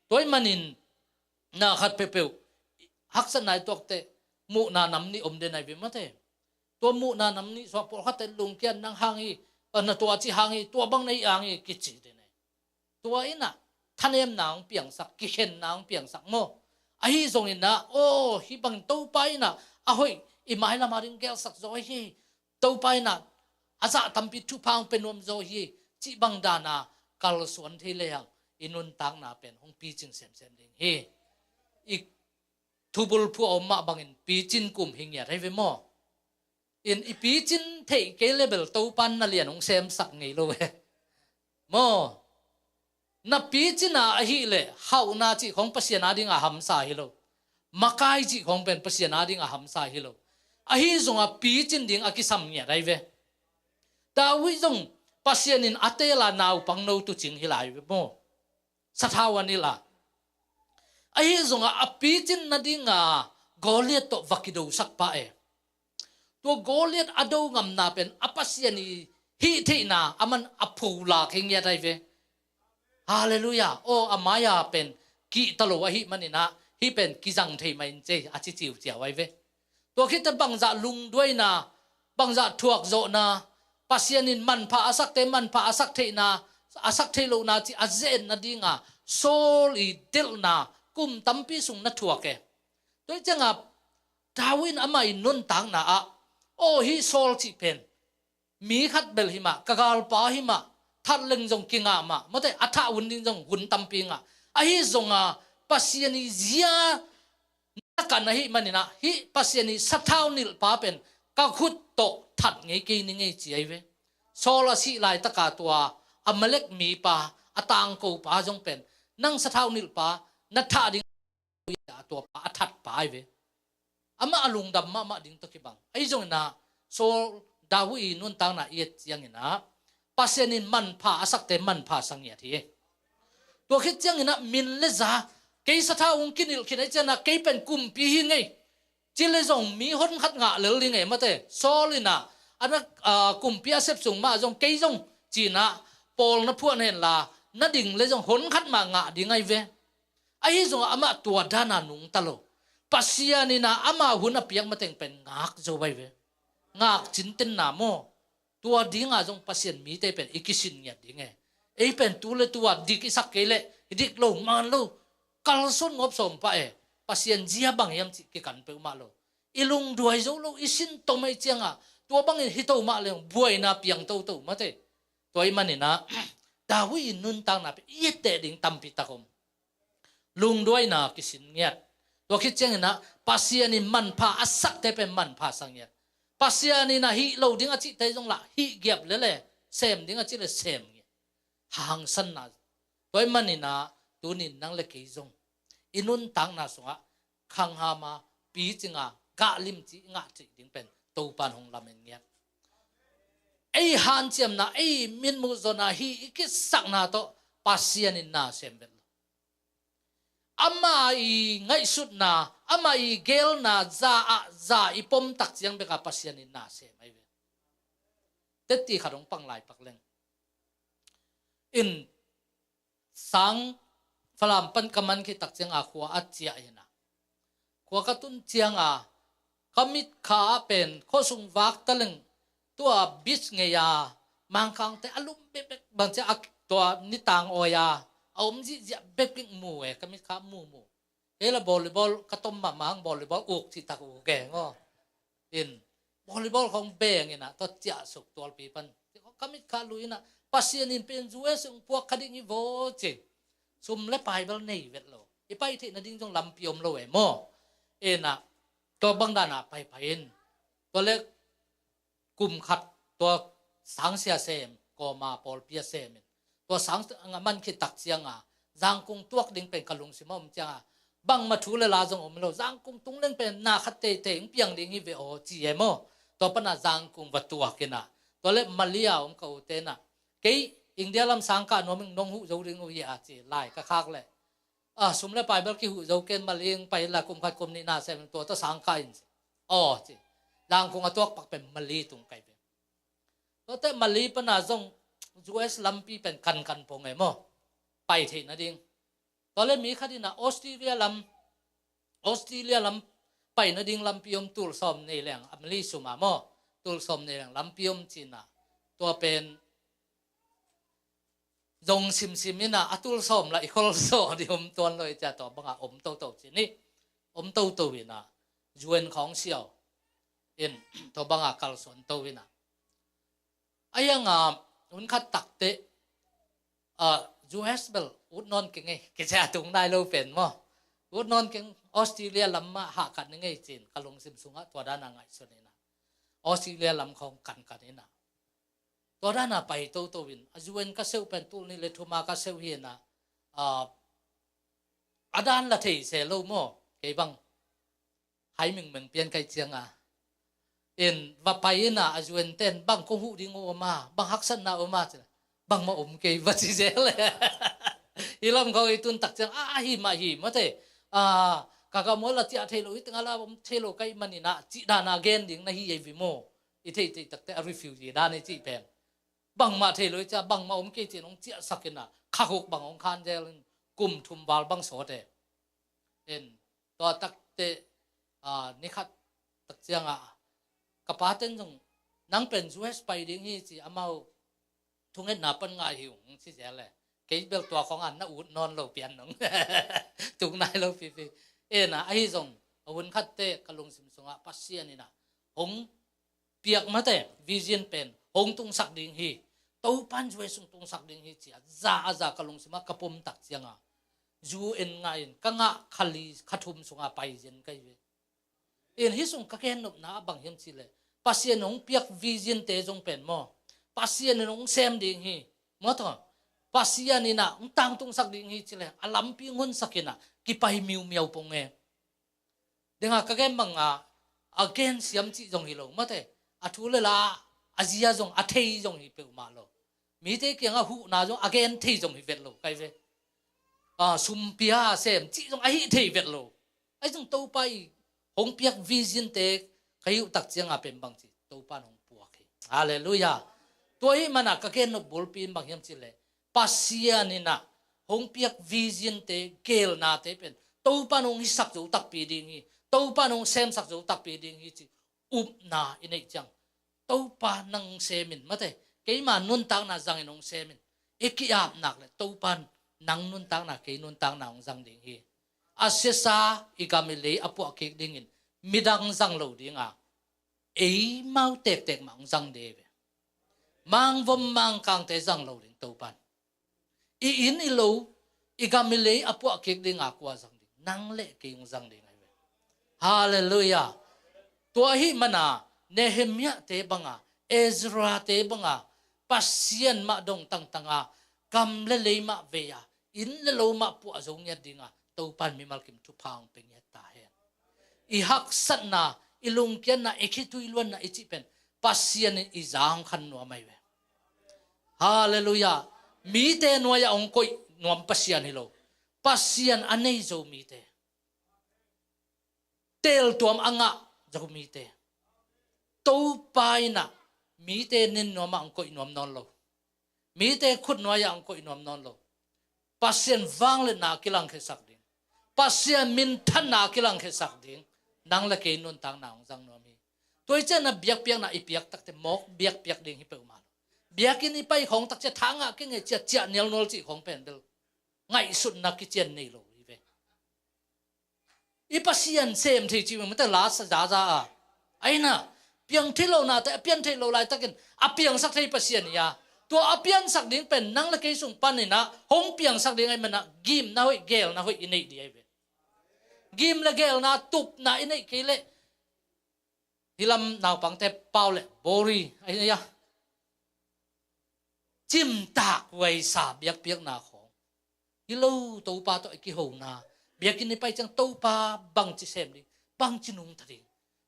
Tua ahih manin na khat peuhpeuh haksatna i tuakte muhna nam nih om den ai ve mate. Tua muhna nam nih suak pawlkhatte lungkiat nang hang hi, na tua ci hang hi, tua bang na hi hang hi kici den ai. Tua inah thanemna hong piangsak, kikhenna hong piangsak maw? Ahi zonginah aw hih bangin Topa inah a hoih i mailam a ding gelsak zaw hi. Topa inah a zah tampi thupha hong pia nuam zaw hi. Cih bang dana kalsuan thei lehang i nuntakna pen hong picing semsem ding hi. I thubulphuh a om mah bangin picin kum hi ngiat ahi ve maw? In i picin theih kei le bel Topan na lian hong semsak ngei lo e. Maw? Na picina ahih leh hauhna cih khawng Pasian a dinga hamsa hi lo. Makai cih khawng pen Pasian a dinga hamsa hi lo. Ahi zonga picin ding a kisam ngiat ahi ve. David zong Pasian in a tela naupang no tucing hi lai ve maw? Sathau a nila. Ahi zonga a picin nadinga Goliath tawh va kidosak pah e. Tua Goliath a do ngamna pen a Pasian i hih theihna a man a pholak hi ngiat ahi ve. Halleluiah. Aw a mai-a pen kihta lo ahih maninah hih pen kizang thei mah in cei a ci ciuciau ahi ve. Tua khit teh bangzah lungduaina, bangzah thuakzawhna, Pasian in manpha a sakte manpha a sak theihna, a sak theih lohna ci a ze-et nadinga Saul i delhna kum tampi sung na thuak e. Tua hi cianga David in amah i nuntakna ah, aw, hih Saul cih pen mi khat bel hi mah, ka galpa hi mah, that leng zong kingah mah, mate, a thah hun ding zong hun tampi ngah. Ahi zonga Pasian i zia na kan ahih maninah, hih Pasian i sathau nilhpa pen ka khut tawh that ngei kei ni ngei ci ahi ve. Saul a sih laitaka tua Amalek mipa, a tangkopa zong pen, nang sathau nilhpa na thah ding, a tuapa a thatpa ahi ve. Amah a lungdam mahmah ding tawh kibang. Ahi zonginah Saul, David i nuntakna i et cianginah Pasian in manpha a sakte manpha sa ngiat hi. Tua khit cianginah min le za, kei sathau hong kinilh khin ahi cianah kei pen kumpi hi ngei. Ci le zong mi honkhat ngah lel ding e, mate. Saul inah a na, a, kumpi a sep sung mah zong kei zong cinah pawl na phuan henla na ding le zong honkhat mah ngah ding ahi ve. Ahi zongah amah tua dana nungta lo. Pasian inah ama hun a piak mateng pen ngak zo ahi ve. Ngak cintenna maw? Tua dinga zong Pasian mite pen i kisin ngiat ding e. Ei pen tu le tua dik i sak kei leh i dik lo, man lo, kalsuan ngawp sawm pah e. Pasian zia bang hiam cih kikan peuhmah lo. I lungduai zo lo, i sin tom ahi cianga tua bangin hito mah leng buaina piang toto, mate. Tua i maninah David i nuntakna pen i etteh ding tampi tak om. Lungduaina kisin ngiat. Tua khit cianginah Pasian in manpha a sakte pen manpha sa ngiat. Pasian inah hih lo ding a cihte zong lah hih giap lele, sem ding a cih le sem ngiat. Hangsanna. Tua i maninah tunin nang le kei zong i nuntakna sungah khanghama, picinga, gahlim ci i ngah cih ding pen Topan hong lamen ngiat. Ei hanciamna, ei mitmuh zona hi i kisakna tawh Pasian in na sem vet lo. Ama i ngaihsutna, ama i gelna za ah za i pom tak ciang beka Pasian in na sem ahi ve. Tetti khat hong pang lai pak leng in sang Falam pan ka man khit tak cianga khua a ciah hinah, khua ka tun cianga ka mitkha ah pen khuasung vak taleng tua beach ngei a Mangkangte a lum bekbek bang cia a tua nitang awi a a om zihziah bekbek mu e, ka mitkha mu mu. Hei la volleyball ka tom mahmah hang, volleyball uk cihtak uk e ngaw. In volleyball khong beng inah tua ciah suk tualpi pan ka mitkha lui inah Pasian in pen zu e sung puak kha ding hi vaw ci. Sum le pai bel nei vet lo, i pai theih nading zong lampi om lo e maw? Inah tua bangdana paipai in tua le kum khat tua sangsia sem kawma pawlpi a semin tua sang a man khit tak cianga Zangkung tuak ding pen ka lungsim a om cianga bangma thu le la zong om lo, Zangkung tung leng pen na khat teitei hong piang ding hi ve aw ci e maw? Tua pana Zangkung va tuak inah tua le Malia om ka ute inah kei India lam sangkah nuam ing, nong huh zo ding uh hi a ci lai ka khak leh a sum le pai bel kihuh zo ken, Mali ing pai la kum khat kum nih na sem tua ta sangkah in ci. Aw ci. Zangkung a tuak pak pen Mali tung kai ve. Tuate Mali pana zong U S lampi pen kankan pong e maw? Pai theih nading. Tua le mi khat inah Australia lam, Australia lam pai nading lampi om, tul sawm nei leng a Mali suma maw? Tul sawm nei leng lampi om cinah tua pen zong simsim inah a tul sawm lah i khol sawh dih om tuan lo i cia, tua banga om toto cin i om toto inah U N khawng siau in tua banga kalsuan to inah a hianga hun khat takte a U S bel ut nawn keng ei, kicia tung nai lo pen maw? Ut nawn keng, Australia lam mah hahkat ni ngei cin ka lungsim sungah tua dana ngaihsun inah Australia lam khawng kankan inah tua dana pai toto in a U N ka seuh pen tul nih le thuma ka seuh hi inah a dan la thei se lo maw? Kei bang hai mingmeng pian kai cianga in va pai inah a U N ten bang kong huh ding uh om a, bang haksatna om a cila bangmah om kei va ci zel e. Hi lam khawng i tun tak ciang a, a hi mah hi mate. A, ka ka maw la ciah thei lo, hi tengah la om thei lo kai maninah cih dana gen ding na hi ei vi maw? I theih theih takte a refugee dan i cih pen bangmah thei lo i cia, bangmah om kei cin hong ciahsak inah khakuk bang hong khan zel in kum thum val bang sawt e. In Tua takte, ah, nikhat tak ciangah ka paten zong, "Nang pen U S pai ding hi," ci, amau thungetna pan ngah hi ung ci zel le. Kei bel tua khong an na ut nawn lo pian nong tung nai lo pipi. Ena, ahi zong a hun khatte ka lungsim sungah Pasian inah hong piak mate vision pen hong tungsak ding hi. Topan U S hong tungsak ding hi cia za a za ka lungsimah ka pom tak cianga U N ngah in ka ngah khali khathum sunga pai zen kai ve. In hi sung ka gen nopna a bang hiam cileh, Pasian hong piak vision te zong pen maw, Pasian in hong sem ding hi. Maw thaw, Pasian inah hong tangtungsak ding hi cileh a lampi ngunsak inah kipai miumiau pong e. Denga ka gen banga a gen siam cih zong hi lo mate, a thu le la a zia zong a thei zong hi peuhmah lo. Mite kiangah huhna zong a gen thei zong hi vet lo kai ve. Ah, sumpia sem cih zong a hih thei vet lo. Ahi zong Topa i hong piak vision te ka hi uh tak cianga pen bang ci, Topa in hong puak hi. Halleluiah. Tua hi mana ka gen nop bulpi in bang hiam cileh, Pasian inah hong piak vision te, gelna te pen Topa in hong hisak zo takpi ding hi, Topa in hong semsak zo takpi ding hi ci upna i neih ciang, Topa nang semin mate, keima nuntakna zangin hong semin i ki-apnak le Topa nang nuntakna kei nuntakna hong zang ding hi. A siasa i gam i lei a puah kik dingin midang zang lo dinga eimau tektek mah hong zang de ve. Mangvom mangkangte zang lo ding Topan. I inn i lo, i gam i lei a puah kik dinga kua zang ding? Nang le kei hong zang ding ahi ve. Halleluiah. Tua ahi mana Nehemiah te banga, Ezra te banga, Pasian mah dong tangtanga, gam le lei mah veia, inn le lo mah puah zo ngiat dinga Topan mimal kim thupha hong pe ngiat ta hen. I haksatna, i lungkiatna, i khitui luanna i cih pen Pasian in i zang khan nuam ahi ve. Halleluiah. Mite nuai-ah hong koih nuam Pasian hi lo. Pasian a nei zo mite, teeltuam a ngah zo mite, Topa inah mite nin nuamah hong koih nuam nawn lo. Mite khut nuai-ah hong koih nuam nawn lo. Pasian vangliatna a kilangkhiasak ding, Pasian minthanna a kilangkhiasak ding nang le kei nuntakna hong zang nuam hi. Tua i cianah biakpiakna i piak takte mawk biakpiak ding hi peuhmah lo. Biakinn i pai khawng takcia tha ngah kei ngei cia ciah nialnual cih khawng pen bel ngaihsutna kician nei lo hi ve. I Pasian sem thei cih mete la sa zaza a, aina piang thei lo nate a pian thei lo laitakin a piangsak thei Pasian hi a, tua a piansak ding pen nang le kei sung paninah hong piangsak ding ahi manah gimna hoih, gelna hoih i neih dih ahi ve. Gim le gelna tupna i neih kei leh hilam naupangte pau le bori ahi a, cimtak huaisa biakpiakna khawng hi lo. Topa tawh i kihona, biakinn i pai ciang Topa bangci sem ding, bangci nungta ding,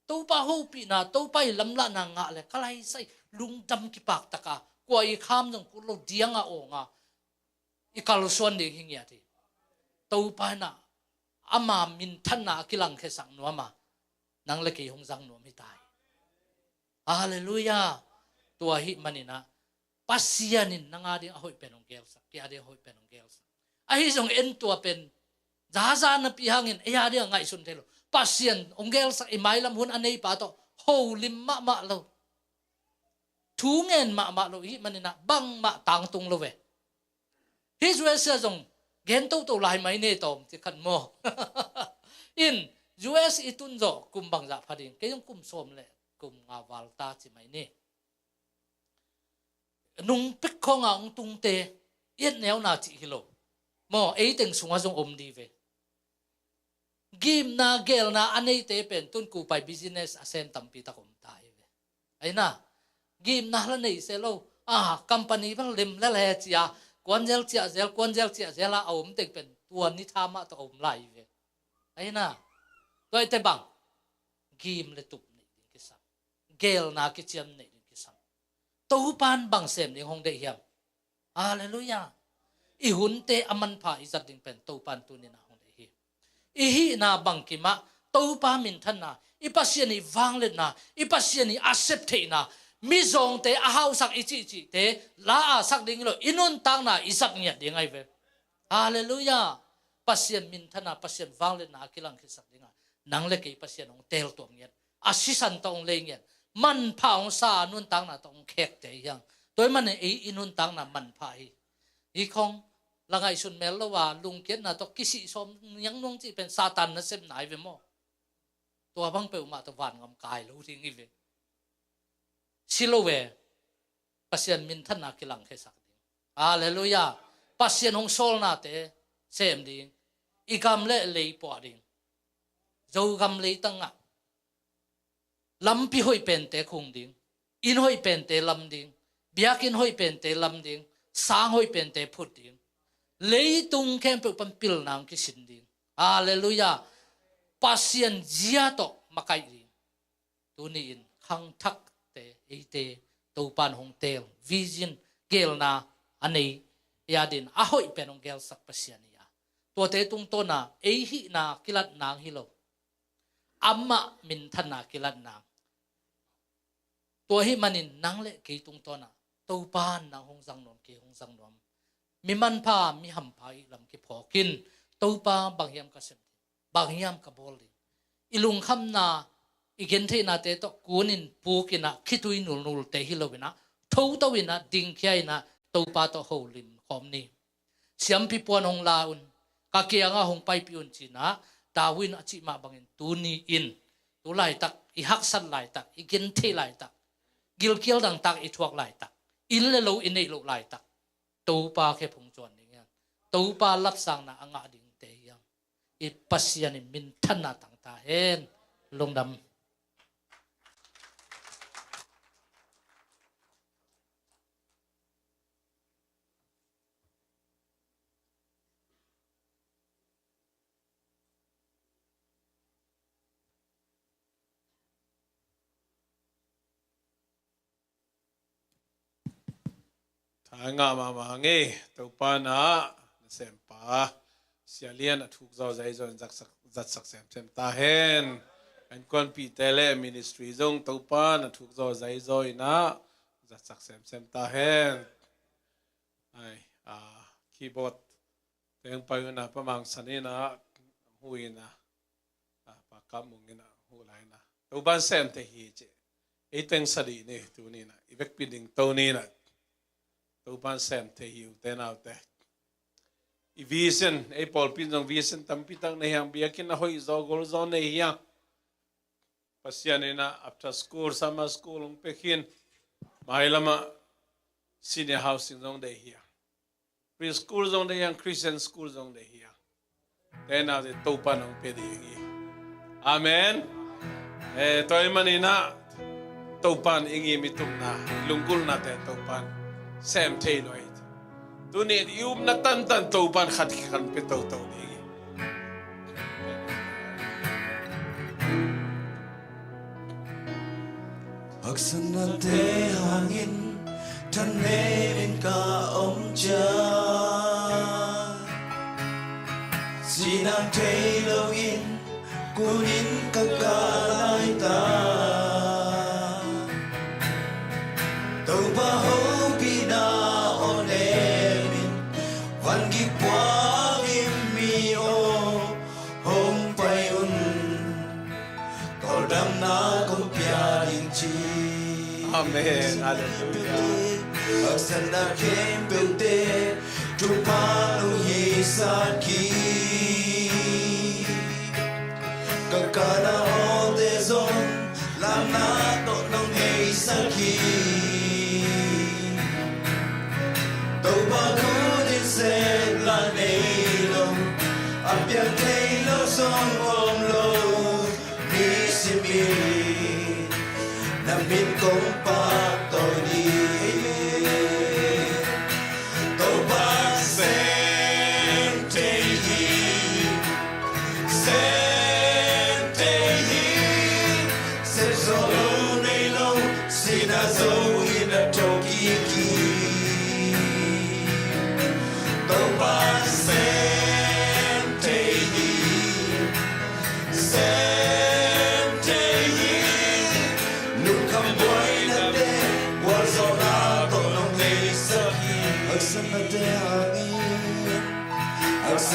Topa hopihna, Topa i lamlahna ngah le ka laisai lungdam kipaktaka kua i kham zong kul lo dianga awnga i kalsuan ding hi ngiat hi. Topa inah ama minthanna a kilangkhiasak nuama nang le kei hong zang nuam hi ta hi. Halleluiah. Tua hi maninah Pasian in nang a ding a hoih pen hong gelsak, kei a ding a hoih pen hong gelsak. Ahi zong en tua pen zaza napi hangin ei a ding a ngaihsun thei lo. Pasian hong gelsak i mailam hun a neipa tawh holim mahmah lo. Thu ngen mahmah lo hi maninah bangmah tangtung lo ve. Hih U S a zong gen toto lai mai ne tawm ci khat maw? In U S i tun zawh kum bangzah pha ding, kei zong kum sawm le kum nga val ta ci mai ni. Nungpik khawnga hong tungte i et neuna cih hi lo maw? Eiteng sungah zong om dih ve. Gimna gelna a neite pen tun kupai business a sem tampi tak om ta hi ve. Aina gimna la nei se lo a, company bel lim le le cia, kuanzel ciahzel, kuanzel ciahzel a a om teng pen tua ni tha mah tawh a om lai hi ve. Aina tua ite bang gim le tup neih ding kisam, gelna kiciam neih ding kisam. Topan bang sem ding hong deih hiam? Halleluiah. I hunte a manpha i zat ding pen Topan tuninah hong deih hi. I hihna bangkimah Topa minthanna, i Pasian i vangliatna, i Pasian i a sep theihna, mizawngte a hausak i cihcihte la a sak ding hi lo, i nuntakna i zat ngiat ding ahi ve. Halleluiah. Pasian minthanna, Pasian vangliatna a kilangkhiasak dingah nang le kei Pasian hong teel tuam ngiat, a sisan tawh hong lei ngiat, manpha hong sa a nuntakna tawh hong khekte hi hang. Tua ahih manin ei i nuntakna manpha hi. Hi khong la ngaihsun mel lo a lungkiatna tawh kisih sawm niang nuang cih pen Satan nasepna hi ve maw? Tua bang peuhmah tawh vangam kai lo ding hi ve. Si lo ve. Pasian minthanna kilangkhiasak ding. Halleluiah. Pasian hong sawlnate sem ding. I gam le lei puah ding. Zogam leitangah lampi hoih pente khung ding. Inn hoih pente lam ding. Biakinn hoih pente lam ding. Sang hoih pente phut ding. Leitung khempeuh pan pilna hong kisin ding. Halleluiah. Pasian zia tawh makaih ding. Tuni-in khangthakte eite Topan hong teel, vision, geelna a nei i adin a hoih pen hong geelsak Pasian hi a, tuate tungtawna ei hihna kilat nang hi lo, amah minthanna kilat nang. Tua ahih manin nang le kei tungtawna Topan nang hong zang nuam, kei hong zang nuam, mi manpha mi hampha i lam kiphawkin Topa bang hiam ka sem ding, bang hiam ka bawl ding. I lungkhamna, i gentheihnate tawh kunin pukinah khitui nulnulte hi loinah thotoinah dingkhia inah Topa tawh holim khawm ni. Siampi puan hong la un, ka kiangah hong paipih un cinah David in a cih mah bangin tuni-in tu laitak, i haksat laitak, i gentheih laitak, gilkial dangtak i thuak laitak, inn le lo i neih loh laitak Topa khe phung cuan ding hiam? Topa lapsangna a ngah dingte hiam? I Pasian in minthanna tang ta hen. Lungdam. Tha ngah mahmah nge, Topa na nasempa Sia Lian a thuk zaw zai zaw in zatsak, zatsak semsem ta hen. Innkuanpihte le ministry zong Topa na thuk zaw zai zaw inah zatsak semsem ta hen. Ai, a, keyboard teng pai unah Pa Mang San inah hu inah, a, Pa Kap Mung inah hu lai inah Topan semte hi ci. Ei teng sa dih ni tuni inah i vekpi ding to ni inah Topan semte hi ute naute. I vision, ei pawlpi in zong vision tampi tak nei hiang, biakinn a hoih zaw gol zaw nei hiang. Pasian inah after school, summer school hong pia khin, mailamah senior housing zong deih hi a, preschool zong deih hi a, Christian school zong deih hi a. Te naute Topan hong pia ding hi. Amen. Eh, tua ahih maninah Topan i ngim i tupna, i lunggulhnate Topan sem thei lo hi. Tuni i upna tantan Topan khat khat pia toto ding hi. Haksatnate hangin thanem in ka om ciang, sihna thei loin kunin ka kah laitak, Topa hopihna aw nem in, van gik puak in mi aw hong pai un, tawldamna kong pia ding ci. Amen. Halleluiah. Haksatna khempeuhte Topa hong hisak hi. Ka kahna awte zong lamna tawh nong heisak hi. Topa khut in sep la nei lo, a piang thei lo zong om lo, nisim in na min kong pahtawi ding hi. Topa sem thei hi, sem thei hi, sem zawh lo nei lo, sihna zo in a thokik hi. Topa sem thei hi, sem thei hi, lungkham buaina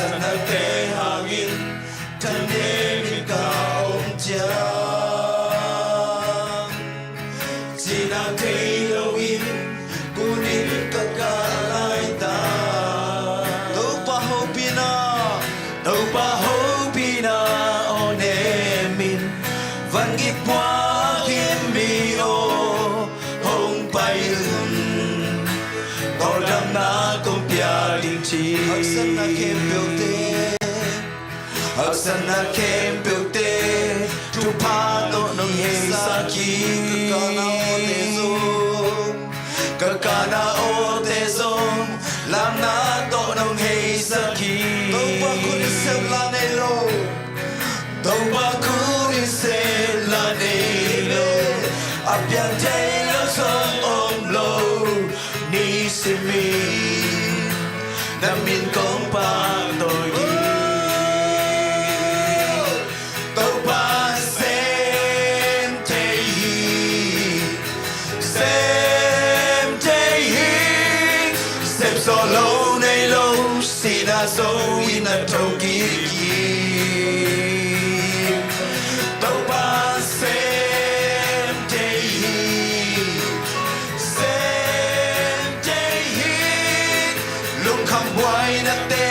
Nate hangin thanem in ka om ciang, cina thei loin kunin ka kah lai ta. Topa hopihna, Topa hopihna aw nem in, van gik puak in mi aw hong pai un. Tawldamna kong pia ding ci. Haksatna khempeuhte, haksatna khempeuhte thupha tawh nong heisak hi. Ka kana awte zong, ka kana awte zong, lamna tawh nong heisak hi. Topa khut in sep la nei lo, Topa khut in sep la nei lo, a piang thei lo zong om lo. Nisimin na min kong pahtawi hi. Topa sem thei hi, sem thei hi. Sem zawh lo nei lo, sihna zo in a thokik hi. Topa sem thei hi, sem thei hi. Lungkham buainate,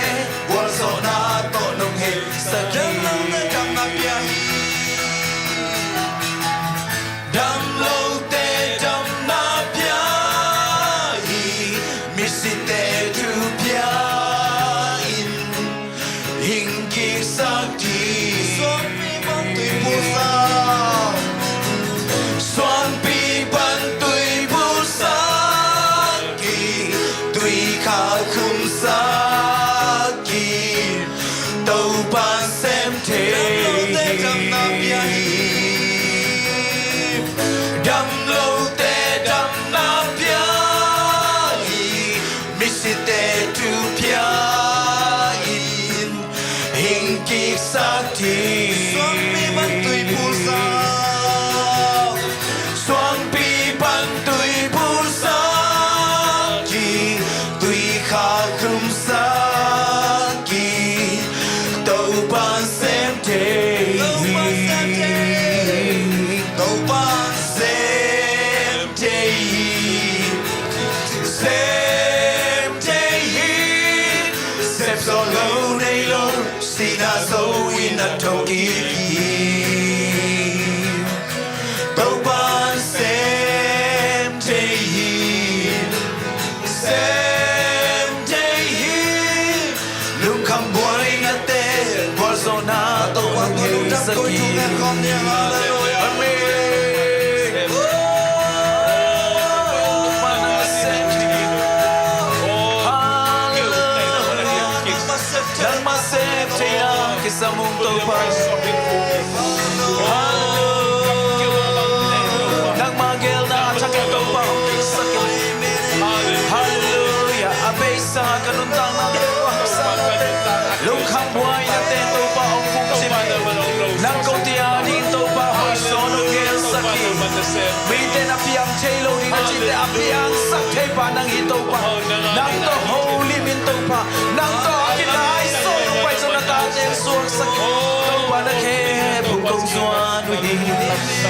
gualzawhna tawh nong heisak hi. Damlote damna pia hi, damlote damna pia hi. Misite thu pia in hing kiksak hi. Suangpi pan tui pulsak, suangpi pan tui pulsak hi, tui kha khumsak hi. Topa sem thei hi, damlote damna pia hi, damlote damna pia hi. Misite thu pia in hing kiksak hi. Suangpi pan tui pulsak, suangpi pan tui pulsak hi, tui kha khumsak hi. Topa sem thei hi, Topa sem thei hi, sem thei hi. Sem zawh lo nei lo, sihna zo in a thokik hi. Topa sem thei hi, sem thei hi. Lungkham buainate, gualzawhna tawh nong heisak hi. Amen. Hallelujah. Nangmah sem thei a kisam ung Topa. Hallelujah. Nangmah geelna a thak in Topa hong kiksak in. Hallelujah. A beisa ka nuntakna, lungkham buainate Topa hong phungcip in. Nang kote a ding Topa hoih zaw nong geelsak hi. Mite na piang thei lo ding na cihte a piangsak thei pa nang hi Topa. Nang tawh holim in Topa, nang tawh a kinai zaw nong pai zaw na tate suaksak in. Topa na khe phung kong zuan uh hi.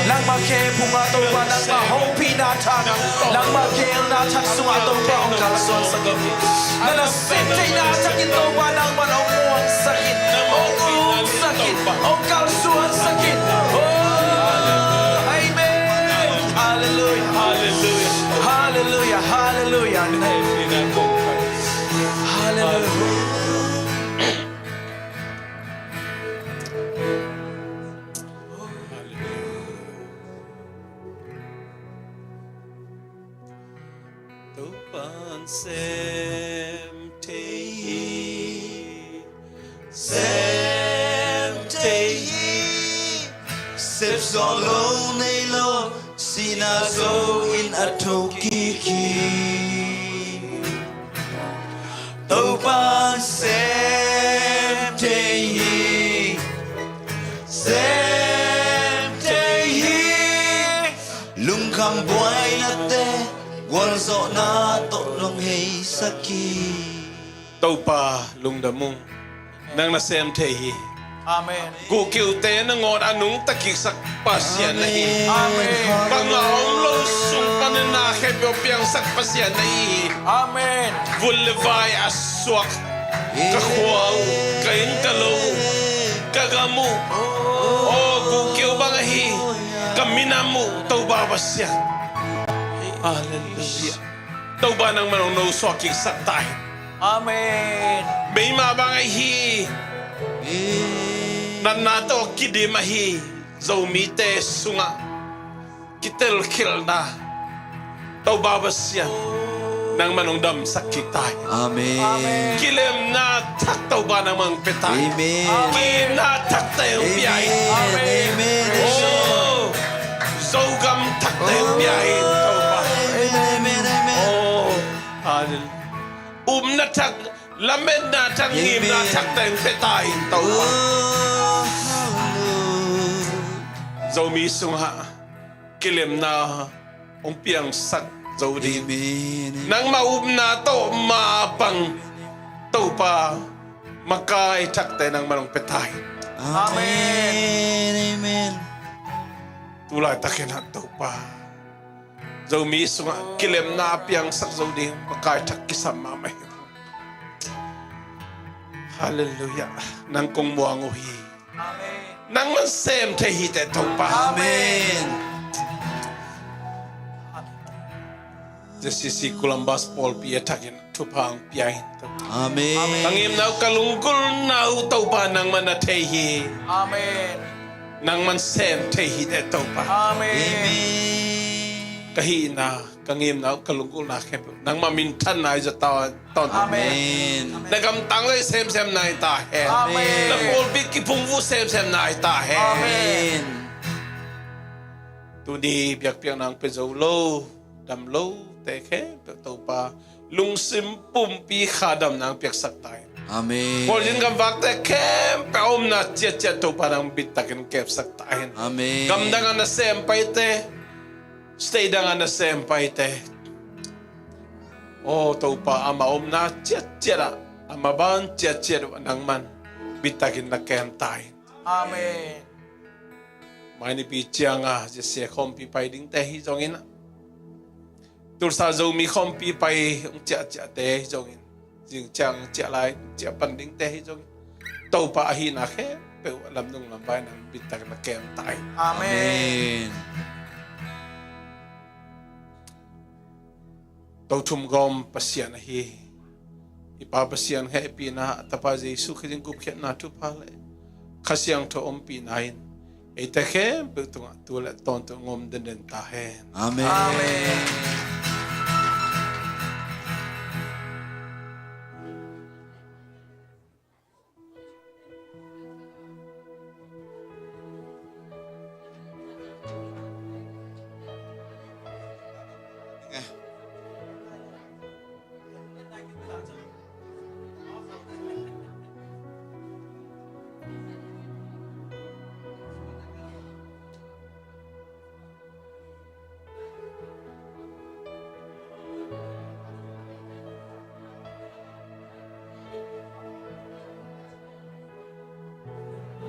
Nangmah khe phung ah Topa nangmah hopihna thak, nangmah geelna thak sungah Topa hong kalsuansak in. Na nasep theihna thak in Topa nangmah hong muangsak in, hong umsak in, hong kalsuansak in. Oh, amen. Hallelujah. Hallelujah. Hallelujah. Hallelujah. Topa'n sem thei hi, sem thei hi. Sep zawh lo nei lo, sihna zo in a thokik hi. Topa'n sem thei hi, sem thei hi. Lungkham buainate, gualzawhna tawh nong heisak hi. Topa lungdam ung. Nang na sem thei hi. Amen. Guhkilte nangawn a nungta kiksak Pasian na hi. Amen. Bangmah om lo sung panin na khempeuh piangsak Pasian na hi. Amen. Vun le vai a suak ka khua uh, ka inn ka lo uh, ka gam uh, aw, guhkeu bang ahi, ka minam uh, Topa Pasian. Halleluiah. Topa nangman hong nosuah kiksak ta hi. Amen. Meima bang ahi, natna tawh kidim ahi Zomite sungah kitelkhelhna, Topa Pasian, nangman hong damsak kik ta hi. Amen. Kilemna thak Topa nangman hong pia ta hi. Amen. Kilemna thak teng hong pia hi. Amen. Amen. Oh, Zogam thak teng hong pia hi, Topa. Amen. Amen. Amen. Oh, halleluiah. Upna thak, lametna thak, ngimna thak teng hong pia ta hi, Topa. Zomi sungah kilemna hong piangsak zo ding. Amen. Nangmah upna tawh mapang Topa, makai thakte nangman hong pia ta hi. Amen. Amen. Tu laitakin ah Topa, Zomi sungah kilemna piangsak zo ding makai thak kisam mahmah hi. Halleluiah. Nang kong muang uh hi. Amen. Nangman sem thei hi teh Topa. Amen. J C C Columbus pawlpi a thakin thupha hong pia in Topa. Amen. Ka ngimna uh, ka lunggulhna uh Topa nangman na thei hi. Amen. Nangman sem thei hi teh Topa. Amen. Amen. Ka hihna, ka ngimna uh, ka lunggulhna khempeuh nangmah minthanna i za ta tawntung. Amen. Na gamtang zong i semsem nai ta hen. Amen. Na pawlpi kiphungvuh semsem nai ta hen. Amen. Tuni biakpiakna hong pia zo lo, dam lote khempeuh Topa, lungsim pumpi kha damna hong piaksak ta hen. Amen. Khualzin gamvakte khempeuh a omna ciatciat Topa nang bittakin kepsak ta hen. Amen. Gamdang a nasem paite, state dang a nasem paite, aw Topa, ama omna ciatciat ah, ama ban ciatciat uh nangman bittakin na kem ta hen. Amen. Mai nipi cianga J C A khawmpi pai dingte hi zongin ah, Tulsa Zomi khawmpi pai hong ciahciahte hi zongin, zing ciang ciah lai ciah pan dingte hi zongin, Topa ahihna khempeuh lamdung lamvai nang bittakin na kem ta hen. Amen. Amen. Tothum gawm Pasian ahi i Pa Pasian hehpihna, a Tapa Jesu Khrih in gupkhiatna thupha le Kha Siangtho ompihna in eite khempeuh tungah tu le tawntung hong om denden ta hen. Amen. Amen.